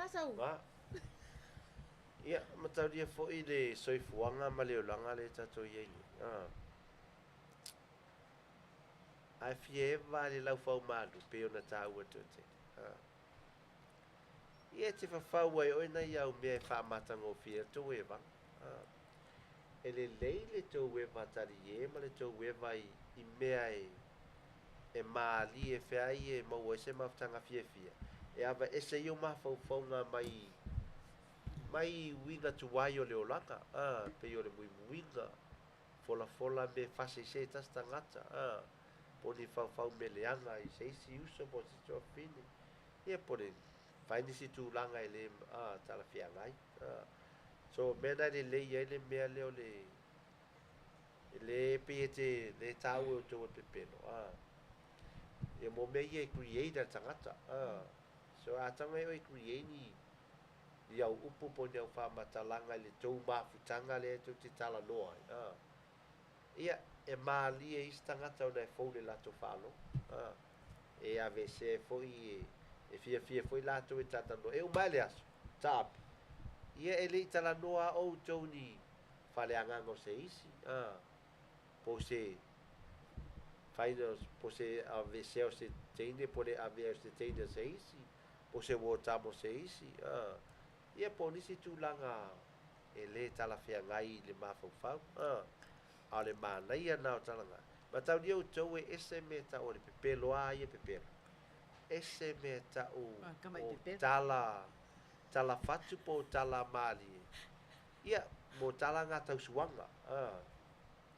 A sau. A. Ia, mataulia foi le soifuaga ma le olaga lea tatou i ai nei. A. Ae fia eva le laufaumalu pei ona taua toatele. A. Ia e te fafau ai oe nai au mea e faamatagofie ai le tou evaga. A. E lelei le tou eva talie ma le tou eva i i mea e e malie feai e maua ai se mafutaga fiafia, e aveese ai ou mafaufauga mai mai uiga tuai o le olaga, a, pei o le muimuiga, folafola me fase i se tasi tagata, a, po o ni faufau mea leaga i se isi uso po o se isi tuafafine, ia po o le fai nisi tulaga e le, a, talafeagai, a. So, o mea na e lelei ai le mea lea o le, e le pei e te le taua e outou o le pepelo, a. Ia mo mea ia e create a le tagata. So a tago e oe e create ni ni au upu po o ni au faamatalaga i le tou mafutaga lea tou te talanoa ai, ia, e malie isi tagata ona e fou i le latou faalogo, e aveesea ai foi, e fiafia foi latou e talatalanoa. E uma ae le aso, taape, ia e le i talanoa lava outou i ni faleagaga o se isi, po o se faiga, po o se aveesea o se teine po o le avea o se teine o se isi, po o se uo tama o se isi, ia po o nisi tulaga e le talafeagai i le mafaufau, a o le manaia lena o talaga. Mataulia outou e ese mea e tau o le pepelo a ia pepelo, ese mea e tau o tala, tala fatu po o tala malie, ia, mo tala na tausuaga,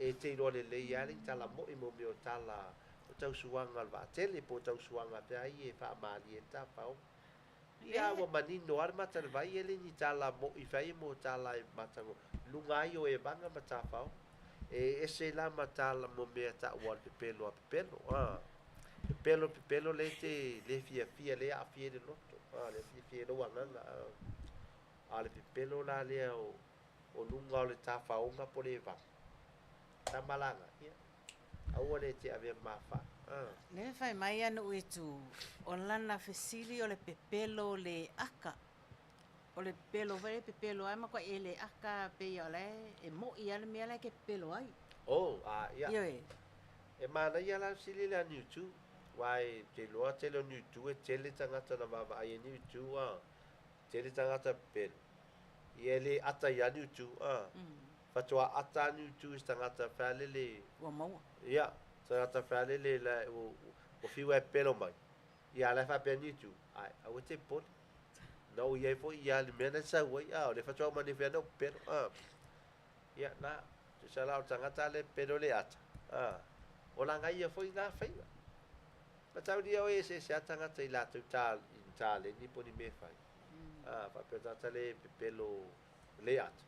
e te iloa lelei lava le tala mo'i mo mea o tala o tausuaga o le vaatele po o tausuaga pea ia e faamalie ai le tafaoga. Ia, ua manino lava le mata i le vai, e le ni tala mo'i fai mo tala e matago luga ai o evaga ma tafaoga. E ese la ma tala mo mea taua o le pepelo a pepelo, a. Pepelo pepelo le te le fiafia le aafia i le loto, a, le fiafia i lou agaga, a. A o le pepelo la lea o o luga o le tafaoga po o le evaga, tama laga, ia, aua le te avea mafa, a. Lea e fai mai a Nuu Itu, o lana fesili o le pepelo le aka. O le pepelo foi lea e pepelo ai ma makuai e le aka pei o la e mo'i lava le mea la e ke pepelo ai. Oh, a, ia. Ioe. E manaia la le fesili lea a Niu Itu, aua e te iloa tele o Niu Itu e tele tagata na vaavaai e Niu Itu, a, tele tagata pepelo. Ia e le ata ia Niu Itu, a. Faatoa ata a Niu Itu i se tagata fealele. Ua maua. Ia, tagata fealele la ua fiu e pepelo mai. Ia a la e faapea Niu Itu, ae, aua e te popole. Na ou i ai foi ia le mea na e sau ai, a, o lea faatoa uma nei fea na ou pepelo, a. Ia, na, tusa la o le tagata lea e pepelo le ata, a, o laga ia foi na faiga. Mataulia oe e eseese lava tagata i latou i ni taleni po o ni mea e fai. A, faapea o le tagata lea e pepelo le ata,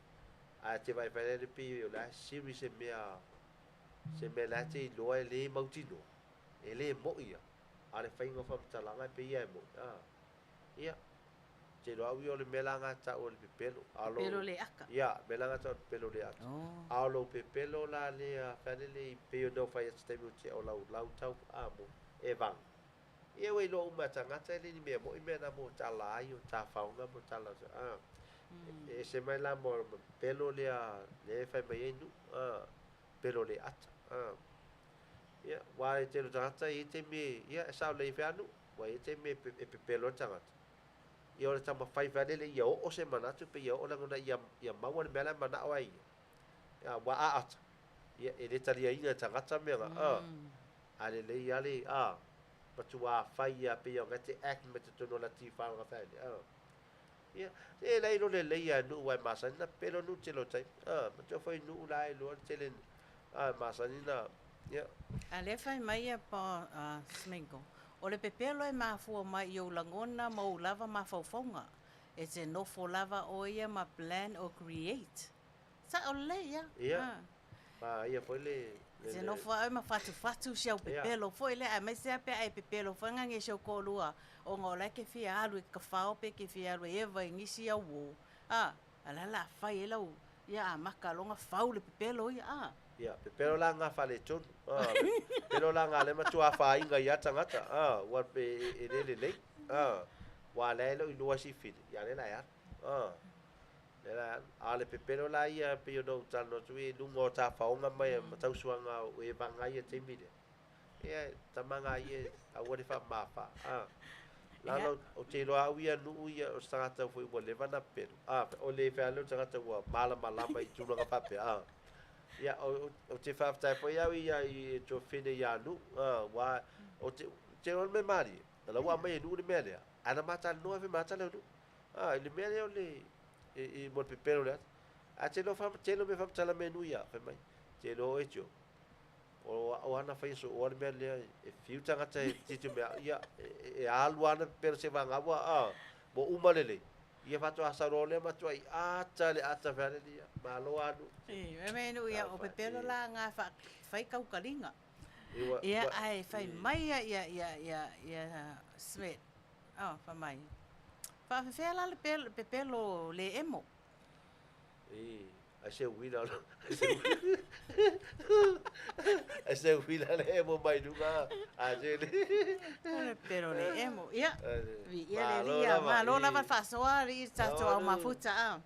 ae te vaai lea pei o la e siri se mea, se mea la e te iloa e le mautinoa, e le mo'i ia, a o le faiga o faamatalaga e pei lava e mo'i. A, ia, ou te iloa au ia o le mea la lena e tau o le pepelo. A o lou, Pepelo le aka. Ia, mea la lena e tau o le pepelo le ata. Oh. A o lou pepelo la lea, faalele pei ona ou fai atu i se taimi ua tea o lau lau tau a mo e vaga. Ia ua iloa uma e tagata e le ni mea mo'i mea na mo tala ai o tafaoga mo tala a. E ese mai la mo pepelo lea lea e fai mai ai Nu'u a, pepelo le ata a. Ia, aua e tele o tagata e i ai taimi, ia e sao lelei foi a Nu'u, aua e i ai taimi e pepelo ai le tagata. Ia o le taumafai faalele ia oo se manatu pe ia oo lagona ia ia maua le mea la e manao ai ia. Ia aua a ata, ia e le taliaina e tagata mea na, a. A lelei lava le, a, matua fai lava pei ona e te act mai totonu o la tifa ona faalele, a. Ia, se la iloa lelei lava e Nu'u aua e masani ona pepelo Nu'u i le tele o taimi, a. Matua foi Nu'u la e iloa le tele, a, e masani ona, ia. A lea fai mai ia Paul Smingle, O le pepelo e mafua mai i ou lagona ma ou lava mafaufauga. E te nofo lava oe ia ma plan or create. Sa'o lelei ia. Ia, ma ia foi le, le, E te nofo lava oe ma fatufatu si au pepelo foi lea, aemaise lava pe a e pepelo foi ngange si ou toalua ona o la e ke fia alu i kafao pe ke fia alu e eva i nisi au uo. A, a la la fai ai lau Ia amata loa ona fau le pepelo ia a. Ia, pepelo la nga faaletonu. A, pepelo la nga le matua afaina ia tagata. A, ua e, e le lelei. A, ua la e le o iloa si fili, ia le la e alu. A, le la e alu. A o le pepelo la ia pei ona ou talanoa atu i luga o tafaoga mai ma tausuaga o e vaga ia taimi lea. Ia, tama nga ia, aua le faamamafa. A, la ou te iloa au ia Nu'u ia o se tagata foi ua leva ona pepelo. A, o le fealea o le tagata ua malamalama i tulaga faapea. A, ia, ou te faafetai foi au ia i tuafafine ia Nu'u, a, ua, ou te, te iloa le mea malie, o la ua aumai e Nu'u le mea lea, ae na ma talanoa foi ma ata lea o Nu'u. A, i le mea lea o le, i, mo le pepelo le ata. Ae te iloa tele o mea faamatala mai e Nu'u ia, fai mai, te iloa oe Joe, O au lava na faia sooa le mea lea, e fiu tagata e tilotilo mai au, ia, e alu lava ana pepelo seiavagau a ua uma lelei, ia faatoa sau loa lea matuai ata le ata fealele ia, malo lava Nu'u. Ē, fai mai Nu'u ia, o pepelo la na fai taukaliga. Ia, ae fai mai ia, ia, ia, ia, ia Smith, oh, fai mai, faafefea la le pepelo le emo? Ai se uila ai se uila le emo mai luga a se le. O le pepelo le emo. Ia, viia le Alii. Ia, malo lava le faasoa alii i le tatou au mafuta a.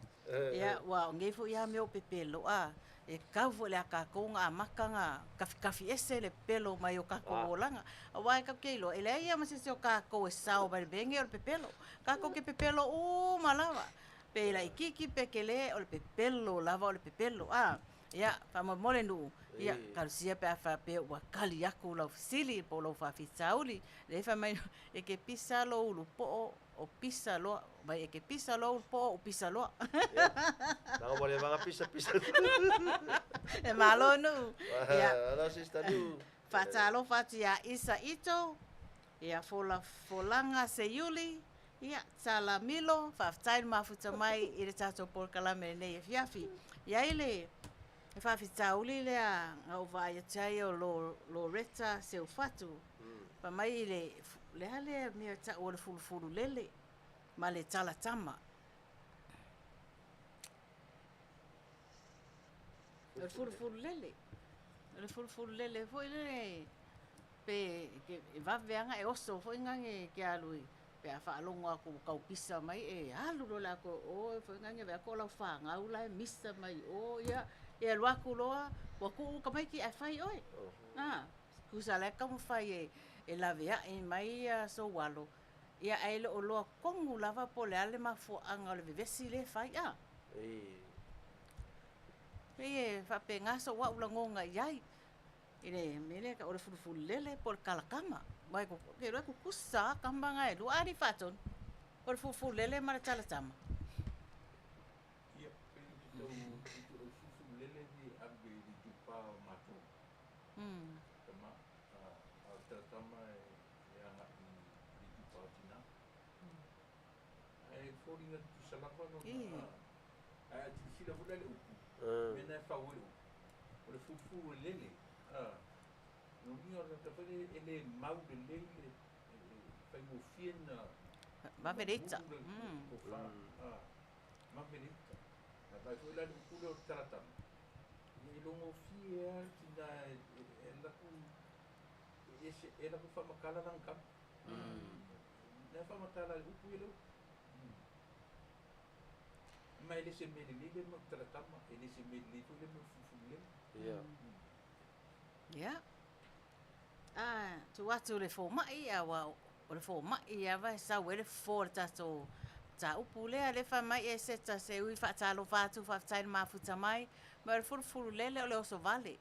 Ia, ua o nei foi lava mea o pepelo a, e kau foi i le a kakou na amata na kafikafi ese le pepelo mai o kakou olaga. Aua e tatou te iloa, e leai lava ma se isi o kakou e sao mai le mea lenei o le pepelo. Kakou te pepelo uma lava. Pe laitiiti pe tele, o le pepelo lava o le pepelo. A, ia, faamolemole nuu, ia, talosia pe a faapea ua tali atu lau fesili po o lou faafitauli. Lea fai mai, e te pisa lou ulu poo o pisa loa, mai e te pisa lou ulu poo o pisa loa. Ia, leaga ua leva na pisa pisa. E malo nuu. Ia. Malo sister nuu. Faatalofa atu ia Isa Ito, ia Fola Folaga Seiuli, Ia, Tala Milo, faafetai le mafuta mai i le tatou polokalame lenei afiafi. I ai le faafitauli lea na ou vaai atu ai o Loretta Seufatu, fai mai i le, le a lea mea e tau o le fulufulu lele ma le talatama. O le fulufulu lele, o le fulufulu lele foi lele pe e vave lava ona e oso foi nane e te alu i Pe a faalogo atu ua tau pisa mai e alu loa le atoa i o foi nani vaai atu o lau fanau la e misa mai i o ia e alu atu loa ua tuu tamaiti ae fai oe. A, tusa la e taumafai e e laveai mai ia sou alo ia ae le o iloa tonu lava po o le a le mafuaaga o le vevesi lea e fai a. Pei e faapena sou au lagona i ai. I le mea lea e tau o le fulufululele po o le talatama. Aua ou te iloa e tutusa lava tama na e lua. A alii faatonu, o le fulufululele ma le talatama. Ia, pei ou te tau, o le fulufululele e ave i le itupa o matou. Tama, a o le talatama e agai i le itupa o tina. Ae foliga tutusa lava lona, ae a silasila foi la i le upu, mea na e fau ai le upu, O le fulufulu e lele, a, lona uiga o le tagata foi lele e le mau lelei le, e faigofie ona Vave le ita. mulu le tofa, a, vave le ita. A vaai foi la i le upu lea o le talatama, ia e iloagofie lava le tina e alu atu e ese, e alu atu faamatala lana tama. Na e faamatala e le upu ia le upu. Ma e le se mea lelei le mea o le talatama, e le se mea lelei foi le mea o le fulufululele. Ia. Ia. A tuu atu i le fomai, aua o le fomai lava e sau ai le fofo o le tatou mataupu lea. Lea fai mai e Seta Seui, faatalofa atu, faafetai le mafuta mai. Ma o le fulufululele o le oso vale,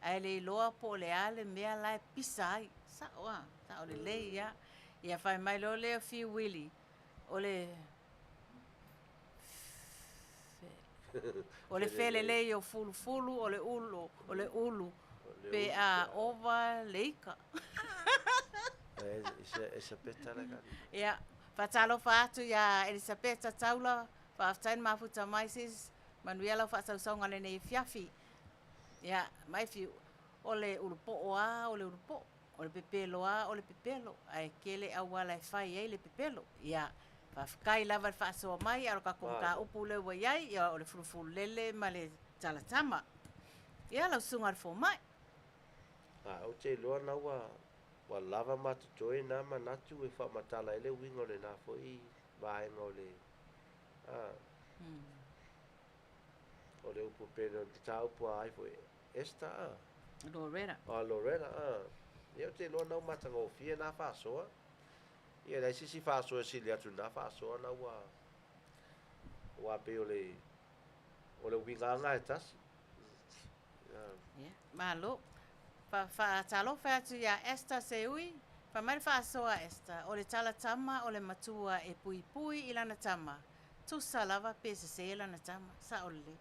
ae le iloa po o le a le mea la e pisa ai. Sao a, sao lelei lava. Ia fai mai loa lea o Fiu Willy, o le O le felelei o fulufulu o le ulu, o le ulu pe a ova le ika. Elisapeta la ka. Ia, faatalofa atu iā Elisapeta Taula, faafetai le mafuta mai sis, manuia lau faasausauga lenei afiafi. Ia, mai Fiu, o le ulu poo lava o le ulu poo. O le pepelo a o le pepelo, ae tele auala e fai ai le pepelo. Ia, faafetai lava i le faasoa mai, a o le tatou mataupu lea ua i ai, ia o le fulufululele ma le talatama. Ia, lau susuga i le fomai. A, ou te iloa na ua, ua lava ma totoe na manatu e faamatala ai le uiga o lena foi vaega o le, a, o le upu pei o le mataupu a ai foi Esther, a. Loretta. A Loretta, a. Ia ou te iloa na ua matagofie na faasoa. Ia e leai se isi faasoa e sili atu i lena faasoa na ua aua pei o le o le uiga lava lena e tasi. Ia. Ia, malo. Fa, faatalofa atu iā Esther Seui. Fai mai le faasoa a Esther, o le tala tama o le matua e puipui i lana tama. Tusa lava pe sese lana tama. Sao lelei.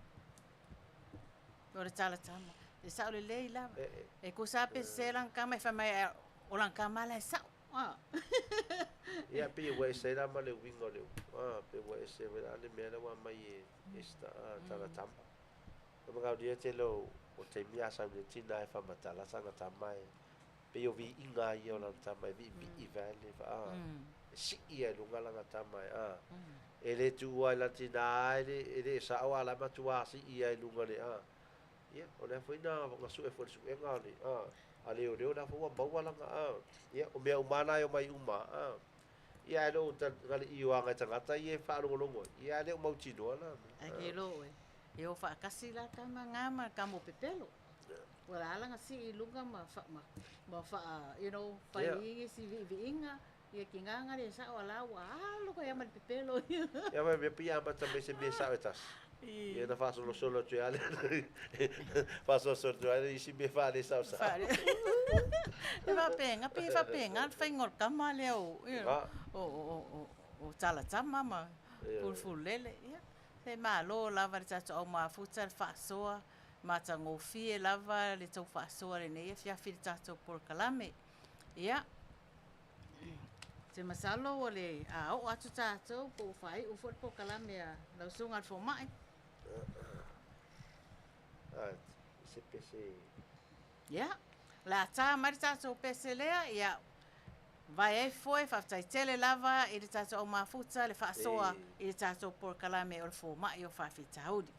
O le tala tama. E sao lelei lava. E kusa pe sese lana tama e fai mai o lana tama la e sao. A. Ia pei ua ese ai la ma le uiga o le upu. A, pei ua ese foi la le mea lea ua aumai e Esther, a, tala tama. E manaolia tele o taimi a sau nei tina e faamatala sana tama e. Pei o viiga lava ia o lana tama e viivii vae le a, e sii ai i luga lana tama e a. E le tuua ai lana tina e le e le sao a o la e matua sii lava i luga le a. Ia, o lea foi na na sue foi i le suega a le a a leoleo la foi ua maua lana a. Ia, o mea uma lava na e omai uma a. Ia ae le o na le ioaga e tagata ia e faalogologo ai, ia ae le o mautinoa la. Ae ke iloa oe, e o faatasi la tama na ma le tama o pepelo. Ua la lana sii i luga ma fa, ma, ma faa, you know, fai i nisi viiviiga, ia tiga na le sao a la ua alu ai lava ma le pepelo ia. Ia ma mea pei e amata mai se mea sao e tasi. Ia na faasolosolo atu ai lava lea, faasolosolo atu ai lea i isi mea faalesaosao. E faapena, pei e faapena le faiga o le tama lea o, you know, o, o, o, o Talatama ma Pulufululele. Ia, se malo lava i le tatou au mafuta le faasoa matagofie lava le tou faasoa i lenei afiafi i le tatou polokalame. Ia, ou te masalo ua le a oo atu tatou po ua faaiu foi le polokalame a lau Susuga i le Fomai. Se pese. Ia, o le a ta mai le tatou pese lea, ia, vae ai foe, faafetai tele lava i le tatou au mafuta le faasoa i le tatou polokalame o le Fomai o Faafitauli.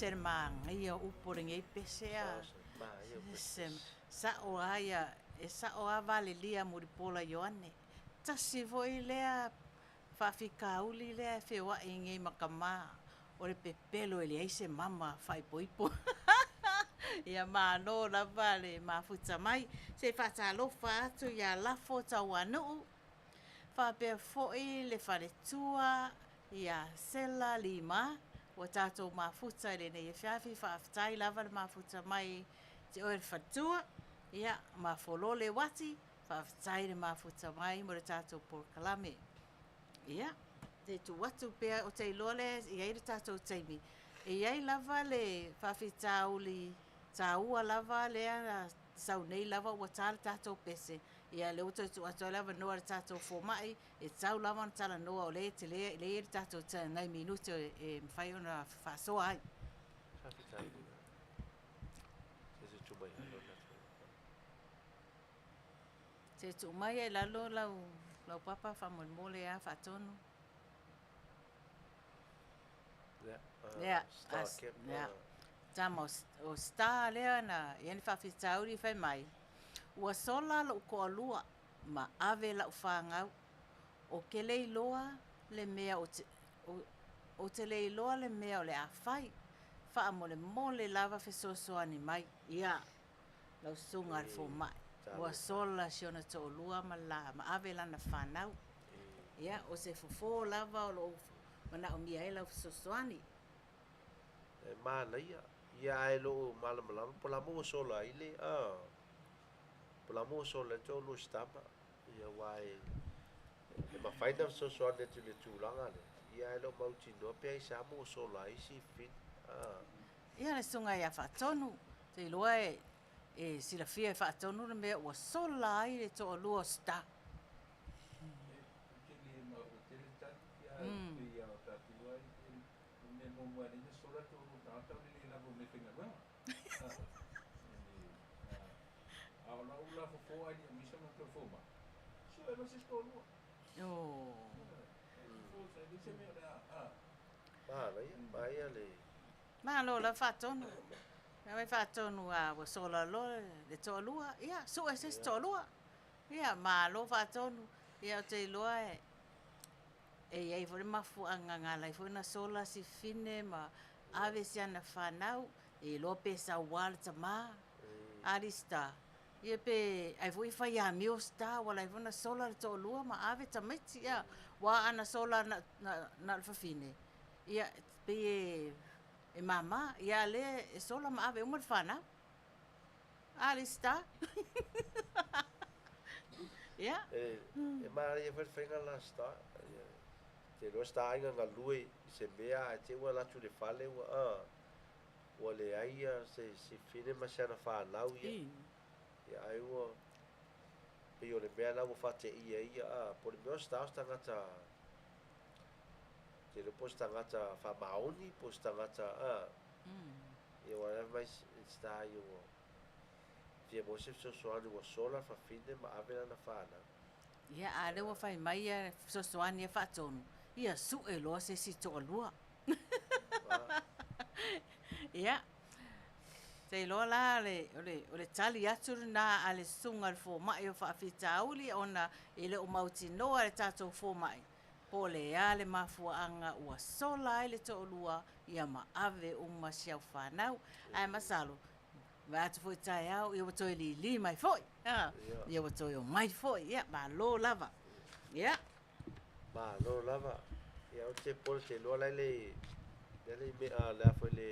Ese le manaia o upu o lenei pese a. Ese sa'o a ia, e sa'o a Valelia Mulipola Ioane. Tasi foi lea faafitauli lea e feoa'i nei ma tama o le pepelo e leai se mama faaipoipo. Ia malo lava le mafuta mai. Se i faatalofa atu ia Lafo Tauanuu faapea foi le faletua ia Sela Lima ua tatou mafuta i lenei afiafi. Faafetai lava le mafuta mai te oe le faletua. Ia ma Folole Uati, faafetai le mafuta mai mo le tatou polokalame. Ia, se i tuu atu pea, ou te iloa lea e i ai le tatou taimi. E i ai lava le faafitauli taua lava lea na sau nei lava ua ta le tatou pese. Ia lea ua toe tuu atu ai le avanoa i le tatou fomai, e tatau lava ona talanoa o lea e tele, lea e i ai le tatou nai minute e mafai ona faasoa ai. Faafetai. Se se tuu mai lalo la Se tuu mai ai lalo lau lau papa faamolemole a faatonu. Yeah, Lea, Star as, Cap. lea. Tama o Star lea na i ai le faafitauli fai mai, Ua sola lo'u toalua ma ave la'u fanau, o te le iloa le mea o te, o te le iloa le mea o le a fai, faamolemole lava fesoasoani mai. Ia, lau susuga a le fomai, ua sola si ona toalua ma la, ma ave lana fanau. Ia, o se fofo lava o lo o manaomia ai lau fesoasoani. E manaia. Ia ae le o malamalama po o le a ua sola ai le a po o le a ua sola ai le toalua o si tama. Ia aua e e mafai ona fesoasoani atu i le tulaga lea, ia ae le o mautinoa pe aisea ma ua sola ai si Finn. A. Ia le susuga ia Faatonu, ou te iloa e e silafia e Faatonu le mea ua sola ai le toalua o Star. Ou te le maua tele tali ae pei lava o tatou ai o le mea muamua e ala ai ona sola le toalua o tagata o le le lava o meafaigaluega. A o lau la fofo ae le i aumai sa matou fomai, sue loa se isi toalua. E leai se mea o le a. Manaia, manaia le. Malo lava Faatonu. Fai mai Faatonu a ua sola loa le toalua, ia sue se isi toalua. Ia malo Faatonu. Ia ou te iloa e e i ai foi le mafuaaga na ala ai foi ona sola si fine ma ave si ana fanau, e iloa pe saua le tama, a Star, ia pe ai foi fai amio Star ua ala ai foi ona sola le toalua ma ave tamaiti, ia aua ana sola na na na o le fafine, ia pei e e mama, ia a o lea e sola ma ave uma le fanau. A Star. Ia. E e manaia foi le faiga la Star. Ia te iloa Star aiga galue i se mea ae te i ua alu atu i le fale ua a ua leai ia se si fine ma si ana fanau ia. Ia ai ua pei o le mea la ua faateia ai ia a po o le mea o Star o se tagata te iloa po o se tagata faamaoni po o se tagata a ia ua fai mai Star ia ua fia maua se fesoasoani ua sola le fafine ma ave lana fanau. Ia, a o lea ua fai mai ia fesoasoani e faatonu, ia sue loa se isi toalua. Ia, te iloa la le, o le, o le tali atu lena a le susuga i le fomai o faafitauli ona e le o mautinoa e le tatou fomai po o le a le mafuaaga ua sola ai le toalua ia ma ave uma si au fanau. Ae masalo, vaai atu foi taeao, ia ua toe lili mai foi. Ia ua toe omai foi. Ia, malo lava. Ia. Malo lava. Ia, ou te pole te iloa la e le, la le mea, le a foi le,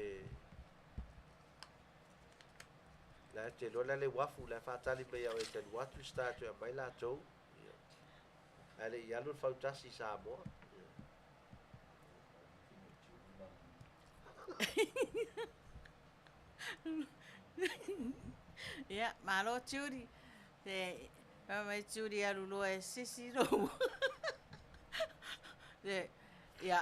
la te iloa la le uafu, la e faatali mai ia oe e te alu atu, Star e toe aumai latou. Ia. Ae le i alu le fautasi i Samoa. Ia, malo Judy. Te fai mai Judy alu loa e sisi lou. Te, ia,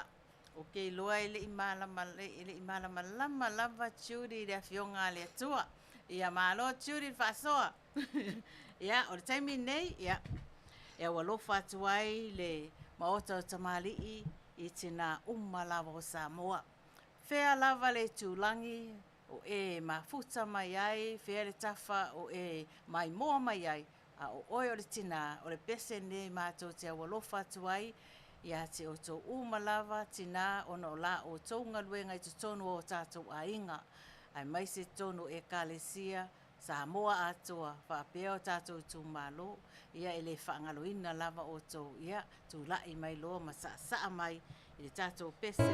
ou te iloa e le i malama, e le i malamalama lava Judy i le Afioga a le Atua. Ia, malo Judy le faasoa. Ia, o le taimi lenei, ia, e aualofa atu ai le Maota o Tamalii i tinā uma lava o Samoa. Fea lava le itulagi o e mafuta mai ai, fea le tafa o e maimoa mai ai, a o oe o le tinā, o le pese lenei matou te aualofa atu ai ia te outou uma lava tinā ona o la outou galuega i totonu o o tatou aiga, aemaise totonu o Ekalesia, Samoa atoa faapea o tatou itumalo, ia e le faagaloina lava outou, ia tulai mai loa ma saasaa mai i le tatou pese.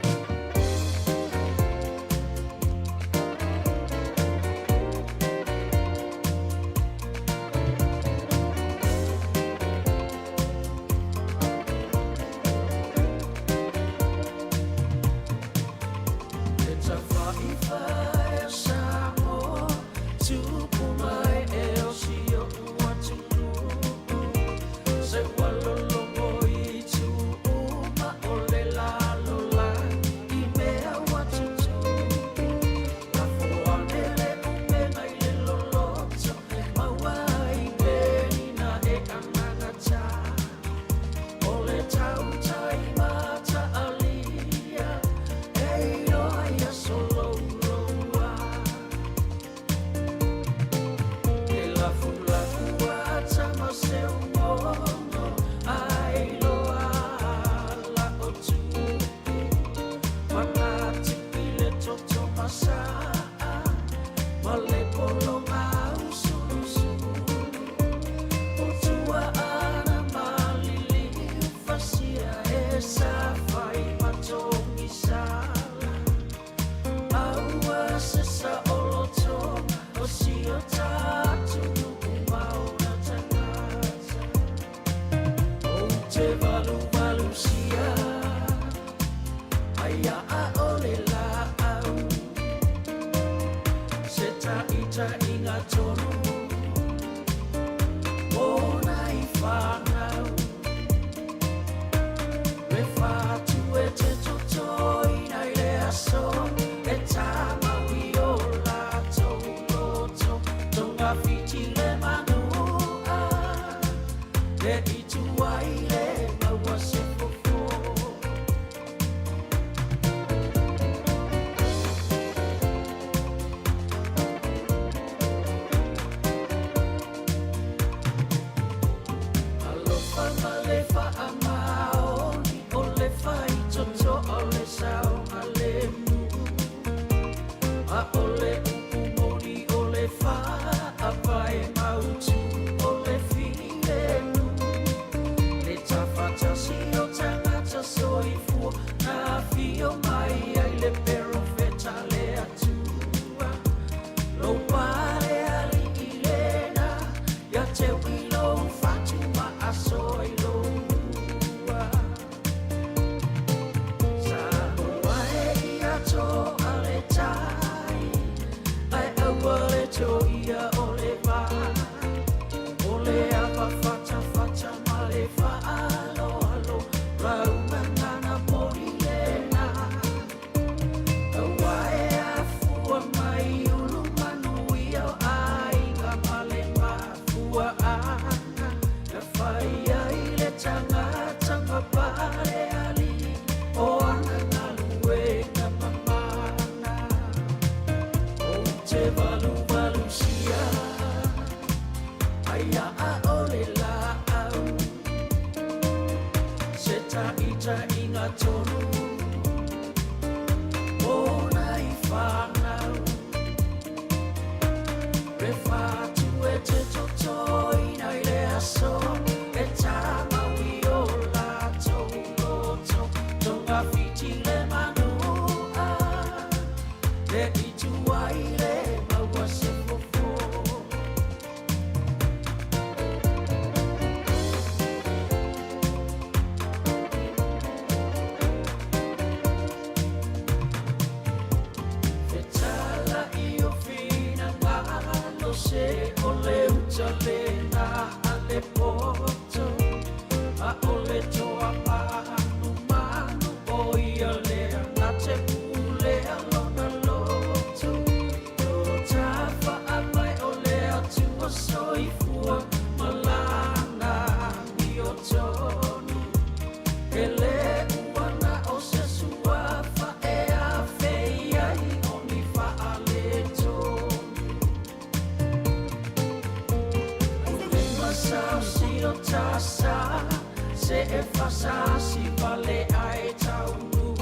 Se e fasasi vale ai taunuu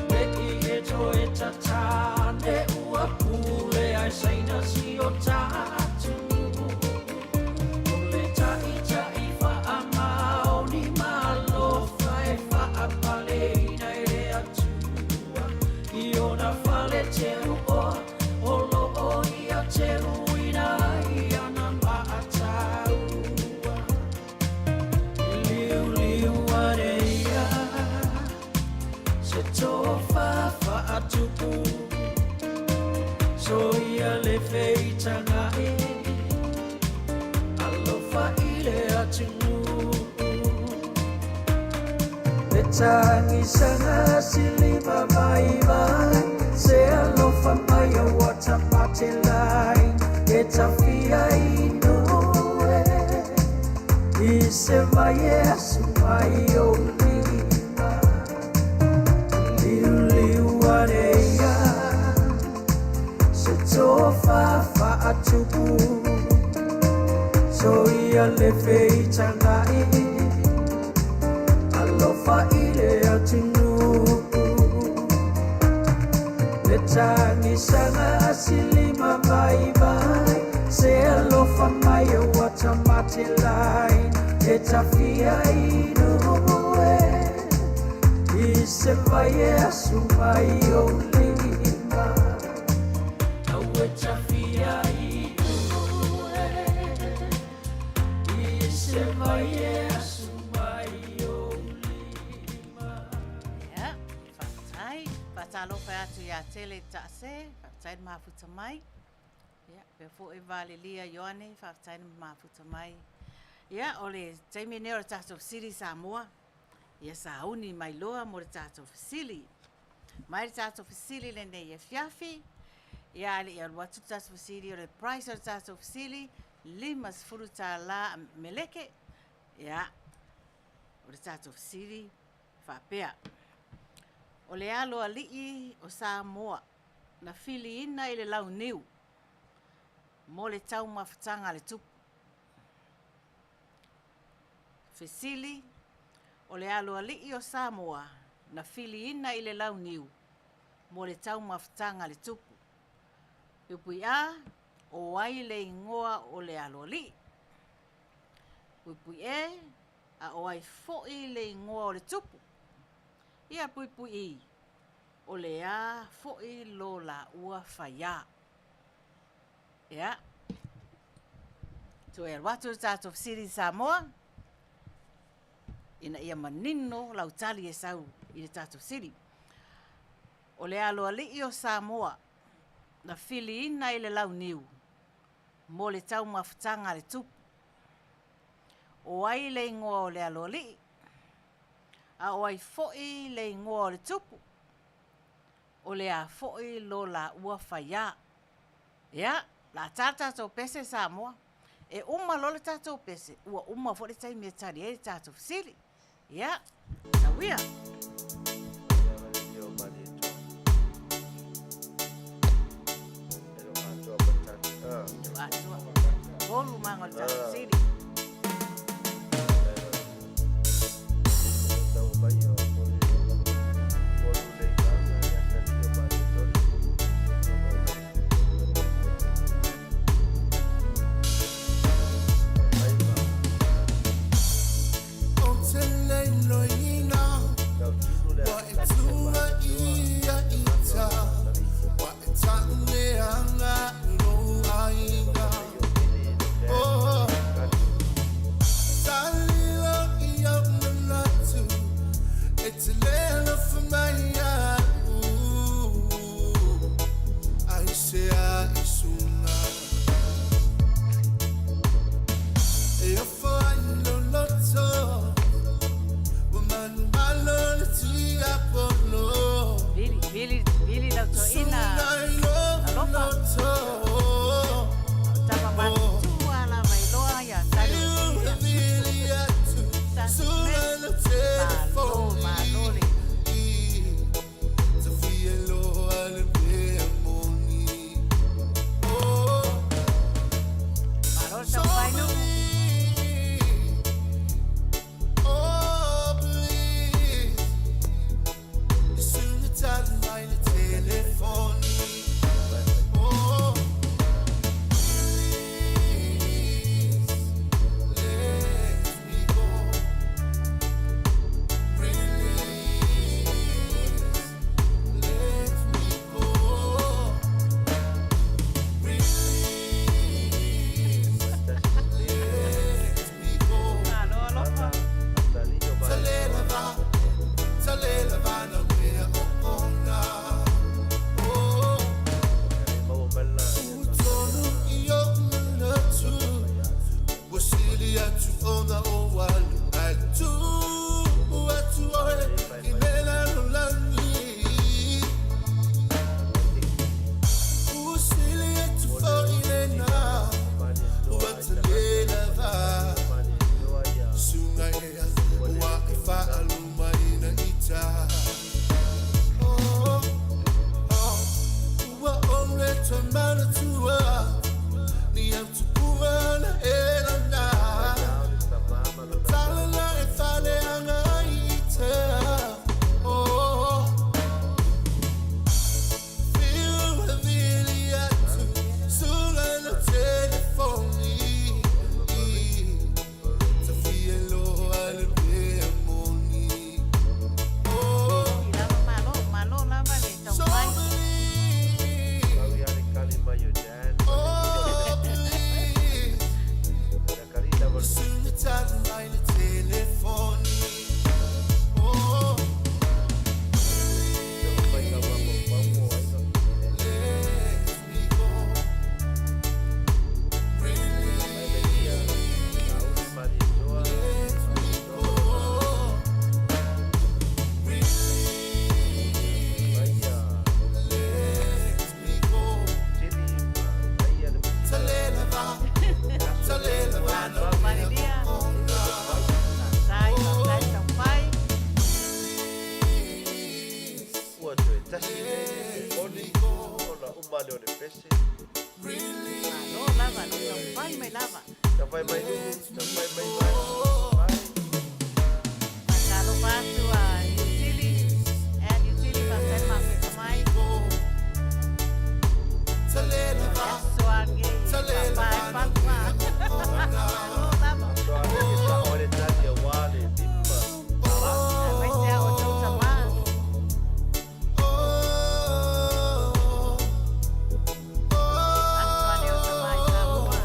Le i e toe tatane ua pule ai saina si o tatunuu O le ta'ita'i faamaoni ma alofa e faapaleina e le Atua i ona fale teuoa o loo ia teuina ai ana maataua. Liuliu ane ia se tofa faatupu soia le feitaga'i alofa i le atunuu Le tagisaga silima vaivai se alofa mai ua tamatelaina e tafia inu e i se vai e asu mai ou lima Liuliu ane ia se tofa faatupu soia le feitaga'i alofa i le atunuu Le tagisaga silima vaivai se alofa mai ua tamatelaina e tafia inu e i se vai e asu mai ou lima Au e tafia inu e i se vai e asu mai ou lima. Ia, faafetai. Faatalofa atu ia Tele Taase, faafetai le mafuta mai. Ia, faapea foi Valelia Ioane, faafetai le mafuta mai. Ia, o le taimi lenei o le tatou fesili Samoa. Ia sauni mai loa mo le tatou fesili. Mai le tatou fesili lenei afiafi. Ia, a le i alu atu le tatou fesili, o le price o le tatou fesili, $50 meleke. Ia, o le tatou fesili faapea. O le aloalii o Samoa na filiina i le launiu mo le taumafataga a le tupu. Fesili, O le aloalii o Samoa na filiina i le launiu mo le taumafataga a le tupu. Puipui A, O ai le igoa o le aloalii? Puipui E, A o ai foi le igoa o le tupu? Ia puipui I, O le a foi lo laua faiā? Ia, toe alu atu le tatou fesili i Samoa, ina ia manino lau tali e sau i le tatou fesili. O le aloalii o Samoa na filiina i le launiu mo le taumafataga a le tupu. O ai le igoa o le aloalii? A o ai foi le igoa o le tupu? O le a foi lo laua faiā? Ia, o le a ta le tatou pese Samoa. E uma loa le tatou pese, ua uma foi le taimi e tali ai le tatou fesili. Ia, tau ia. Atoa. Tolu maga o le tatou fesili. manatua Ni au tupua na e lana Talala e faleaga ai i tea Oh Fiu e vili atu Suga le telefoni Tafia loa le mea moni Oh Titi lava malo, malo lava le So taumafai. believe Oh please Suga tala mai le telefoni Oh Let me go Really Let me go Really Let me go Talelava Talelava no Malilia, faafetai, faafetai le taumafai. Ua toe tasi le moni ona uma lea o le pese. Malo lava le taumafai mai lava. Taumafai mai nuu, taumafai mai vai. Faatalofa atu a Iutili, and Iutili faafetai le mafeka mai. Talelava Aso a lenei papa e palu a. Malo lava. Toa le sao ai le tali aua le lima. Aemaise a outou tamā. Oh Aso a lea o tamā i Samoa.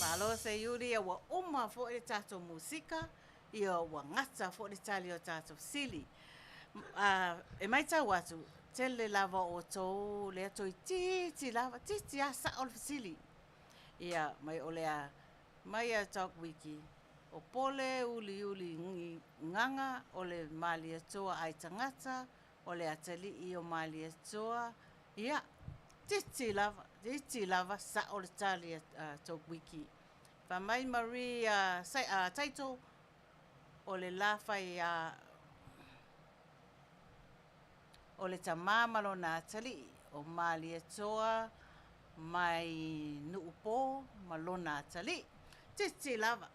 Malo Seiuli, ia ua uma foi le tatou musika, ia ua gata foi le tali o tatou fesili. A, e maitau atu, tele lava o outou lea toeitiiti lava, titi lava sao le fesili. Ia, mai o le a, mai ia Doc Wiki, o Pole uliuli gaga o le Malietoa ai tagata, o le atalii o Malietoa, ia, titi lava, titi lava sao le tali a Doc Wiki. Fai mai Marie Title, o le la fai a, o le tama ma lona atalii, o Malietoa mai Nuupo ma lona atalii. Titi lava.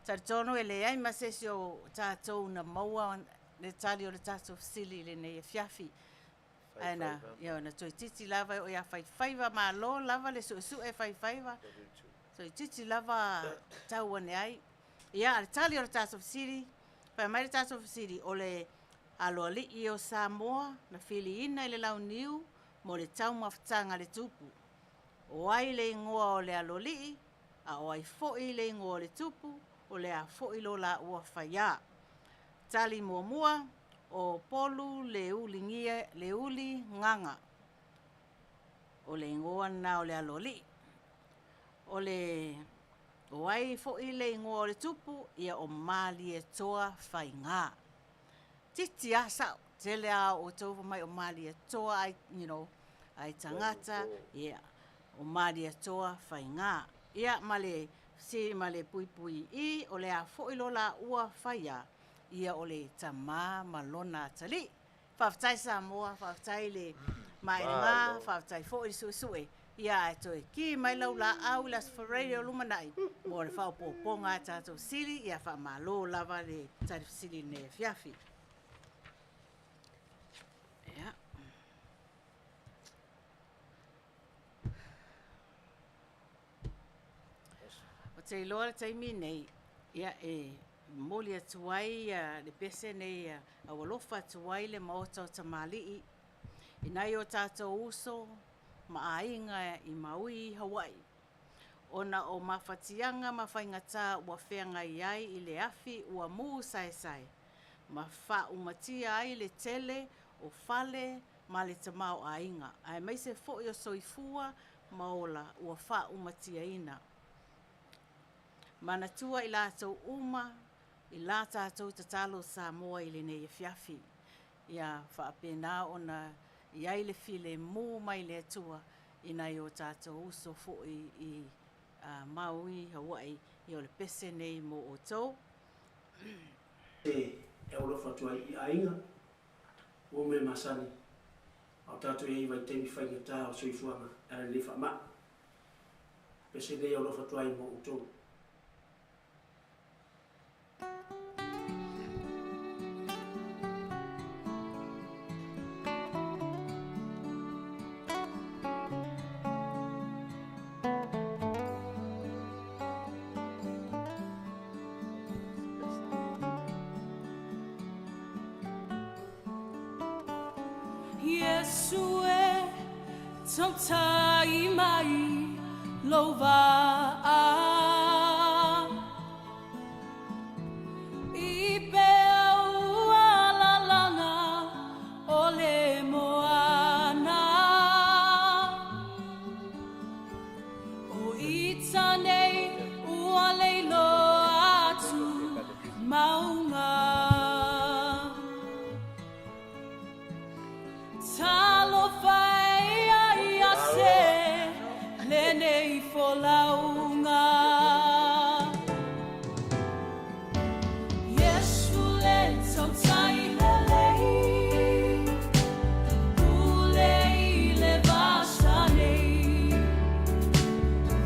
Talitonu e leai ma se isi o tatou na maua le tali o le tatou fesili i lenei afiafi. Ae na, ia, na toeitiiti lava e oo ia faifaiva malo lava le suesue faifaiva. Toeitiiti lava tau ane ai. Ia, a le tali o le tatou fesili, fai mai le tatou fesili, o le aloalii o Samoa na filiina i le launiu mo le taumafataga a le tupu. O ai le igoa o le aloalii, a o ai foi le igoa o le tupu, o le a foi lo laua faiā. Tali muamua, o Polu Leuligia, Leuli Gaga. O le igoa lena o le aloalii. O le o ai foi le igoa o le tupu, ia o Malietoa Faiga. Titi lava sao, tele lava o outou fai mai o Malietoa ai, you know, ai tagata, ia, o Malietoa Faiga. Ia, ma le si ma le puipui i, o le a foi lo laua faiā, ia o le tama ma lona atalii. Faafetai Samoa, faafetai le maelega, faafetai foi le suesue. Ia ae toe ki mai lau laau i le Aso Faraile o lumanai mo le faaopoopoga a tatou fesili. Ia faamalo lava le tali fesili i lenei afiafi. Ia. Ou te iloa le taimi nei, ia e momoli atu ai le pese nei aualofa atu ai le Maota o Tamalii i nai o tatou uso ma aiga i Maui i Hawaii ona o mafatiaga ma faigata ua feagai ai i le afi ua mu saesae ma faaumatia ai le tele o fale ma le tamaoaiga aemaise foi o soifua ma ola ua faaumatiaina. Manatua i latou uma i la tatou tatalo Samoa i lenei afiafi. Ia faapena ona i ai le filemu mai le Atua i nai o tatou uso foi i Maui, Hawaii, ia o le pese nei mo outou. E alofa atu ai i aiga, ua mea masani, a o tatou i ai i vaitaimi faigata o le soifuaga e ala i lenei faamai. Pese nei e alofa atu ai mo outou. Iesu e tautai mai lou vaa I peau alalana o le moana O ita nei ua leiloa atu mauga Talofa e ia ia se lenei folauga Iesu le tautai lelei Pule i le vasa nei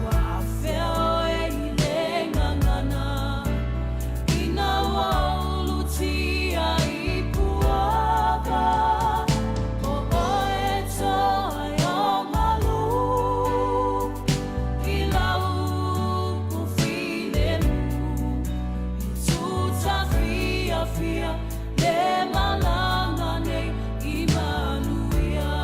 Ua afea oe i le gagana Ina ua ulutia i puava O oe toa i o malu I lau upu filemu I tutafiafia le malaga nei i manuia.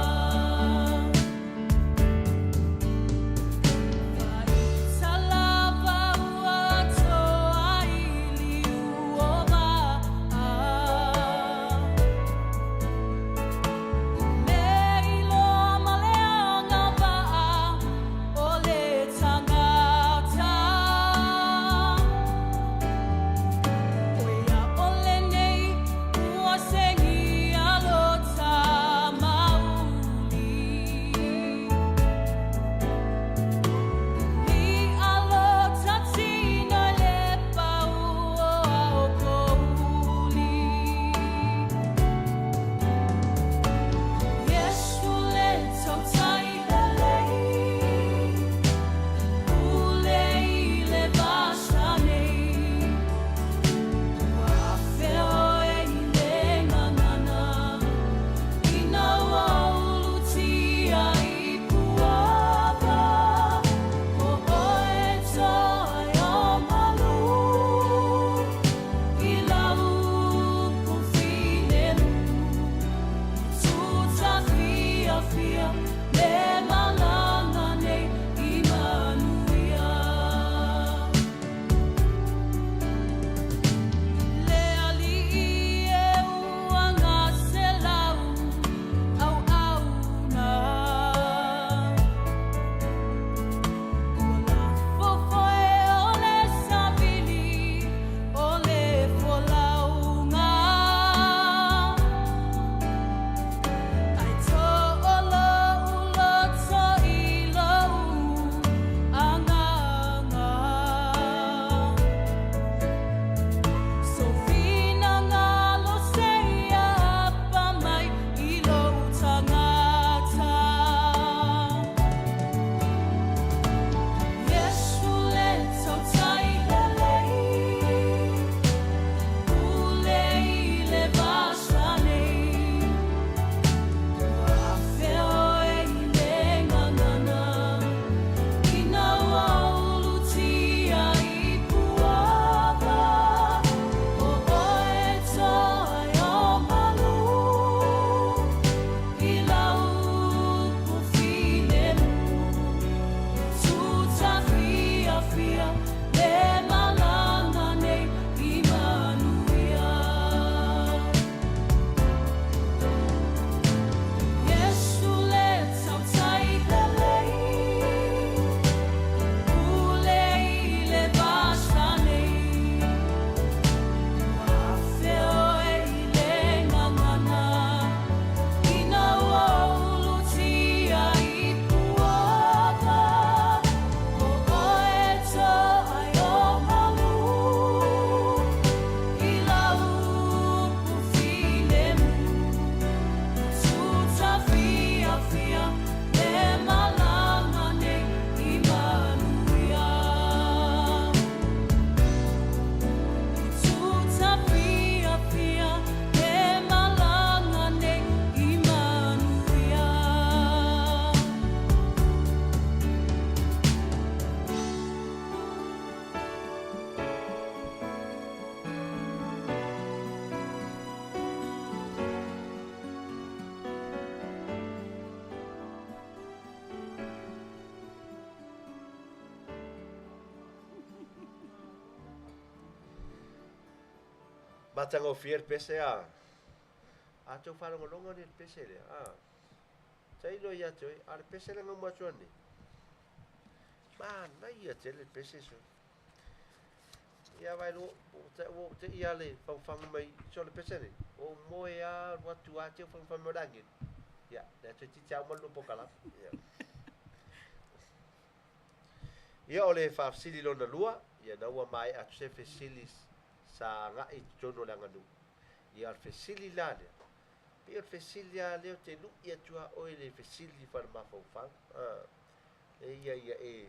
Faita lava ua toa i liu o vaa. Le iloa ma le agavaa o le tangata. Oi aole nei ua segia lota mauli. I alota tino i le pau o Aopouli. Iesu le tautai lelei, pule i le vasa nei. Ua afea oe i le gagana, ina ua ulutia i puava. O oe toa i o malu, i lau upu filemu. Tutafiafia le malaga nei i manuia. Le Alii e ua gase lau auauna. Ua lafo foi o le savili o le folauga. Ae toolou Matagofie le pese a. A tou faalogologo nei i le pese lea, a. Tailo ia te oe, a o le pese lea na uma atu nei. Manaia tele le pese so. Ia vai lo, ua ou te ia le fagufagu mai so le pese nei. Ua ou moe a, alu atu a, te fagufagu mai o le agelu. Ia, lea toeitiiti a uma le lua polokalame. Ia. Ia o le faafesili lona lua, ia na ua maea atu se fesili sa agai i totonu o le aganuu. Ia o le fesili la lea, pei o le fesili lava lea ou te lui atu lava oe i le fesili faale-mafaufau. A, e ia ia e,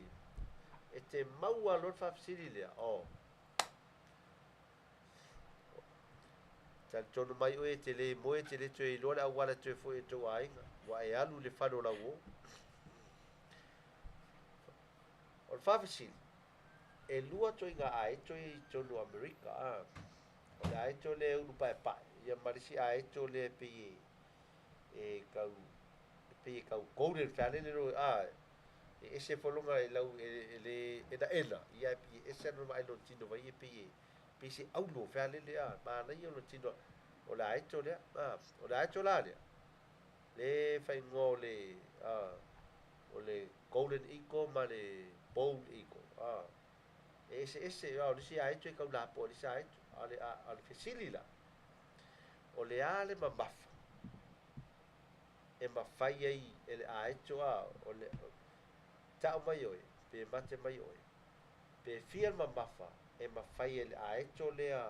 e te maua loa le faafesili lea, oh. Talitonu mai oe e te le moe, e te le toe iloa le auala e toe foi i tou aiga, ua e alu i le fale o lau uo. O le faafesili, e lua ituaiga aeto ia i totonu o Amerika, a. O le aeto lea e ulu paepae, ia ma le isi aeto lea e pei e, e tau, e pei e tau golden fealele loa, a. E ese foi lona e lau, e, e le enaena, ia e pei e ese lona vaai lona tino vai e pei e, pei se aulo fealele, a. Manaia lona tino, o le aeto lea, a. O le aeto la lea, le faaigoa o le, a, o le golden eagle ma le bald eagle, a. E eseese, a o le isi aeto e tau lapoa i le isi aeto. A o le, a, o le fesili la, o le a le mamafa e mafai ai e le aeto, a, o le, tau mai oe, pe mate mai oe, pe fia le mamafa e mafai e le aeto lea,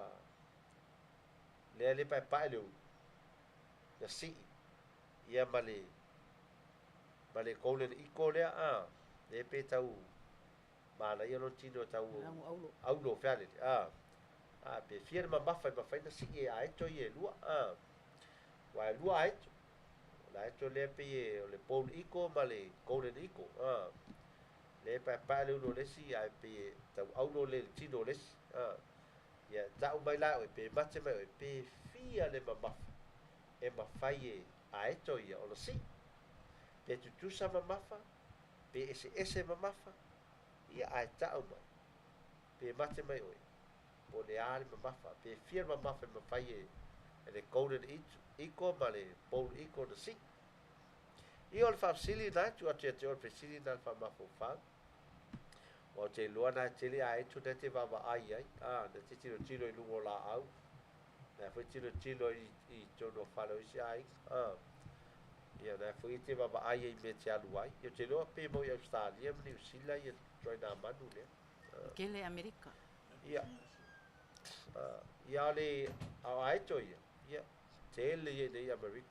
lea le paepae le ulu, na sii, ia ma le, ma le golden eagle lea, a, lea pe tau manaia lona tino tau aulo fealele, a, a, pe fia le mamafa e mafai na sii e aeto ia e lua, a, aua e lua aeto, o le aeto lea pei e, o le bald eagle ma le golden eagle, a, lea e paepae le ulu o le isi ae pei e tau aulo le tino o le isi, a, ia tau mai la oe, pe mate mai oe, pe fia le mamafa e mafai e aeto ia ona sii, pe tutusa mamafa, pe eseese mamafa, ia ae tau mai, pe mate mai oe, po o le a le mamafa, pe fia le mamafa e mafai e le golden eagle ma le bald eagle ona sii. Ia o le faafesili lena e tuu atu ia te oe, o le fesili lena i le faamafaufau. Aua ou te iloa na e tele aeto na e te vaavaai ai, a, na te tilotilo i luga o laau, Na foi tilotilo i, i totonu o fale o isi aiga. A. Ia, na foi e te vaavaai ai i mea e te alu ai. Ia, ou te iloa pe mau i Ausetalia ma Niu Sila ia ituaiga manu lea. A. Tele Amerika. Ia. A, ia o le, a o aeto ia, ia, tele ia i nei Amerika.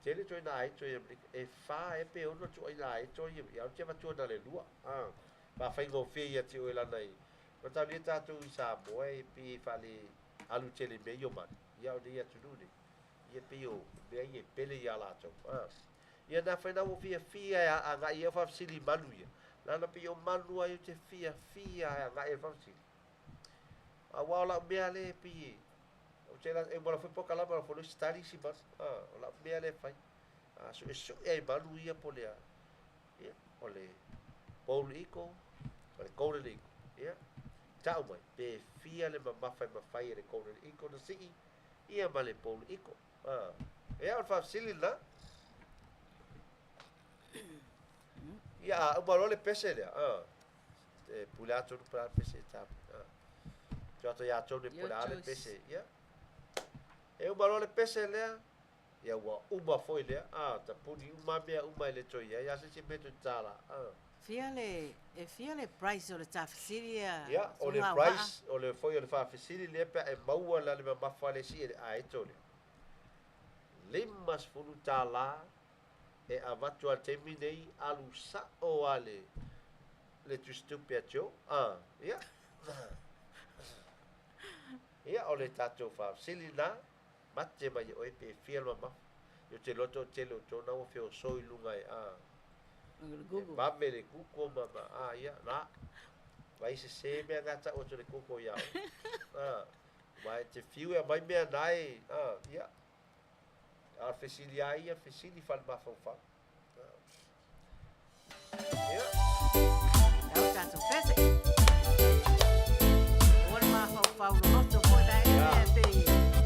Tele ituaiga aeto i Amerika. E fa ea pe ono ituaiga aeto ia, ia ou te avatua na o le lua. A. Faafaigofie ia te oe lana i, mataulia tatou i Samoa e pei e faale, alu tele i mea ia o manu, ia o nei atunuu nei, ia pei o mea ia e pele iā latou. A. Ia na whai na ua fiafia e agai e whawhasili manu ia. Lana pei o manu ai o te fiafia e agai e whawhasili. A ua o lau mea le pei e, o te la, e wala foi pokalama la foi study si manu. A, o lau mea le whai. A, suesu'e ai manu ia po le a. Ia, o le bald eagle, o le golden eagle. Ia, tau mai, pe fia le mamafa e mafai e le golden eagle na sii, ia ma le bald eagle. A, ia, o le faafesili lena. Ia, a uma loa le pese lea, a, e pule a tonu po o le a le pese e tāpui. A, tuu atu ia tonu e po o le a le pese. Ia, e uma loa le pese lea, Ia ua uma foi lea, a, tapuni uma mea uma e le toe i ai a se isi mea toe tatala, a. Fia le, e fia le price o le tafesili a Ia, o le price, o le foi o le faafesili lea pe a e maua la le mamafa le isi e le aeto lea. $50 e avatu a le taimi nei alu sa'o a le le tusitupe a Joe, a, ia. Ia, o le tatou faafesili lena. Mate mai oe pe fia le mamafa. Ou te iloa toatele o tona ua feoso i luga e a. E vave le Google ma ma a ia na. Vai sese mea nga tau atu le Google ia oe. A, wa e te fiu e aumai mea na e a ia. A o le fesili a ia, fesili faale-mafaufau. Ia. Ia o tatou pese. Ua le mafaufau loloto foi la e mea pei.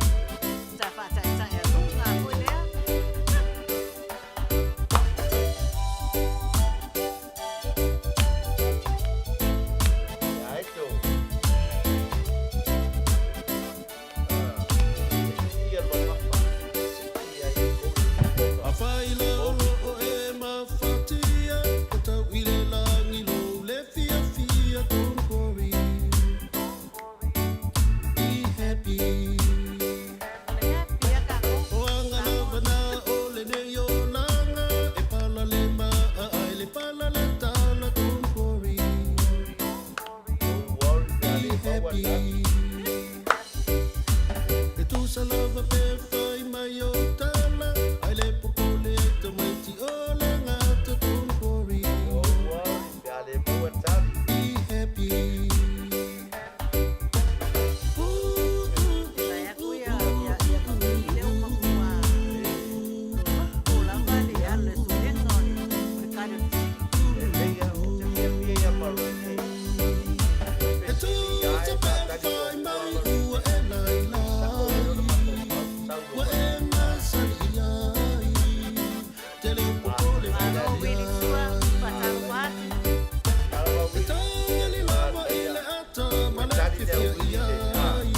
fiafia i ai.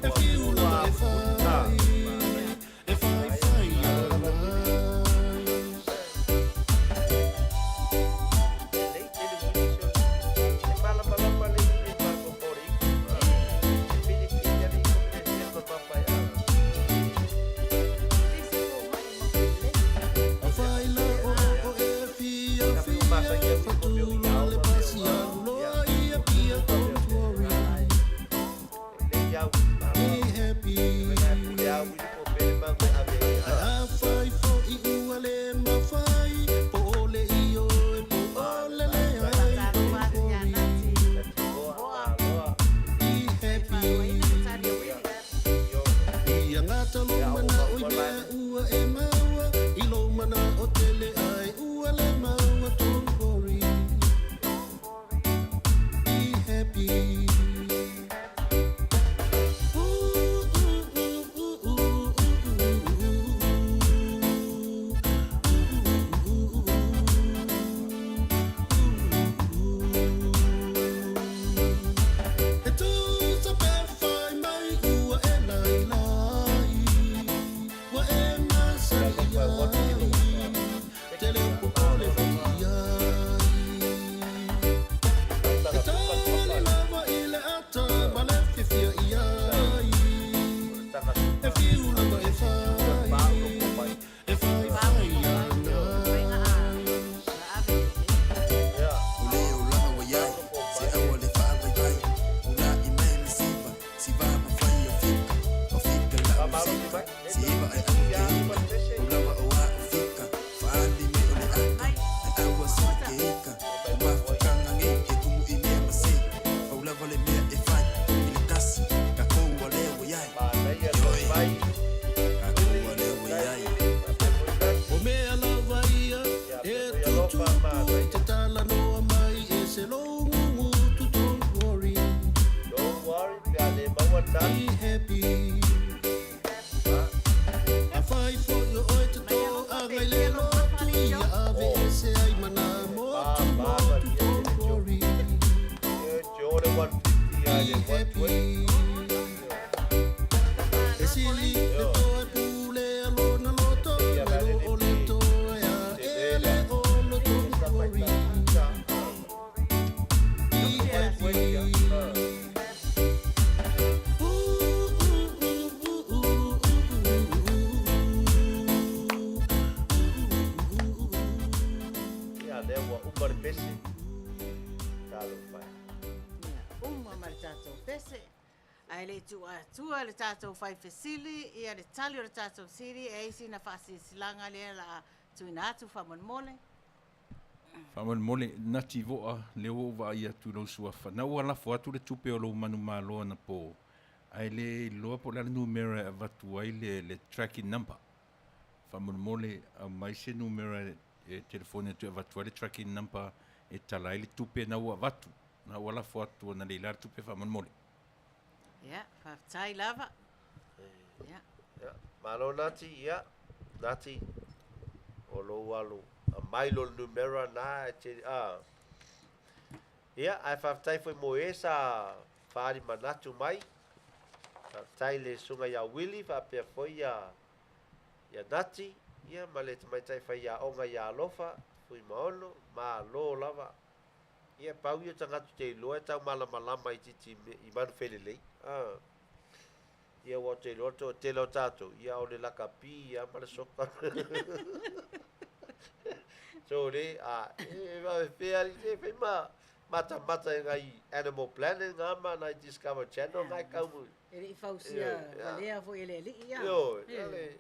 E fiu lava e fai, e faifai ana. Afai la o o e fiafia, fatuloa le pasi alu loa i Apia. Don't worry, be happy. Afai foi ua le mafai, po o le ioe po o le leai. Faatalofa Don't atu ia worry, Nati Voa, be e happy. faaluaina le tali a Uili. Ia gata lou manao i mea ua e maua, i lou manao tele ai ua le maua. Don't worry, be happy. Ooh, ooh, ooh, ooh, ooh, ooh, ooh, ooh, ooh, ooh. E tusa pe fai mai ua e lailai, ua e masani ai, te leo popole foi ai. E tali lava i le ata ma le fiafia i ai. E fiu lava e fai, e faifai ana. Faiga a la ave lelei. O le olaga ua iai se aua le faavaivai ula'i mai le siva siva mafai o fika o fika la'u siva siva ae aua ke ika o lava o a'u fika fa'ali mai o le aka ae aua soli ke ika o mafutaga nei e tumu i mea masei pau lava le mea e fai i le tasi takou ua lea ua iai ioe takou ua lea ua iai. O mea lava ia e tutupu i te talanoa mai e se lou gugutu. Don't worry, be happy. Afai foi o oe te Mai alofa toaga pe i le ia lou loto lotu alii ia Joe. ave ese ai mana motu motu. Don't worry, be happy. E sili le toe pule a lona loto nai lo o le toe a e le olo. Don't worry, be happy. Ooh, ooh, ooh, ooh, ooh, ooh, ooh, Ia, uma ma le tatou pese. Ae le i tuua atua le tatou fai fesili, ia le tali o le tatou fesili, e ai sina faasilasilaga lea la a tuuina atu faamolemole. Faamolemole, Nati Voa, lea ua ou vaai atu i lou suafa, na ua lafo atu le tupe o lou manumalo anapo, ae le iloa po o le a le numera e avatu ai le, le tracking number. Faamolemole, aumai se numera e telefoni atu e avatu ai le tracking number e tala ai le tupe na ua avatu, na ua lafo atu analeila le tupe faamolemole. Ia, faafetai lava. Ia. Malo Nati, ia, Nati, o lou alu aumai lo le numera na e te, a. Ia, ae faafetai foi mo e sa faaali manatu mai. Faafetai i le susuga ia Willie faapea foi ia ia Nati, ia ma le tamaitai faiaoga ia Alofa Fuimaono, malo lava. Ia pau ia o tagata ou te iloa e tau malamalama itiiti i manufelelei. A. Ia aua ou te iloa le toatele o tatou, ia o le lakapi lava ma le soka. So le, a, e faapefea alii, se fai ma matamata i nai Animal Planet nga ma nai Discover Channel nga e kau. E le i fausia valea foi e le alii a. Ioe, ale,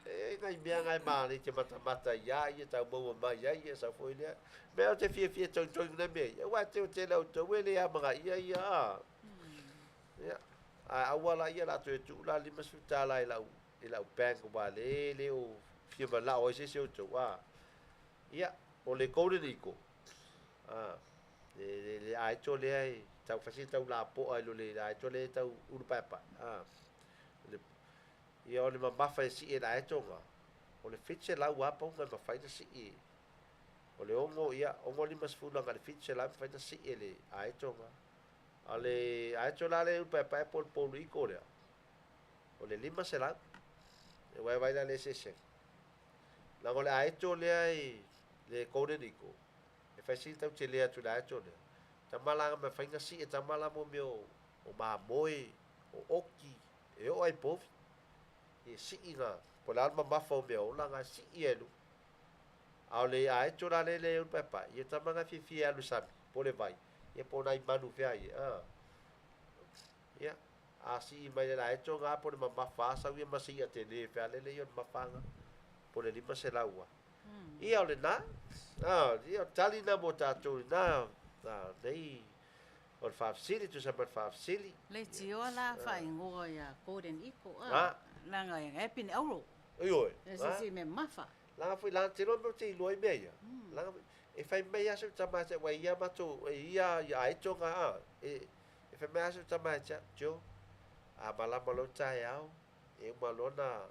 e i ai nai mea nga e mānai te matamata i a ia, tau maua mai ai ia, sau foi lea. Mea ou te fiafia e togitogi nai mea ia, aua e teu tele au tau e le amagaia ia, a. Ia, ae aua laia o le a toe tuu la $50 i lau, i lau bank aua lea e le o fia manao ai se isi o outou, a. Ia, o le Golden Eagle, a, le, le, le aeto lea e tau fai sina tau lapoa i lo le aeto lea e tau ulu paepae, a. Le, ia o le mamafa e sii e le aeto nga, o le 700 lava pauna e mafai ona sii. O le ono, ia, 650 agai i le 700 e mafai ona sii e le aeto nga. A o le aeto la lea e ulupaepae po o le bald eagle lea, o le 500. Aua e vaai la i le eseesega. Leaga o le aeto lea i le golden eagle, e fai sili tau tele atu i le aeto lea. Tama la ma fai na sii e tama la mo mea o mamoe, o oki, e oo lava i povi. E sii na, po o le a le mamafa o mea ola na, e sii lava i luga. A o le aeto la lea e ulupaepae, ia tama na fiafia e alu i le sami, po o le vai, ia po o nai manu feai e, a. Ia, a sii mai le aeto na po o le mamafa lava sau ia ma se i'a tele fealele ia o le mamafa na, po o le 500 lava. Ia o lena, a, ia o le tali lena mo tatou i lena, a, nei o le faafesili, tusa ma le faafesili. Leitioa la faaigoa ia Golden Eagle a, leaga e happy ni auro. Ioe. E se se mea mafa. Laga foi laga te loa mea ou te iloa ai mea ia. Laga foi e fai mai lava si ou tama ia te au, aua e ia matou, e ia ia aitoga a, e e fai mai lava si ou tama ia te au, Joe, a malama loa le taeao, e uma loa ona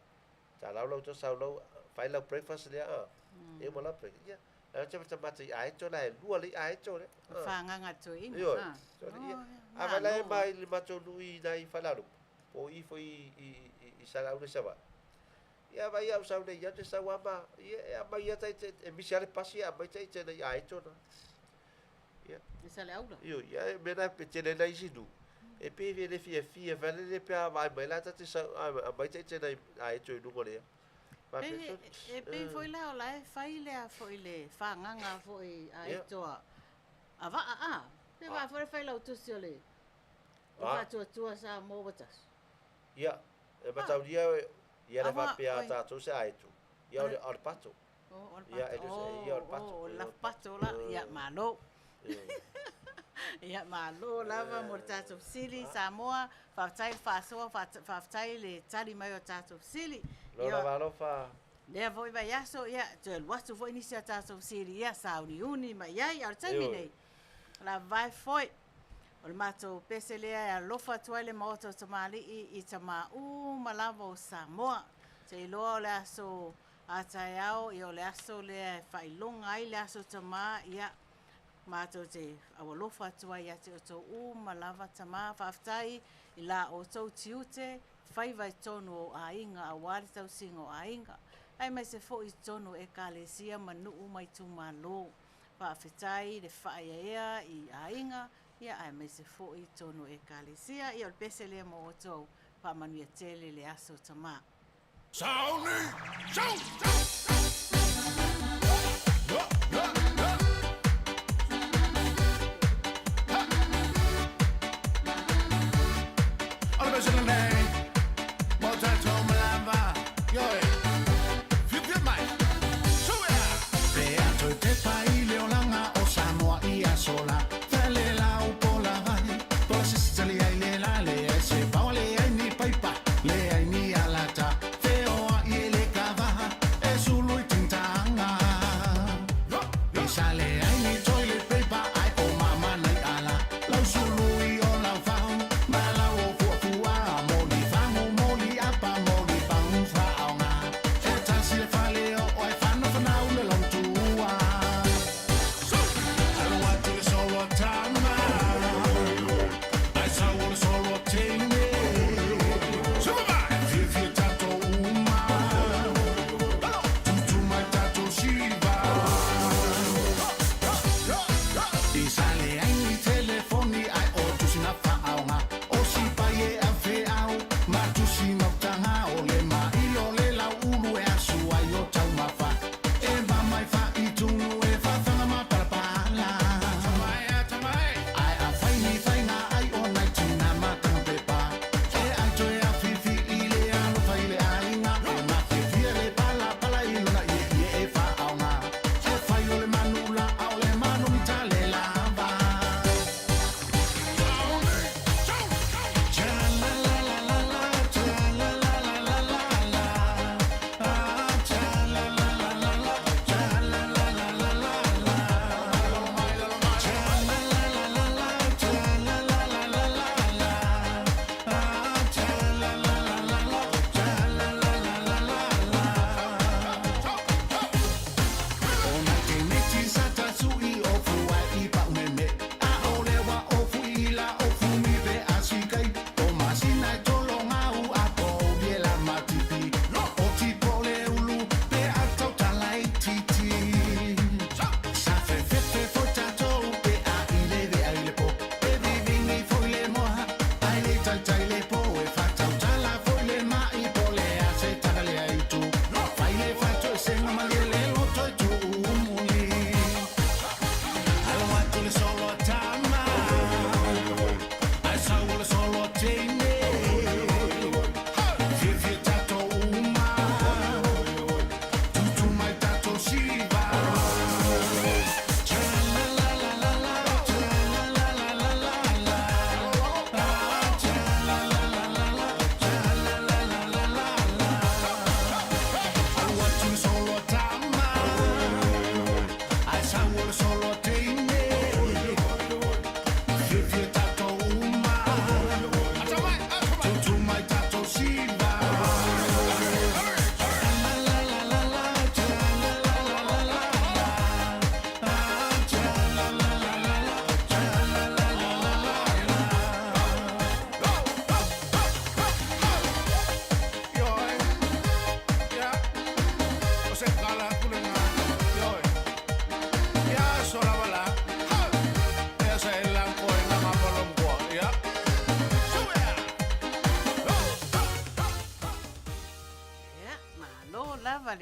talau lau tosa lau fai lau breakfast lea a, e uma lau breakfast, ia, la te matamata i aeto la e lua le aeto lea. O whaangaga toeina. Ioe. Ia. A vai la e mai le matou nuu i nai Falealupo, po o i foi i i i Salaula i Savaii. Ia vai au sau nei ia te sau ama, ia e aumai ia tai te e misi lava le pasi e aumai tai te nei aeto na. Ia. I Saleaula. Ioe, ia e mea na e tele nai isi nuu, e pei e le fiafia fai lele pe a vaai mai la ta te sau aumai tai te nei aeto i luga o le ea. Pei, e pei foi la o la e fai lea foi le fagaga foi a aetoa a vaa a. Pe vaa foi le fai lau tusi o le o faatuatua Samoa ua tasi. Ia, e mataulia ia le faapea a tatou se aeto, ia o le o le pato. O le pato. Ia, o le pato. O le lafu pato la. Ia, malo. Ia, malo lava mo le tatou fesili Samoa. Faafetai le faasoa, faafetai le tali mai o tatou fesili. Malo lava alofa. Lea foi vaiaso, ia, toe alu atu foi nisi a tatou fesili, ia, sauniuni mai ai. A o le taimi nei, o le a vavae foi. O le matou pese lea e alofa atu ai le Maota o Tamalii i tama uma lava o Samoa. Te iloa o le aso a taeao, ia o le aso lea e faailoga ai le aso tama, ia, matou te aualofa atu ai ia te outou uma lava tama. Faafetai i la outou tiute, faiva i totonu o aiga aua le tausiga o aiga, aemaise foi i totonu o Ekalesia ma nuu ma itumalo. Faafetai le faaeaea i aiga, ia aemaise foi i totonu o Ekalesia. Ia o le pese lea mo outou, faamanuia tele le aso tama. Sauni! Sau! O le pese lenei, mo tatou malava, ioe, fiafia mai, Suea! Pe a toe tepa i le olaga o Samoa i aso la, Fale lau po la vai, po la sisi tali ai le la, leai se paoa, leai ni paipa, leai ni alata, feoai e le kavaha, e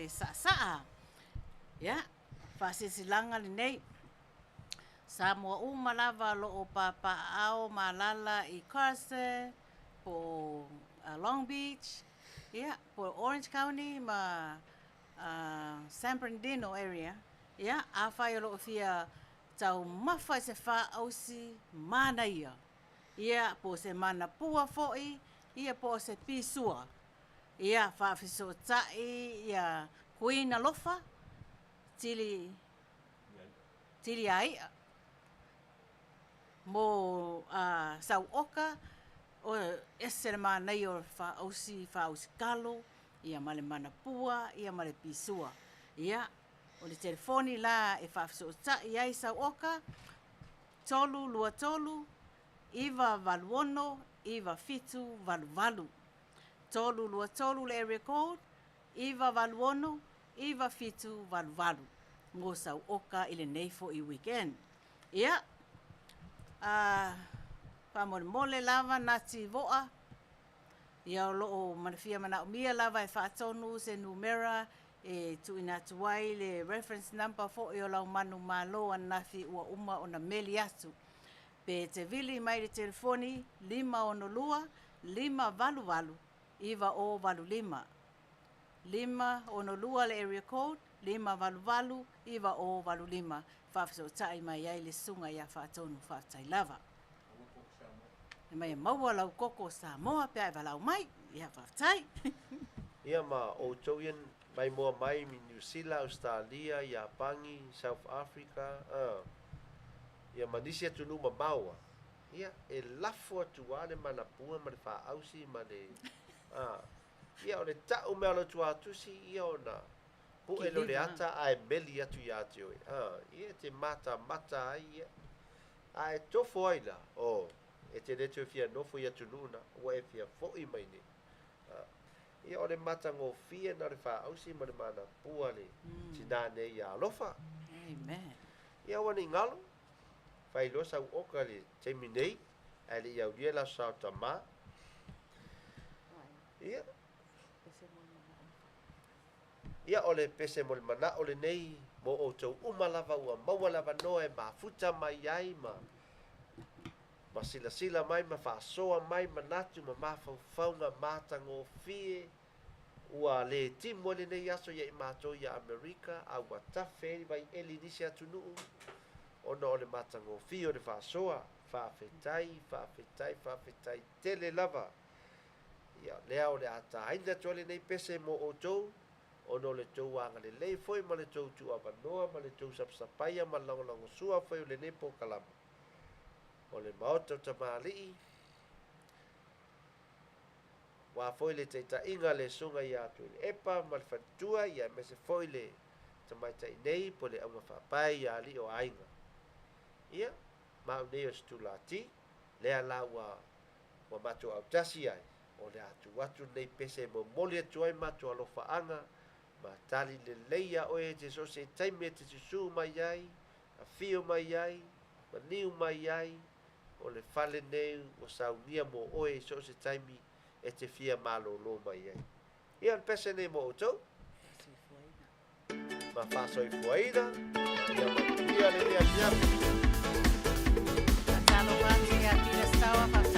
le saasaa. Ia, faasilasilaga lenei. Samoa uma lava o lo o papaaao ma alaala i Carson, po o Long Beach, ia, po o Orange County ma San Bernardino area, ia, afai o lo o fia taumafa i se faausi manaia, ia, po o se manapua foi, ia, po o se pisua, ia, faafesootai ia Queen Alofa, Tili, Tiliai'a mo Sauoka, o ese le manaia o le faausi, faausi kalo, ia ma le manapua, ia ma le pisua. Ia, o le telefoni la e faafesootai ai Sauoka, 323 986 9788. 323 le area code, 986 9788 mo Sauoka i lenei foi weekend. Ia, a, faamolemole lava Nati Voa, ia o lo o fia manaomia lava e faatonu se numera e tuuina atu ai le reference number foi o lau manumalo ananafi ua uma ona meli atu. Pe te vili mai i le telefoni 562 588 9085. 562 le area code, 588 9085, faafesootai mai ai le susuga ia Faatonu. Faafetai lava. E mai e maua lau koko Samoa pe a e valaau mai. Ia, faafetai. Ia ma outou ia maimoa mai mi Niu Sila, Ausetalia, Iapani, South Africa, ia ma nisi atunuu mamao a. Ia, e lafo atu lava le manapua ma le faausi ma le, Ia, o le ta'u mea o lau tuatusi, ia ona pu'e lea o le ata ae meli atu iā te oe. Ia e te matamata ai, ia. A e tofo ai la, oh, e te le toe fia nofo i atunuu na, ua e fia fo'i mai nei. Ia, o le matagofie na o le faausi ma le manapua a le tinā nei ia Alofa. Amen. Ia, aua ne i galo, fai loa sau oka i le taimi nei, ae le i aulia le Aso Sa o Tamā. Ia. Ia, o le pese mo le mana'o lenei mo outou uma lava ua maua le avanoa e mafuta mai ai ma ma silasila mai ma faasoa mai manatu ma mafaufauga matagofie ua le timu ai lenei aso ia i matou ia Amerika a ua tafe ai le vaieli i nisi atunuu ona o le matagofie o le faasoa. Faafetai, faafetai, faafetai tele lava. Ia, lea o le a taina atu ai lenei pese mo outou, ona o le tou agalelei foi ma le tou tuuavanoa ma le tou sapasapaia ma le lagolagosua foi o lenei polokalama o le Maota o Tamalii, aua foi le taitaiga a le Susuga ia Tuilaepa ma le faletua, ia aemaise foi le tamaitai nei po o le augafaapae ia Alii o Aiga. Ia, ma au nei o Setulati, lea la ua ua matou autasi ai, o le a tuu atu lenei pese e momoli atu ai matou alofaaga ma tali lelei iā oe e te so o se taimi e te susū mai ai, afio mai ai, maliu mai ai, o le fale nei ua saunia mo oe i so o se taimi e te fia malōlō mai ai. Ia, o le pese nei mo outou. Ma faasoifuaina, ia manuia lenei afiafi. Faatalofa atu ia Peter Sawa.